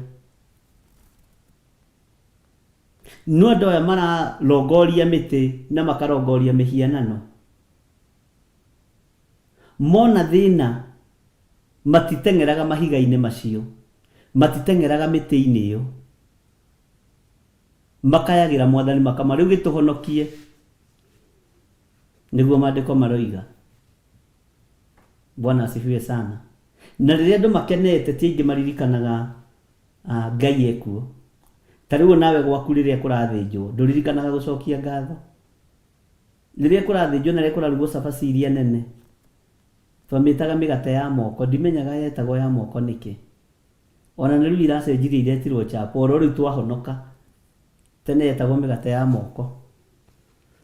No andũ aya mararongoria mĩtĩ na makarongoria mĩhianano, mona thĩna matiteng'eraga mahiga-inĩ macio, matiteng'eraga mĩtĩ-inĩ ĩyo, makayagĩra Mwathani makama rĩu gĩtũhonokie, nĩguo maandĩko maroiga. Bwana asifiwe sana. Na rĩrĩa andũ makenete ti aingĩ maririkanaga ah, Ngai ekuo. Ta rĩu nawe gwaku rĩrĩa kũrathĩnjwo ndũririkanaga gũcokia ngatho. Rĩrĩa kũrathĩnjwo na rĩrĩa kũrarugwo cabaci iria nene twamĩtaga mĩgate ya moko, ndimenyaga yetagwo ya moko nĩkĩ. Ona nĩ rĩu iracenjirie iretirwo chapo, oro rĩu twahonoka. Tene yetagwo mĩgate ya moko.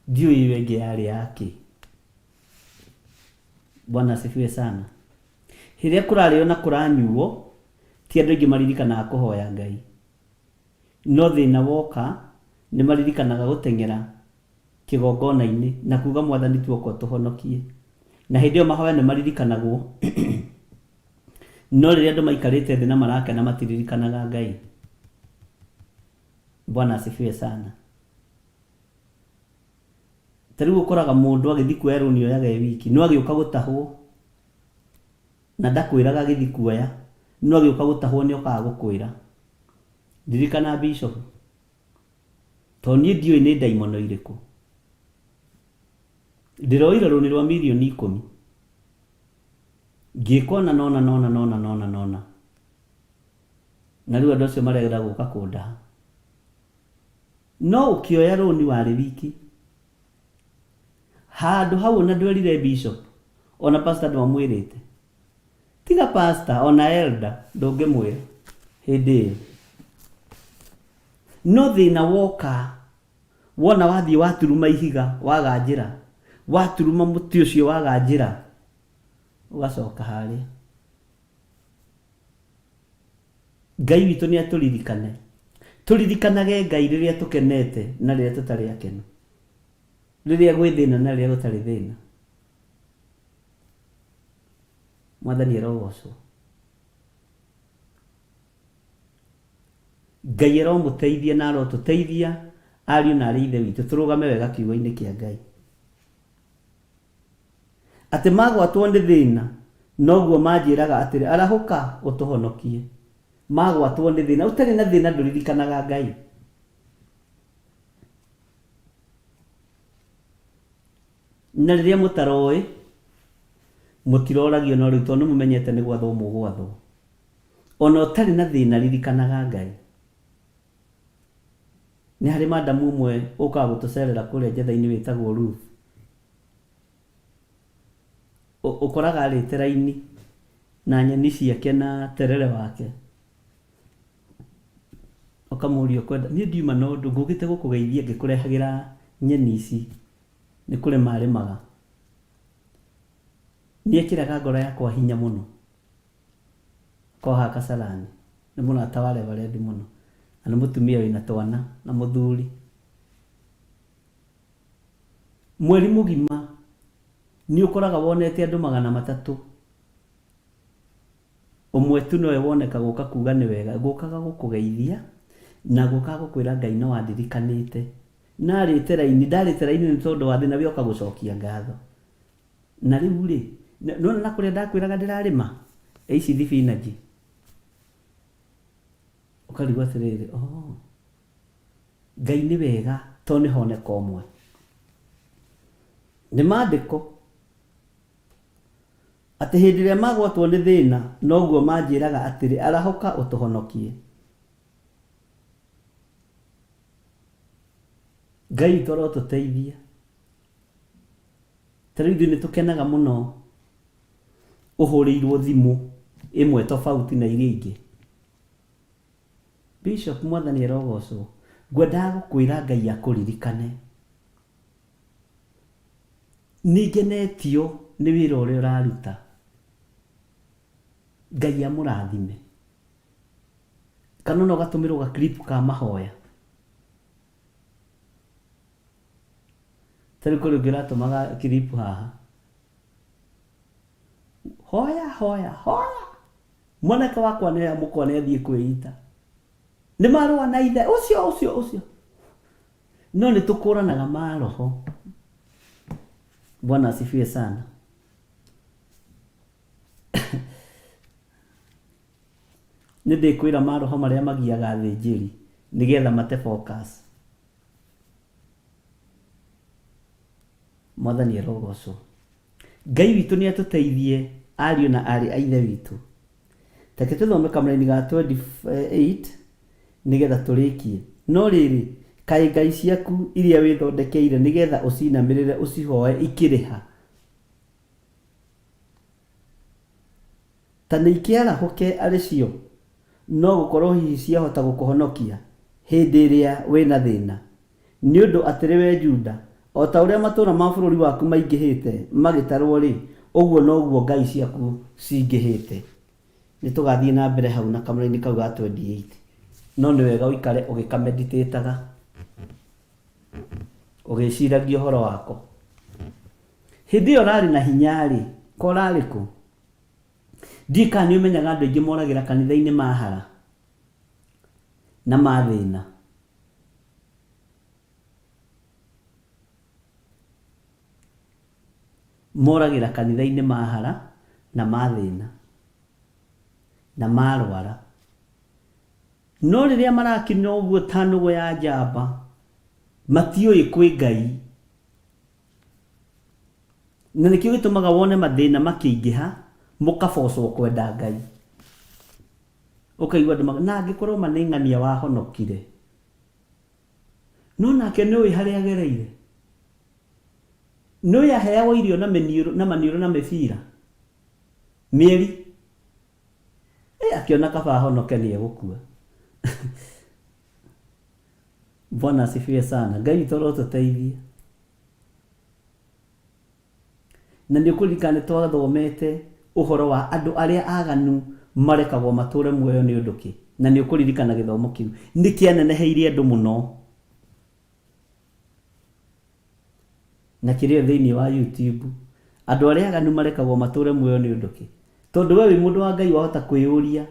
Ndiũĩ ĩyo ĩngĩ yarĩ ya kĩ. Bwana asifiwe sana. Rĩrĩa kũrarĩo na kũranyuo, ti andũ aingĩ maririkanaga kũhoya Ngai. No thĩna woka, nĩ maririkanaga gũteng'era kĩgongona-inĩ na kuga Mwathani tuoka ũtũhonokie. Na hĩndĩ ĩyo mahoya nĩ maririkanagwo, no rĩrĩa andũ maikarĩte thĩ na marakena matiririkanaga Ngai. Bwana asifiwe sana. Ta rĩu ũkoraga mũndũ agĩthiĩ kuoya rũni oyaga e wiki, no agĩũka gũtahwo na ndakwĩraga agĩthiĩ kuoya, no agĩũka gũtahwo nĩ okaga gũkwĩra. Ririkana bishop, tondũ niĩ ndiũĩ nĩ ndaimono irĩkũ. Ndĩroire rũni rwa mirioni ikũmi, ngĩka ũna na ũna na ũna na ũna na ũna na ũna, na rĩu andũ acio marenda gũka kũndaha. No ũkĩoya rũni warĩ wiki. Handũ hau ona ndwerire bishop, ona pastor ndwamwĩrĩte. Tiga pastor, ona elder ndũngĩmwĩra hĩndĩ ĩyo. No thĩna woka, wona wathiĩ waturuma ihiga waga njĩra, waturuma mũtĩ ũcio waga njĩra, ũgacoka harĩa. Ngai witũ nĩ atũririkane. Tũririkanage Ngai rĩrĩa tũkenete na rĩrĩa tũtarĩ akenu. Rĩrĩa gwĩ thĩna na rĩrĩa gũtarĩ thĩna. Mwathani arogocwo. Ngai aromũteithia na arotũteithia ariũ na arĩ ithe witũ tũrũgame wega kiugo-inĩ kĩa Ngai. Atĩ magwatwo nĩ thĩna, noguo manjĩraga atĩrĩ, 'Arahũka, ũtũhonokie. Magwatwo nĩ thĩna. Ũtarĩ na thĩna ndũririkanaga Ngai. Na rĩrĩa mũtaroĩ, mũtiroragio no rĩu tondũ nĩ mũmenyete nĩ gwathwo mũgwathwo. Ona ũtarĩ na thĩna ririkanaga Ngai. Nĩ harĩ madamu ũmwe ũkaga gũtũcerera kũrĩa njetha-inĩ wĩtagwo Ruth. Ũkoraga arĩte raini na nyeni ciake na terere wake. Ũkamũria ũkwenda, niĩ ndiuma na ũndũ ngũkĩte gũkũgeithia ngĩkũrehagĩra nyeni ici. Nĩ kũrĩma arĩmaga. Nĩ ekĩraga ngoro yakwa hinya mũno. Koragwo haha Kasarani. Nĩ mũrata wa Reverend mũno. Na nĩ mũtumia wĩna twana na mũthuri. Mweri mũgima nĩ ũkoraga wonete andũ 300. Ũmwe tu nowe woneka gũka kuga nĩ wega. Ngũkaga gũkũgeithia na ngũkaga gũkwĩra Ngai no andirikanĩte. Narĩte raini, ndarĩte raini nĩ tondũ wa thĩna we oka gũcokia ngatho. Na rĩu rĩ, nĩwona na kũrĩa ndakwĩraga ndĩrarĩma ici thibinanji? Ũkarigwo atĩrĩrĩ, oh, Ngai nĩ wega tondũ nĩ honeka ũmwe. Nĩ maandĩko atĩ hĩndĩ ĩrĩa magwatwo nĩ thĩna noguo manjĩraga atĩrĩ, arahũka ũtũhonokie. Ngai witũ arotũteithia. Ta rĩu ithuĩ nĩ tũkenaga mũno ũhũrĩirwo thimũ ĩmwe tofauti na iria ingĩ. Bishop mwathani arogocwo. Ngwendaga gũkwĩra Ngai akũririkane. Nĩ ngenetio nĩ wĩra ũrĩa ũraruta. Ngai amũrathime. Kana ona ũgatũmĩrwo ga clip ka mahoya. Ta rĩu kũrĩ ũngĩ ũratũmaga clip haha. Hoya hoya hoya. Mwanake wakwa nĩ mũkwa nĩ athiĩ kwĩita. Nĩ marũa na ithe ũcio ũcio ũcio. No nĩ tũkũranaga maroho. Bwana asifiwe sana. Nĩ ndĩkwĩra maroho marĩa magiaga athĩnjĩri nĩgetha mate focus. Mwathani arogocwo. Ngai witũ nĩ atũteithie ariũ na aarĩ a ithe witũ. Reke tũthome kamũraini ga 28 nĩgetha tũrĩkie. No rĩrĩ, kaĩ ngai ciaku iria wĩthondekeire nĩgetha ũcinamĩrĩre ũcihoe ikĩrĩ ha? Ta nĩikĩarahũke arĩ cio, no gũkorũo hihi ciahota gũkũhonokia hĩndĩ ĩrĩa wĩ na thĩna. Nĩ ũndũ atĩrĩ wee Juda, o ta ũrĩa matũũra ma bũrũri waku maingĩhĩte magĩtarũo-rĩ, ũguo noguo ngai ciaku cingĩhĩte. Nĩtũgathiĩ na mbere hau na kamũraini kau ga 28, no nĩ wega ũikare ũgĩkameditĩtaga, ũgĩciragia ũhoro wako. Hĩndĩ ĩyo ũrarĩ na hinya-rĩ, ko ũrarĩ kũ? Ndiũĩ kana nĩ ũmenyaga andũ aingĩ moragĩra kanitha-inĩ mahara na mathĩna. Moragĩra kanitha-inĩ mahara na mathĩna na marwara. No rĩrĩa marakinya ũguo ta nũgũ ya njamba, matiũĩ kwĩ Ngai. Na nĩkĩo gĩtũmaga wone mathĩna makĩingĩha, mũkabocwo kwenda Ngai. Ũkaigua andũ na angĩkorwo ma nĩ ng'ania wahonokire. No nake nĩũĩ harĩa agereire? Nĩũĩ aheagwo irio na mĩniũrũ na maniũrũ na mĩbira? Mĩeri. Ĩ akĩona kaba ahonoke nĩ egũkua. Bwana asifiwe sana. Ngai witũ arotũteithia. Na nĩ ũkũririkana nĩ twathomete ũhoro wa andũ arĩa aganu marekagwo matũre muoyo nĩ ũndũ kĩ? Na nĩ ũkũririkana gĩthomo kĩu nĩ kĩaneneheirie andũ mũno. Na kĩrĩ o thĩinĩ wa YouTube. Andũ arĩa aganu marekagwo matũre muoyo nĩ ũndũ kĩ? Tondũ we wĩ mũndũ wa Ngai wahota kwĩyũria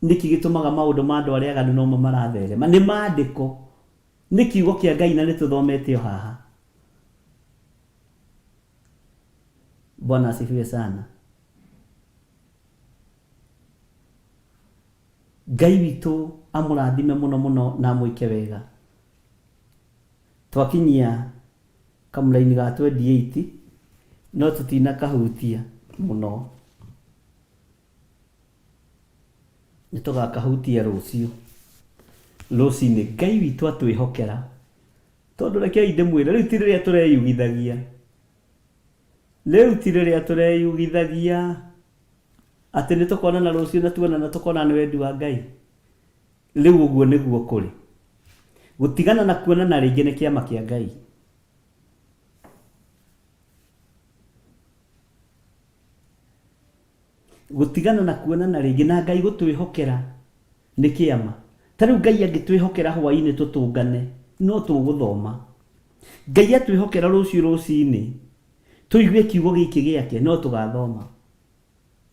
nĩkĩ gĩtũmaga maũndũ ma andũ arĩa aganu nomo maratherema. Nĩ maandĩko. Nĩ kiugo kĩa Ngai na nĩtũthomete o haha. Bwana asifiwe sana. Ngai witũ amũrathime mũno mũno na amwĩke wega. Twakinyia Kamũraini ga 28 no tũtinakahutia mũno. Nĩ tũgakahutia rũciũ rũcinĩ Ngai witũ atwĩhokera. Tondũ rekei ndĩmwĩre rĩu ti rĩrĩa tũreyugithagia. Rĩu ti rĩrĩa tũreyugithagia atĩ nĩ tũkonana rũciũ na tuonana tũkona nĩ wendi wa Ngai. Rĩu ũguo nĩguo kũrĩ. Gũtigana na kuonana rĩngĩ nĩ kĩama kĩa Ngai. Gũtigana na kuonana rĩngĩ na Ngai gũtwĩhokera nĩ kĩama. Ta rĩu Ngai angĩtwĩhokera hwainĩ tũtũngane, no tũgũthoma. Ngai atwĩhokera rũciũ rũcinĩ tũigue kiugo gĩkĩ gĩake, no tũgathoma.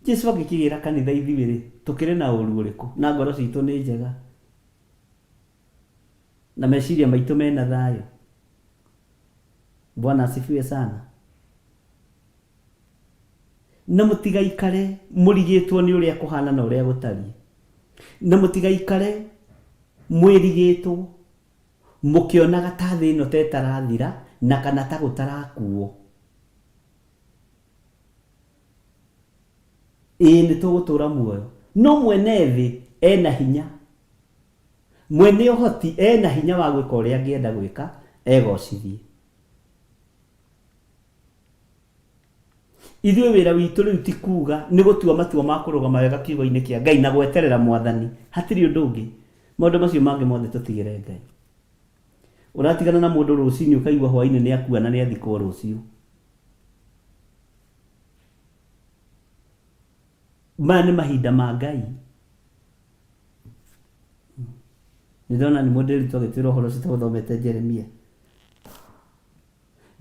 Jesu angĩkĩgĩra kanitha ithuĩ-rĩ, tũkĩrĩ na ũru ũrĩkũ? Na ngoro citũ nĩ njega, na meciria maitũ mena thayũ. Bwana asifiwe sana. Na mũtigaikare mũrigĩtwo nĩ ũrĩa kũhana na ũrĩa gũtariĩ. Na mũtigaikare mwĩrigĩtwo mũkĩonaga ta thĩ ĩno ta ĩtarathira na kana ta gũtarakuo. Ĩĩ nĩ tũgũtũra muoyo. No mwene thĩ ena hinya. Mwene ũhoti ena hinya wa gwĩka ũrĩa angĩenda gwĩka egocithie. Ithuĩ wĩra witũ rĩu ti kuga nĩ gũtua matua ma kũrũgama wega kiugo-inĩ kĩa Ngai na gweterera Mwathani. Hatirĩ ũndũ ũngĩ. Maũndũ macio mangĩ mothe tũtigĩre Ngai. Ũratigana na mũndũ rũcinĩ ũkaigua hwainĩ nĩ akua na nĩ athikwo rũciũ. Maya nĩ mahinda ma Ngai. Nĩ ndona nĩ mũndũ agĩtwĩra ũhoro ũcio tũthomete Jeremia.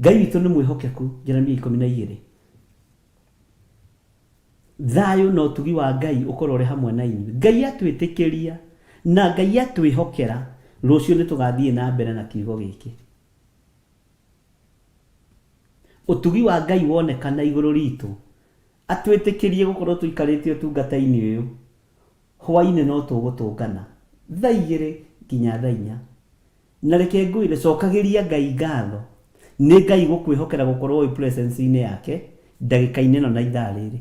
Ngai witũ nĩ mwĩhokeku, Jeremia 12. Thayũ na ũtugi wa Ngai ũkorwo ũrĩ hamwe na inyuĩ. Ngai atwĩtĩkĩria na Ngai atwĩhokera, rũciũ nĩ tũgathiĩ na mbere na kiugo gĩkĩ. Ũtugi wa Ngai wonekana igũrũ ritũ, atwĩtĩkĩrie gũkorwo tũikarĩte ũtungata-inĩ ũyũ, hwainĩ no tũgũtũngana thaa 2 nginya thaa 4. Na reke ngwĩre, cokagĩria Ngai ngatho nĩ Ngai gũkwĩhokera gũkorwo wĩ presence-inĩ yake ndagĩka-inĩ ĩno na ithaa rĩrĩ.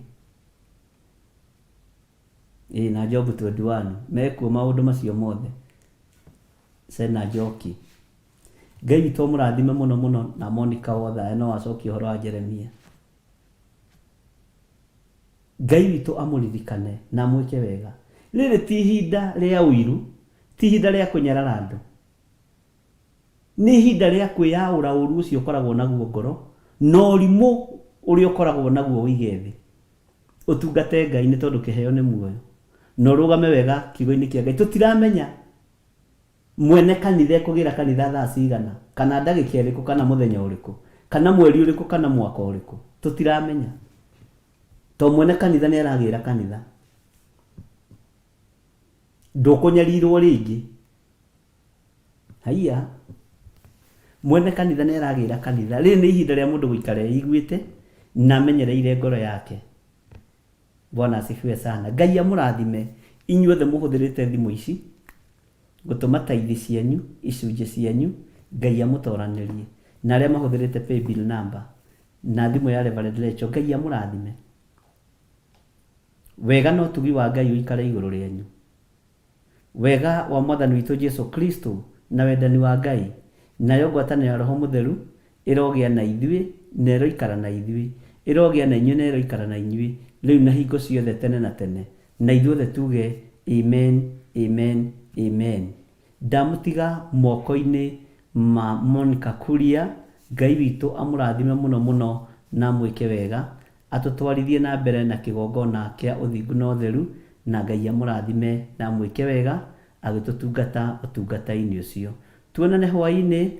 Ĩĩ na Job 21, mekuo maũndũ macio mothe. Sena Njoki. Ngai witũ amũrathime mũno mũno na Monica wothe no acokie ũhoro wa Jeremia. Ngai witũ amũririkane na amwĩke wega. Rĩrĩ ti ihinda rĩa ũiru, ti ihinda rĩa kũnyarara andũ. Nĩ ihinda rĩa kwĩyaũra ũru ũcio ũkoragwo naguo ngoro na ũrimũ ũrĩa ũkoragwo naguo ũige thĩ. Ũtungate Ngai nĩ tondũ kĩheo nĩ muoyo. Na ũrũgame wega kiugo-inĩ kĩa Ngai. Tũtiramenya mwene kanitha ekũgĩra kanitha thaa cigana, kana ndagĩka ĩrĩkũ, kana mũthenya ũrĩkũ, kana mweri ũrĩkũ, kana mwaka ũrĩkũ. Tũtiramenya. To mwene kanitha nĩ aragĩra kanitha. Ndũkũnyarirwo rĩngĩ. Haiya. Mwene kanitha nĩ aragĩra kanitha. Rĩrĩ nĩ ihinda rĩa mũndũ gũikara eiguĩte na amenyereire ngoro yake. Bwana asifiwe sana. Ngai amũrathime inyuothe mũhũthĩrĩte thimũ ici gũtũma taithi cianyu, icunjĩ cianyu, Ngai amũtoranĩrie. Na arĩa mahũthĩrĩte paybill number na thimũ ya Reverend Rachel, Ngai amũrathime. Wega na ũtugi wa Ngai ũikare igũrũ rĩanyu. Wega wa Mwathani witũ Jesu Kristo na wendani wa Ngai, nayo ngwatanĩro ya Roho Mũtheru ĩrogĩa na ithuĩ na ĩroikara na ithuĩ, ĩrogĩa na inyuĩ na ĩroikara na inyuĩ, rĩu na hingo ciothe tene na tene. Na ithuothe tuge, Amen, amen, amen. Ndamũtiga moko-inĩ ma Monica Kuria, Ngai witũ amũrathime mũno mũno na amwĩke wega. Atũtwarithie na mbere na kĩgongona kĩa ũthingu na ũtheru, na Ngai amũrathime na amwĩke wega agĩtũtungata ũtungata-inĩ ũcio. Tuonane hwaĩ-inĩ.